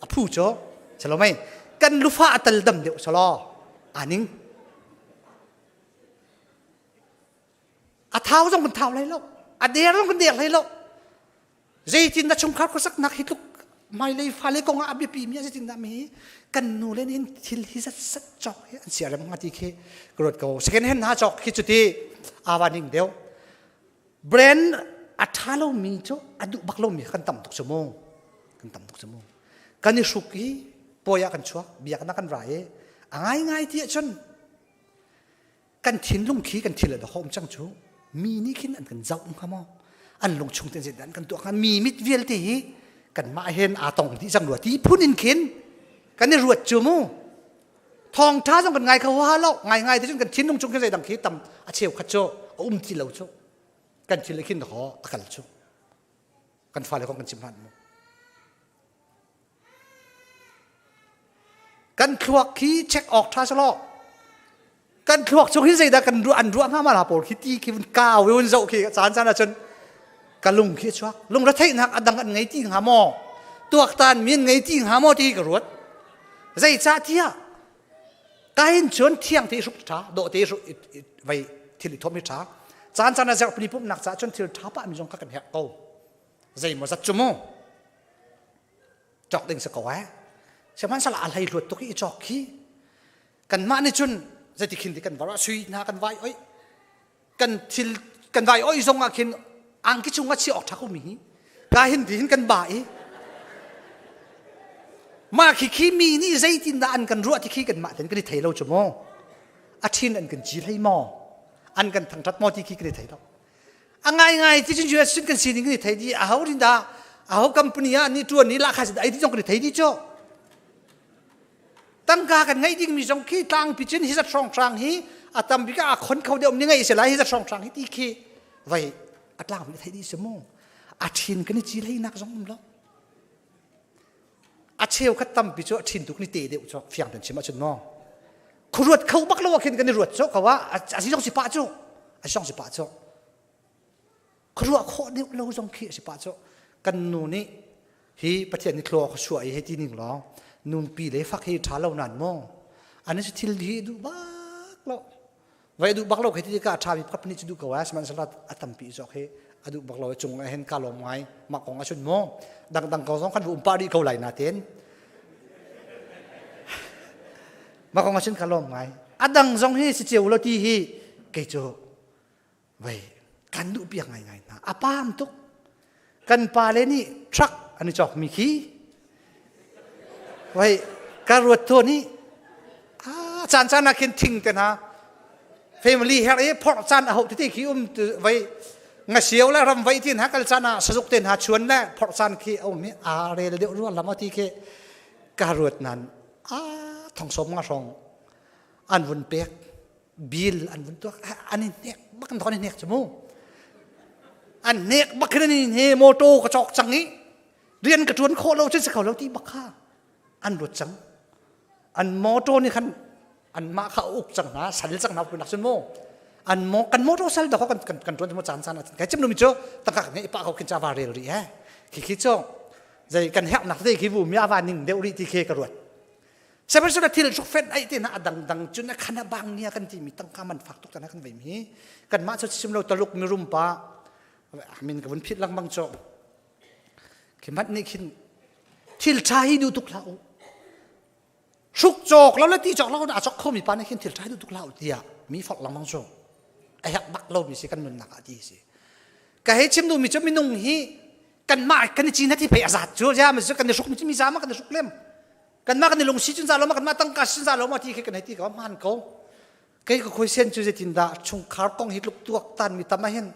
a phu cu salo mei kan lufa a tal dam deuh solo aning a thau zong kan thau lai lo a der zong kan der lai lo zeitin na chungkhar khuasak nak hi tluk mailei fale kong ah a biapi mi zeitin dah mi kan nu le in thil hi zat sat chok hi an siarem nga ti khi ka ruat ko second hand ha chok khi cuti awa ning deuh Brand a ṭha lomi cu a duh bak lomi kan tam tuk cu mu. Kan tam tuk cu mu. Kan i hruk i puai ah kan chuak, biaknak kan ra i a ngaingai ti ahcun kan thinlung khi kan thil a hom cang cu mi nih khin an kan zoh hnga maw an lungchung ten zeidah an kan tuah hnga mi mit vialte hi kanmah hen aa tong dih cang rua ti phun in khin kan i ruat cu mu thawngṭha zong kan ngai kho ha lo ngai ngai te cun kan thinlung chung khin zeidang khi tam a cheu khat cu a um ti lo cu kan thil khin ho a kal cu kan fale kong kan chim hlan mu kan thluak khi check awk ṭha selaw kan thluak chung hin zeidah kan ruah an ruah hnga ma la pawl khi ti khi vun kau vun zoh khi caan caan ahcun ka lung khi chuak lung retheihnak a dang an ngei ti hnga maw tuaktan mi an ngei ti hnga maw ti ka ruat zeicah tiah kain cun thiang te hruk ṭha dawh te hruk vei thil i thawm hi ṭha caan caan ah zarhpini pumhnak caah cun thil ṭha pah mi zong kha kan herh ko zei maw zat cu mu cawk ding si ko eh sihmanhsehlaw a hlei hluat tuk i cawk khi kanmah nih cun zeiti khin ti kan var sui hna kan vai oi kan thil kan vai oi zong ah khin angki chung ah chia awk ṭha ko mi hi ka hin ti hin kan ba i mah khi khi mi nih zeitin dah an kan ruah ti khi kanmah ten kan i thei lo cu mu a ṭhin an kan ci hlei maw an kan thangṭhat maw ti khi kan i thei lo a ngai ngai ti cun US cun kan sining kan i thei di a ho rin dah a ho company ah ni ṭuan ni lahkhah ai ti zong kan i thei di cu tangka kan ngeih dingmi zong khi tlangpi cun hi zat hrawnghrang hi a tam bik ah a khon kho deuh ni ngeih si lai hi zat hrawnghrang hi ti khi vai a tlangpi thei dih si mu a ṭhin kan i ci hleinak zong um lo a cheu khat tampi cu a ṭhin tuk ni te deuh cu fiang ten chim ahcun maw khuruat kho bak lo ah khin kan i ruat cu ko ah a si zong si pah cu a si zong si pah cu khuaruah khawh deuh lo zong khi a si pah cu kan nu nih hi Pathian nih thlua ka suah i hei ti ning lawng nunpi le fak hi ṭha lo nan maw an si thil hi duh bak lo vai duh bak lo khi ti ka ṭha mi pakhat nih cu duh ko ai sihmanhsehlaw a tampi zawk hi a duh bak lo cung ah hin ka lawm ngai mah kong ah cun maw dangdang ko zong kan um pah rih ko lai natin mah kong ah cun ka lawm ngai a dang zong hi si cio lo ti hi kei cu vei kan duh piak ngai ngai hna a pam tuk kan pa le nih truck An i cawk mi khi. Wai ka ruat tawn i ah caan caan ah khin thing te hna family her i phorh caan a hauh tete khi um vai ngasio le ram vai tin ha kal caan ah sazuk te hna chuan le phorh caan khi a um i aa rel deuh rua lam ti khi ka ruat nan a thongsom nga hrawng an vun pek bill an vun tuak an i hnek bak an i hnek chu mu an hnek bak hin an he motor ka cawk cang i rian ka ṭuan khawh lo cun si kho lo ti bak kha an ruat cang an motor nih khan anmah kha uk cang hna sal cang hna nak cun mu an mo kan motor sal da kan kan kan ṭuan mo caan caan kai cim mi cu tangka kan i pa ko khin cha va rel rih he khi khi cu zei kan herh nak te khi vu mi awa ning deuh rih ti khi ka ruat Sihmanhsehlaw thil hrukfenh ai te hna a dangdang cun a khan a bang nia kan timi tangka man fak tuk tana kan vei mi kanmah cu chim lo taluk mirum pa min ka vun phit lengmang cu khi mat nih khin thil tha hi duh tuk hlah u hruk cawk lo le ti cawk lo a cawk khomi pa nih khin thil tha hi duh tuk hlah u tiah mi forh lengmang cu a herh bak lo mi si kan nunnak ah ti si ka hei chim duhmi cu minung hi kanmah kan i cin hi pei a zat cu ja mi cu kan i hruk mi cu mi za ma kan i hruk lem kanmah kan i lungsi cun za lo ma kanmah tangka sin za lo ma ti khi kan hei ti ko hmaan ko kei ka khoi sen cu zeitin dah chungkhar kong hi tluk tuak tan mi tam ah hin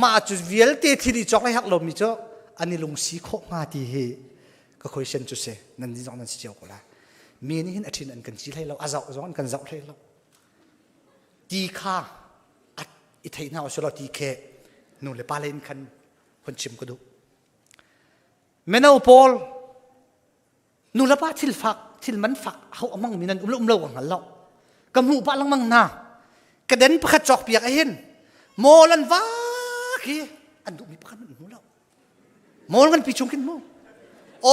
mah cu vialte thil i cawk le hak lomi cu an i lungsi khawh hnga ti hi ka khoi sen cu si nan ni zong nan si cio ko lai mi nih hin a ṭhin an kan ci hlei lo a zoh zong an kan zoh hlei lo ti kha i thei hna usih ti khe nu le pa le in khan hun chim ka duh mino pawl nu le pa thil fak thil man fak ho amang mi nan um lo um lo ka hngal lo ka hmuh pah lengmang hna ka den pakhat cawk piak ahin mawl an va khi an duhmi pakhat an hmu lo mawl kan pi chung khin mu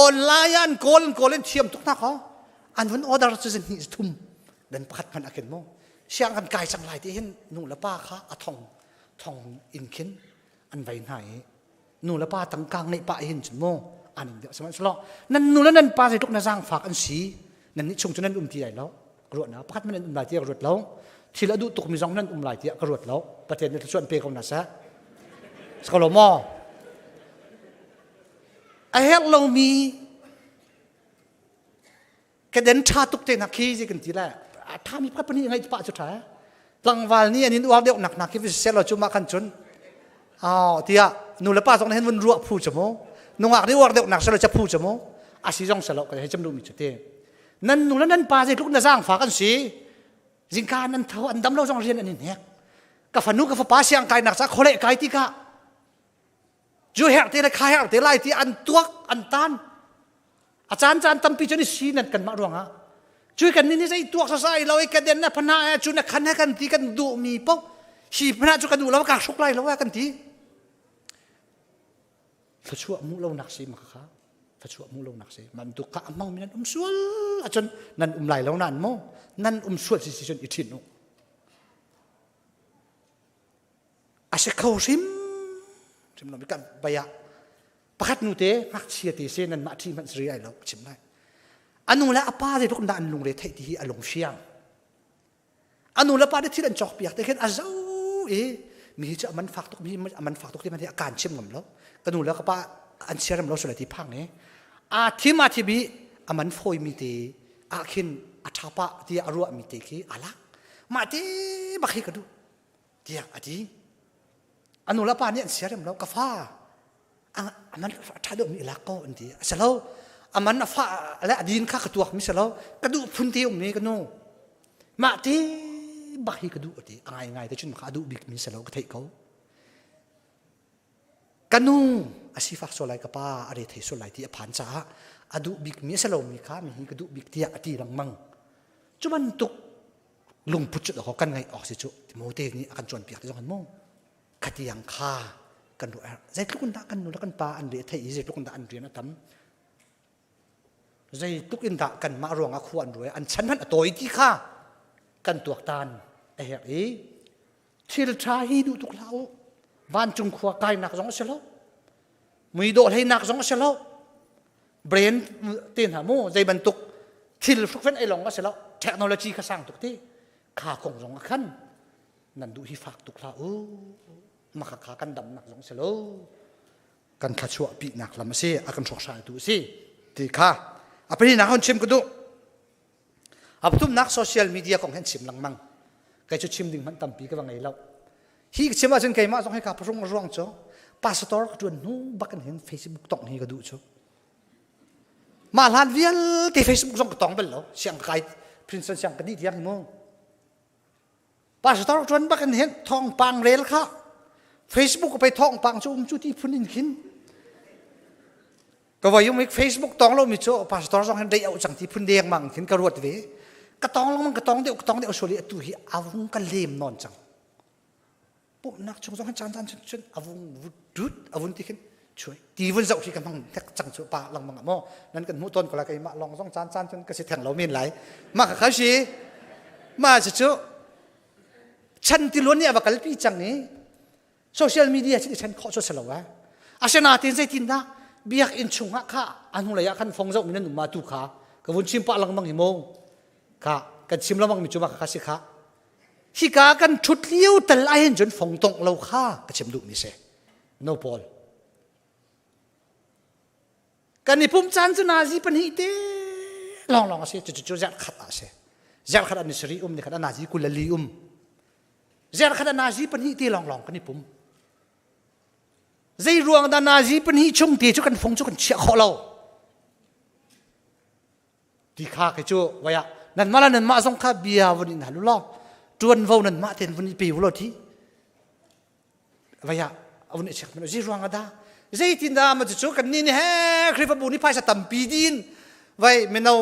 online an kawl an kawl an thiam tuk na kho an vun order cu zin hnih thum den pakhat hmanh akin mu siang kan kai cang lai ti hin nu le pa kha a thong thong in khin an vai hna i nu le pa tangka ngeih pah hin cun mu an in deuh sihmanhsehlaw nan nu le nan pa zeitluk na zaangfak an si nan nih chung cu nan um ti lai lo ka ruat na pakhat man nan um lai tiah ka ruat lo thil a duh tukmi zong nan um lai tiah ka ruat lo pathian nih thluachuah pe ko na seh si ko lo maw a herh lomi ka den ṭha tuk te nak khi kan ti lai a ṭhami pakhat pahnih ngai pah cu ṭha tlangval nih an in uar deuh nak nak khi seh lo cu mah khan cun oh tiah nu le pa zong nih hin vun ruah phu cu mu nungak nih uar deuh nak selo ca phu cu mu a si zong selo ka hei cem duhmi cu ti nan nu le nan pa zeitluk na zaangfak an si zingka nan tho an dam lo zong rian an in hek ka fanu ka fapa siang kai nak ca khole kai ti ka Cu herh te le kha herh te lai ti an tuak an tan. A caan caan tampi cu ni si nan kanmah ruangah. Cu kan ni zei tuak sasai lo i ka den na phana e cu na khan he kan ti kan duh mi po hi phana cu ka duh lo ka hruk lai lo kan ti. Thluachuah mu lo nak si ma kha thluachuah mu lo nak si man tu ka amang mi nan um sual acun nan um lai lo nan mo nan um sual si si cun i thin u. A si kho hrim hrim lo kan baya pakhat nu te ngakchia te se nan mah ṭhi hmanh sri ai lo chim lai anu le apa zeitluk dah an lungre theih ti hi a lung fiang anu le pa te thil an cawk piak te khin a zo i mi hi cu a man fak tuk mi a man fak tuk ti man hi a kaan chim ngam lo ka nu le ka pa an siaram lo sule ti phang i a thim a thi bi a man fawi mi te ah khin a ṭha pa ti a ruah mi te khi a lak mah te bak hi ka duh tiah a ti. A nu le pa nih an siarem lo, ka fa a man a ṭha deuhmi i lak ko an ti. A si lo, a man a fa le a din kha ka tuak mi si lo, ka duh phun te ummi ka nu. Mah te bak hi ka duh a ti. A ngai ngai te cun kha a duh bik mi si lo ka theih ko. Ka nu a sifak sual lai ka pa a re thei sual lai ti a phan caah a duh bik mi a si lomi kha mi hi ka duh bik tiah a ti lengmang. Cu bantuk lungput cu dakaw kan ngaih awk si cu Timote nih a kan cawnpiak ti zong mu khatiang kha kan ruah zeitluk in dah kan nu le kan pa an re thei i zeitluk in dah an rian a tam zeitluk in dah kanmah ruangah khua an ruai an chan hmanh a tawi ti kha kan tuaktan a herh i thil ṭha hi duh tuk hlah u vancung khua kainak zong a si lo muidawh hleinak zong a si lo brain te hna mu zei bantuk thil hrukfen ei lawng a si lo technology kha sang tuk ti kha kong zong a khan nan duh hi fak tuk hlah u maka kha kan damnak zong si lo. Kan thlachuah pinak lam a si, a kan hrawkhraltu a si ti kha a pahnihnak hun chim ka duh. A pathumnak social media kong hin chim lengmang. Kei cu chim ding hmanh tampi ka va ngei lo. Hi ka chim ahcun keimah zong hi ka phrung ruang cu pastor ka ṭuan hnu bak in hin Facebook tong hi ka duh cu. Mah hlan vialte Facebook zong ka tong bal lo. Siang ka kai Princeton siang ka dih tiang hi mu. Pastor ṭuan bak in hin thawngpang rel kha Facebook pei thawngpang cu um cu ti phun in khin ka voi um Facebook tong lo mi cu pastor zong hin dei au cang ti phun deng mang khin ka ruat ve ka tong lengmang ka tong deuh ka tong deuh soli atu hi avung ka lem non cang pumhnak chung zong hin caan caan cun cun avung vut avun ti khin chuai ti vun zoh khi ka hmang tek cang cu pa lengmang ah maw nan kan hmuh tawn ko la keimah long zong caan caan cun ka si theng lo men lai mah kha kha si mah cu cu chan tiluan nih a va kalpi cang i social media cu i chan khawh cu si lo eh asinain zeitindah biakinn chungah kha a hnulei ah khan fong zoh mi nan um ma tu kha ka vun chim pah lengmang hi mu kha kan chim lengmang mi cu mah kha si kha hika kan ṭhut lio tal ahhin cun fong tongh lo kha ka chim duh mi si no paul kan i pum caan cu nazi pahnih te lawnglawng a si cu cu zarh khat ah a si zarh khat ah ni sarih um ni khat ah nazi 24 um zarh khat ah nazi pahnih te lawnglawng kan i pum zei ruang dah nazi pahnih chung te cu kan fung cu kan chiah khawh lo Ti kha kei cu vai ah nanmah le nanmah zong kha bia vun in hal u law ṭuanvo nanmah tein vun i pe u law thi vai ah a vun i check men zei ruang ah dah zeitindah ma cucu kan nih nih he Khrihfabu nih phaisa tampi din vai mino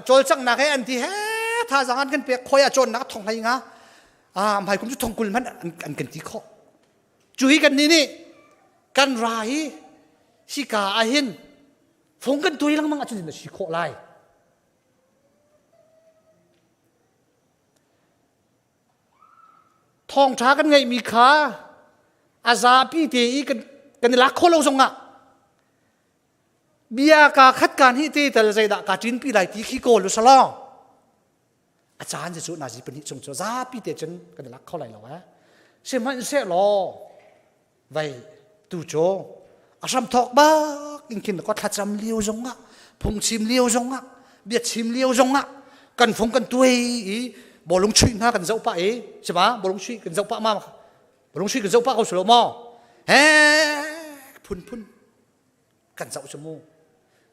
cawlcanghnak he an ti he thazaang an kan pek khoi ah cawnnak thong hlei nga ah hmai kum cu thong kul hmanh an kan ti khawh cu hi kan nih nih kan ra hi hika ahhin Fung kan tuai lengmang ahcun na si khawh lai. Thawngṭha kan ngeihmi kha a zapi te i kan, kan i lak khawh lo zongah bia ka khat kaan hi te tal zeidah ka ṭinpi lai ti khi kawl u salawng. A caan cu nazi pahnih chung cu zapi te cun kan i lak kho lai lo eh. Sihmanhsehlaw Vei tu cu a hramthawk bak in khin ka thlacam lio zongah phungchim lio zongah biachim lio zongah kan fung kan tuai i bawlung chuih hna kan zoh pah i si ma bawlung chuih kan zoh pah ma bawlung chuih kan zoh pah ko si lo maw he phunphun kan zoh cu mu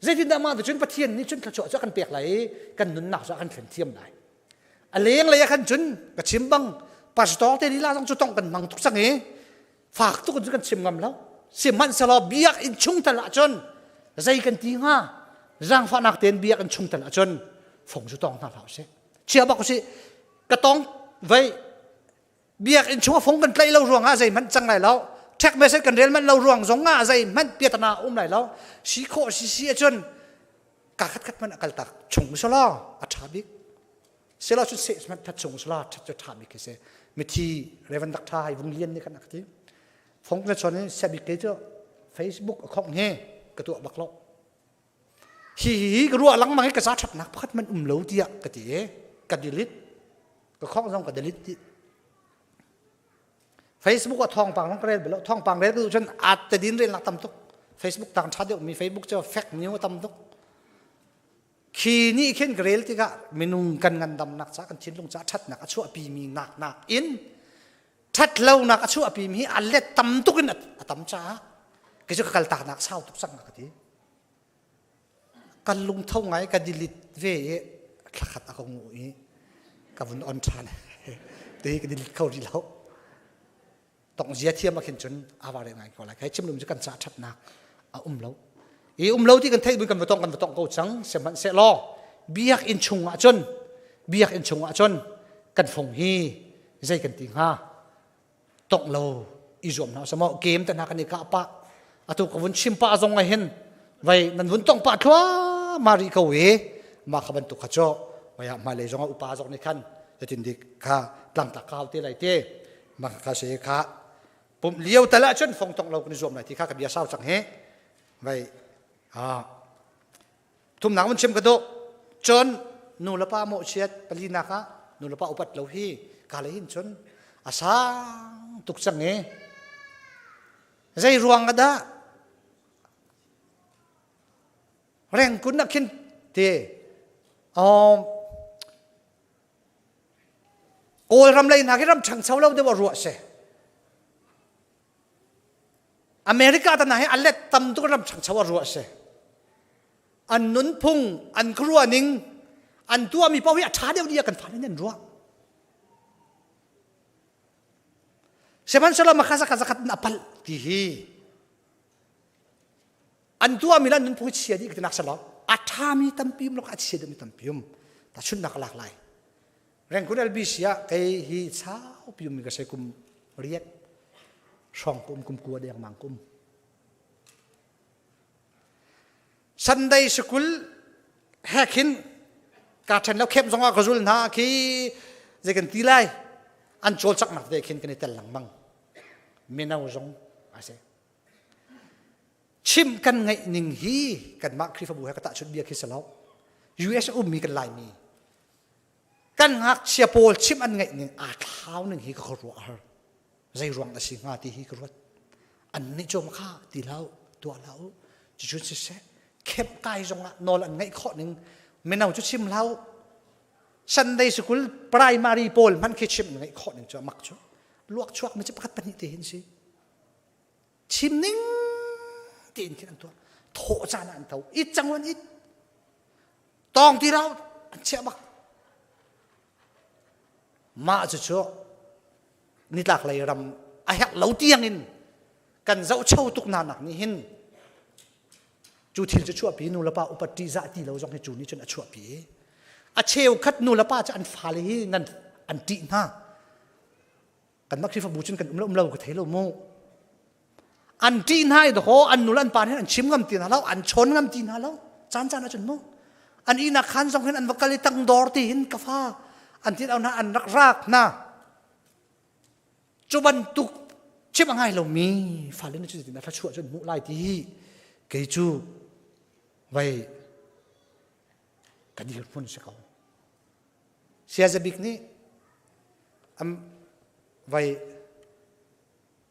zeitindah mah cun Pathian nih cun thluachuah cu a kan pek lai i kan nunnak cu a kan thlen thiam lai a lenglei ah khan cun ka chim bang pastor te lila zong cu tong kan hmang tuk cang i fak tuk in kan chim ngam lo sihmanhsehlaw biakinn chung tal ah cun zei kan ti hnga zaangfahnak tein biakinn chung tal ah cun fong cu tong hna hlah usih chia bak usih ka tong vei biakinn chung a fong kan tlaih lo ruangah zeihmanh cang lai lo text message kan rel manh lo ruang zong ah zeihmanh piatana um lai lo si khawh si si ahcun ka khat khat hmanh a kal tak chung selaw a ṭha bik selaw cu seh hmanh that chung selaw ṭhat cu ṭha bik khi si mithi Reverend Dr. Hai Vung Lian nih khan a ka ti fong na chon in sia bik ke cu Facebook a khong hi ka tuah bak lo hi hi ka ruah lengmang i ka ca ṭhatnak pakhat man um lo tiah ka ti i ka delete ka khong zong ka delete dih Facebook ah thawngpang zong ka rel bel thawngpang rel ka duh cun at te din rel nak tam tuk Facebook tang ṭha deuh mi Facebook cu fake news a tam tuk khi nih khin ka rel tikah minung kan ngandamnak ca kan thinlung ca ṭhatnak a chuahpi mi nak nak in ṭhat lonak a chuahpi mi hi a let tam tuk in a tam caah kei cu ka kal taknak sau tuk cang ka ti kan lungtho ngai ka delete ve i thlakhat a ka ngu i ka vun on ṭhan ti ka delete kho rih lo tong zia thiam ah khin cun ava re ngai ko lai kai chim lum cu kan ca ṭhatnak a um lo i um lo ti kan theih bu kan va tong kan va tong ko cang sihmanhsehlaw biakinn chung ah cun biakinn chung ah cun kan fung hi zei kan ti hnga tongh lo i zuam hna usih maw game te hna kan i kah pah atu ka vun chim pah zong ah hin vai nan vun tongh pah thluahmah rih ko i mah kha bantuk kha cu vai ah hmailei zong ah upa zong nih khan zeitin dik kha tlangtlak ka hau te lai te mah kha si kha pumh lio tal ah cun fong tongh lo kan i zuam lai ti kha ka bia sau cang hi vai ah Thumnak vun chim ka duh. Cun nu le pa mawhchiat palinak ah nu le pa upat lo hi ka le hin cun a sang tuk cang i zei ruang ah dah? Rengkun ah khin te um, Kawlram lei hna khi ram ṭhangcho lo deuh ah ruah si. America ta hna hi a let tam tuk ram ṭhangcho ah ruah si. An nunphung, an khuaruah ning, an tuahmi paoh hi a ṭha deuh dih ah kan fale nih an ruah. Sihmanhsehlaw makha zakhat zakhat in a palh ti hi an tuahmi le an nunphung hi chia dih ka ti nak selaw a ṭhami tampi um lo a chia deuhmi tampi um tahchunhnak ka lak lai Rengkun LBC ah kei hi saupi ummi ka si kum riat hrawng kum kum kua dengmang kum Sunday school he khin ka ṭhen lo khep zongah ka zul hna khi zei kan ti lai an cawlcanghnak te khin kan i tel lengmang mino zong a si chim kan ngaih ning hi kanmah Khrihfabu he ka tahchunh bia khi si lo US ummi kan Laimi kan ngakchia pawl chim an ngaih ning aa thlau ning hi ka khuaruah a har zei ruang a si hnga ti hi ka ruat an nih cu kha ti hlah tuah hlah u cucu siseh khep kai zongah nawl an ngaih khawh ning mino cu chim hlah u Sunday school primary pawl hmanh khi chim ngaih khawh ning cu mak cu luak chuak mi cu pakhat pahnih te hin si chim ning tiin khin an tuah thawh caan ah an tho it cang an it tawng ti rau an chiah bak mah cu cu nitlak lei ram a herh lo tiang in kan zohcho tuk hna nak nih hin cu thil cu chuahpi nu le pa upat ṭihzah ti lo zong hi cu nih cun a chuahpi a cheukhat nu le pa cu an fale hi nan an ṭih hna kanmah Khrihfabu cun kan um lo um lo ka thei lo mu an ṭih hna i dawkaw an nu le an pa nih an chim ngam ti hna lo an chawn ngam ti hna lo caan caan ahcun mu an ihnak khan zong hin an va kal i tangdor ti hin ka fa an ti hna an rak rak hna cu bantuk chim a ngai lomi fale nih cutin a thluachuah cu an hmuh lai ti kei cu vai ka dirhmun si ko Siaza bik nih am vai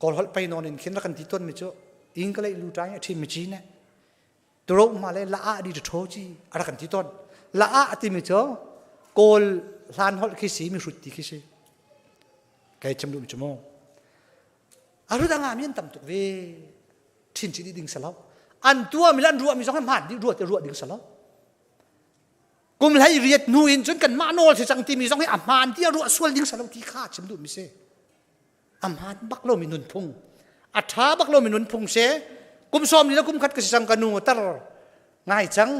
kawl holh pei nawn in khin rak kan ti tawn mi cu ing ka lei lu ṭai a ṭhim mi ci ne turo ma le la a di ṭho ci a rak kan ti tawn la a ti mi cu kawl hlan holh khi si mi hrut ti khi si kai chim duh mi cu mu a rut anga mi an tam tuk ve ṭhin chi ding salo an tua mi le an ruah mi zong hmaan dih ruah te ruah ding salo kum hlei riat hnu in cun kan mah nawl si cang timi zong hi a hmaan ti a ruah sual ding salo ti kha chim duh mi si a hmaan bak lomi nunphung a ṭha bak lomi nunphung si kum sawm ni le kum khat ka si cang ka nu tar ngai cang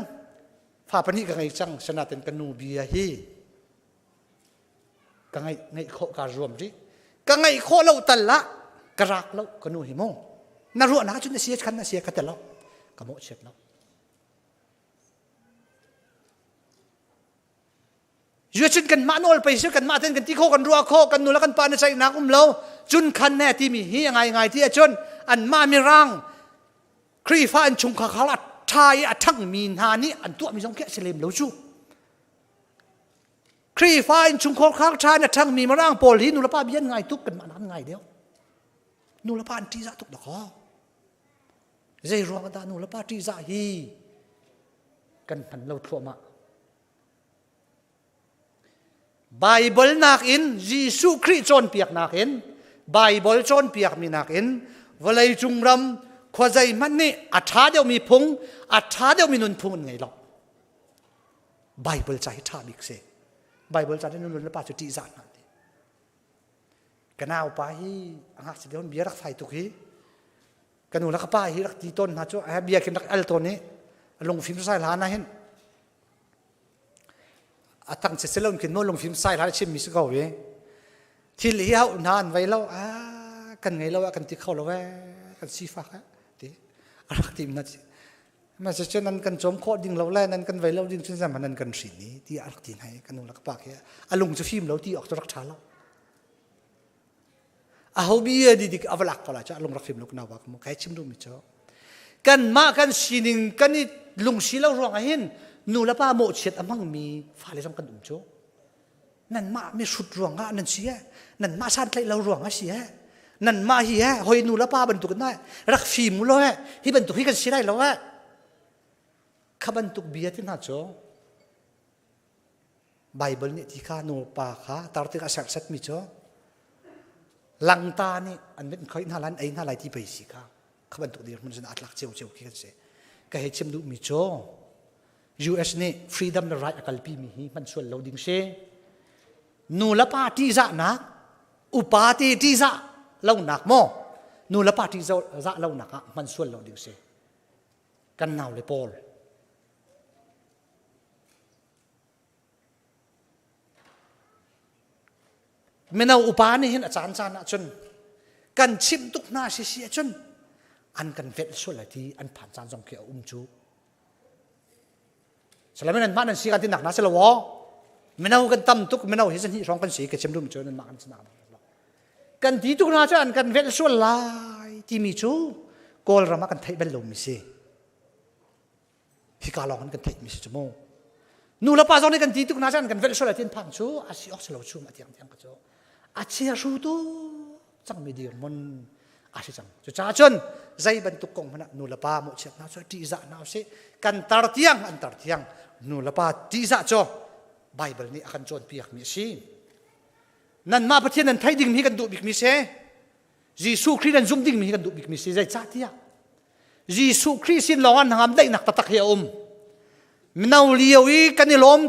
fa pahnih ka ngei cang sanaten ka nu bia hi ka ngaih ngaih khawh ka zuam rih ka ngaih khawh lo tal ah ka rak lo ka nu hi mu na ruahnak cun na sia khan na sia ka tel lo ka mawhchiat lo Cun kan mah nawl pei si kan mah ten kan ti kho kan ruah kho kan nu le kan pa na ceihnak um lo cun khan ne timi hi a ngai ngai ti ahcun an mah mirang Khrihfa an chungkhar khal a ṭha i a ṭhangmi hna nih an tuahmi zong khi a si lem lo cu Khrihfa in chungkhar khar ṭha in a ṭhangmi mirang pawl hi nulepa bia an ngai tuk kan mah an ngai deuh nulepa an ṭihzah tuk dakaw zei ruang dah nulepa ṭihzah hi kan hman lo thluahmah Baibal nakin Jesuh Khrih cawnpiaknak in Baibal cawnpiakmi nakin vawleicung ram khuazei hmanh nih a ṭha deuhmi phung, a ṭha deuhmi nunphung an ngei lo. Baibal ca hi ṭha bik si. Baibal ca nu le pa cu ṭihzah hna ti. Ka naupa hi a ngakchia deuh bia rak fai tuk hi. Ka nu le ka pa hi rak ti tawn hna cu bia khin rak al tawn i lungfim sai hlan ah hin a tang che selon khin mo lungfim sai hla chim mi si ko ve thil hi hau hna an vei lo a kan ngei lo a kan ti kho lo e kan sifak e ti a rak ti na ma se chen nan kan chom kho ding lo le nan kan vei lo ding cun zam nan kan hrin ni ti a rak ti nai kan nu la ka pa khi a lung cu fim lo ti ok cu rak tha lo a ho bia di dik avalak ko la cha lung rak fim lo kana wa mo kai chim du mi cho kan mah kan sining kan i lungsi lo ruang ah hin nu le pa mawhchiat a hmang mi fale zong kan um cu nan mah mi hrut ruang ah nan si e nan mah san tlaih lo ruang ah si e nan mah hi he hoi nu le pa bantuk na rak fim lo he hi bantuk hi kan si lai lo he. Kha bantuk bia ti hna cu Bible nih ti kha nu pa kha tar tik a serset mi cu langta nih an mit khoi hna lai an ei hna lai ti pei si kha kha bantuk dirhmun cun aa tlak ceu ceu khi kan si. Ka hei chim duh mi cu US nih freedom le right a kalpi mi hi hman sual lo ding si. Nu le pa ṭihzahnak upa te ṭihzah lonak maw nu le pa ṭihzah lonak ah hman sual lo ding si. Kan nau le pawl Mino upa nih hin a caan caan ahcun kan chimh tuk hna si si ahcun an kan velh sual lai ti an phan caan zong khi a um cu. Salamin an mah nan si kan ti nak na si lo aw. Mino kan tam tuk mino hi zahnih hrawng kan si ka chim dum cu nan mah kan si nak. Kan ti tuk hna cu an kan velh sual lai timi cu Kawlram ah kan theih bal lomi si. Hika lawng in kan theihmi si cu mu. Nu le pa zong nih kan ti tuk hna chan kan velh sual tin phang cu a si awk si lo chum a tiang tiang ka cu. A chia hru tu cangmi dirhmun a si cang. Cucaah cun zei bantuk kong hmanh ah nu le pa mawhchiat hna cu ṭihzah hna usih. Kan tar tiang an tar tiang nu le pa ṭihzah cu Bible nih a kan cawnpiakmi a si. Nanmah Pathian nan theih dingmi kan duh bikmi si. Jesuh Khrih nan zumh dingmi hi kan duh bikmi si. Zeicahtiah Jesuh Khrih sin lawng ah hnangam daihnak taktak hi a um. Mino lio i kan i lawm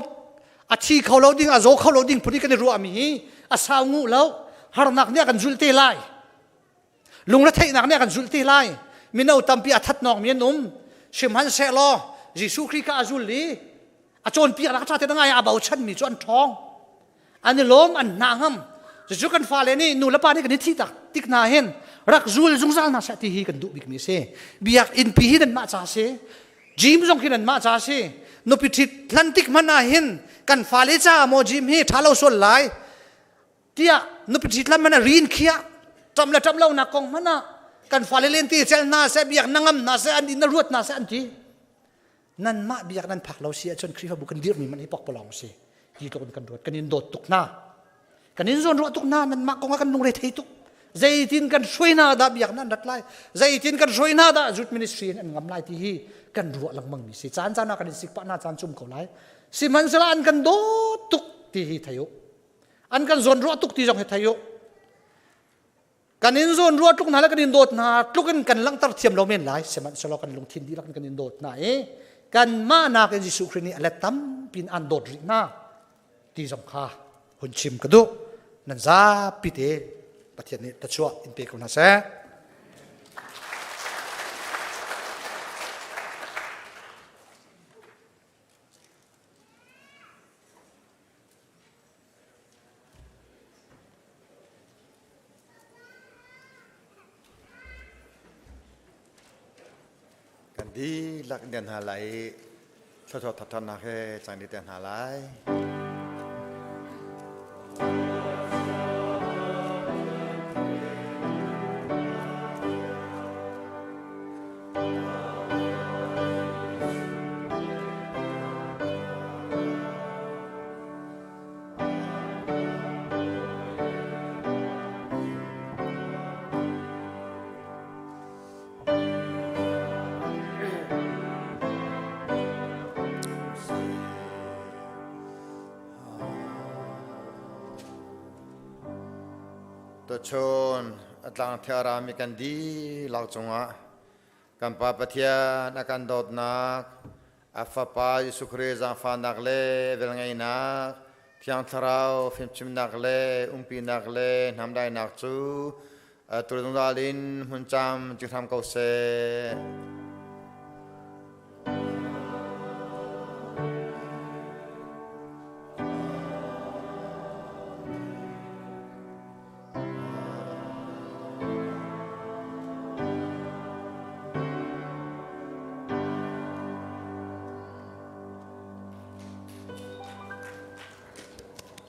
a thi kho lo ding a zaw kho lo ding phun i kan i ruahmi hi a sau nguh lo harnak nih a kan zulh te lai lungretheihnak nih a kan zulh te lai mino tampi a thatnawk mi an um sihmanhsehlaw Jesuh Khrih kha a zul i a cawnpiaknak a ṭha te ngai a bochanmi cu an ṭhawng an i lawm an hna ngam cucu kan fale nih nu le pa nih kan i thi tak tik hna hin rak zul zungzal hna seh ti hi kan duh bikmi a si biakinn pi hi nanmah ca si gym zong khi nanmah ca si nupi ṭhit hlan tik hmanh ah hin kan fale ca maw gym hi ṭha lo sual lai tiah nupi ṭhit hlan hmanh ah rin khiah ṭam le ṭam lo nak kong hmanh ah kan fale len ti cel hna seh biak na ngam hna seh an in na ruat hna seh an ti nanmah biak nan phak lo si ahcun Khrihfabu kan dirhmi man hi pokpalawng si ti tluk in kan ruat kan in dawt tuk hna kan in zawn ruah tuk hna nanmah kong ah kan lungre thei tuk zeitin kan hruai hna dah biak nan rat lai zeitin kan hruai hna dah youth ministry in an ngam lai ti hi kan ruah lengmang mi si caan caan ah kan in sik pah hna caan cum ko lai sihmanhsehlaw an kan dawt tuk ti hi thei u an kan zawn ruah tuk ti zong hi thei u Kan in zawn ruah tluk hna le kan in dawt hna tluk in kan langhter thiam lo men lai sihmanhsehlaw kan lungthin dihlak in kan in dawt hna i kanmah nakin Jesuh Khrih nih a let tampi in an dawt rih hna ti zong kha hun chim ka duh nan zapi te Pathian nih tachuah in pe ko hna seh. Kan dihlak in hna lai i thluachuah thatṭhatnak he cang dih te hna lai. Tuchun a tlang thiarami kan dihlak cungah Kan Pa Pathian a kan dawtnak, a Fapa Jesuh Khrih zaangfahnak le velngeihnak, Thiang Thlarau fimchimnak le umpinak le hnamdainak cu atu zungzal in hmun cam ci hram ko seh.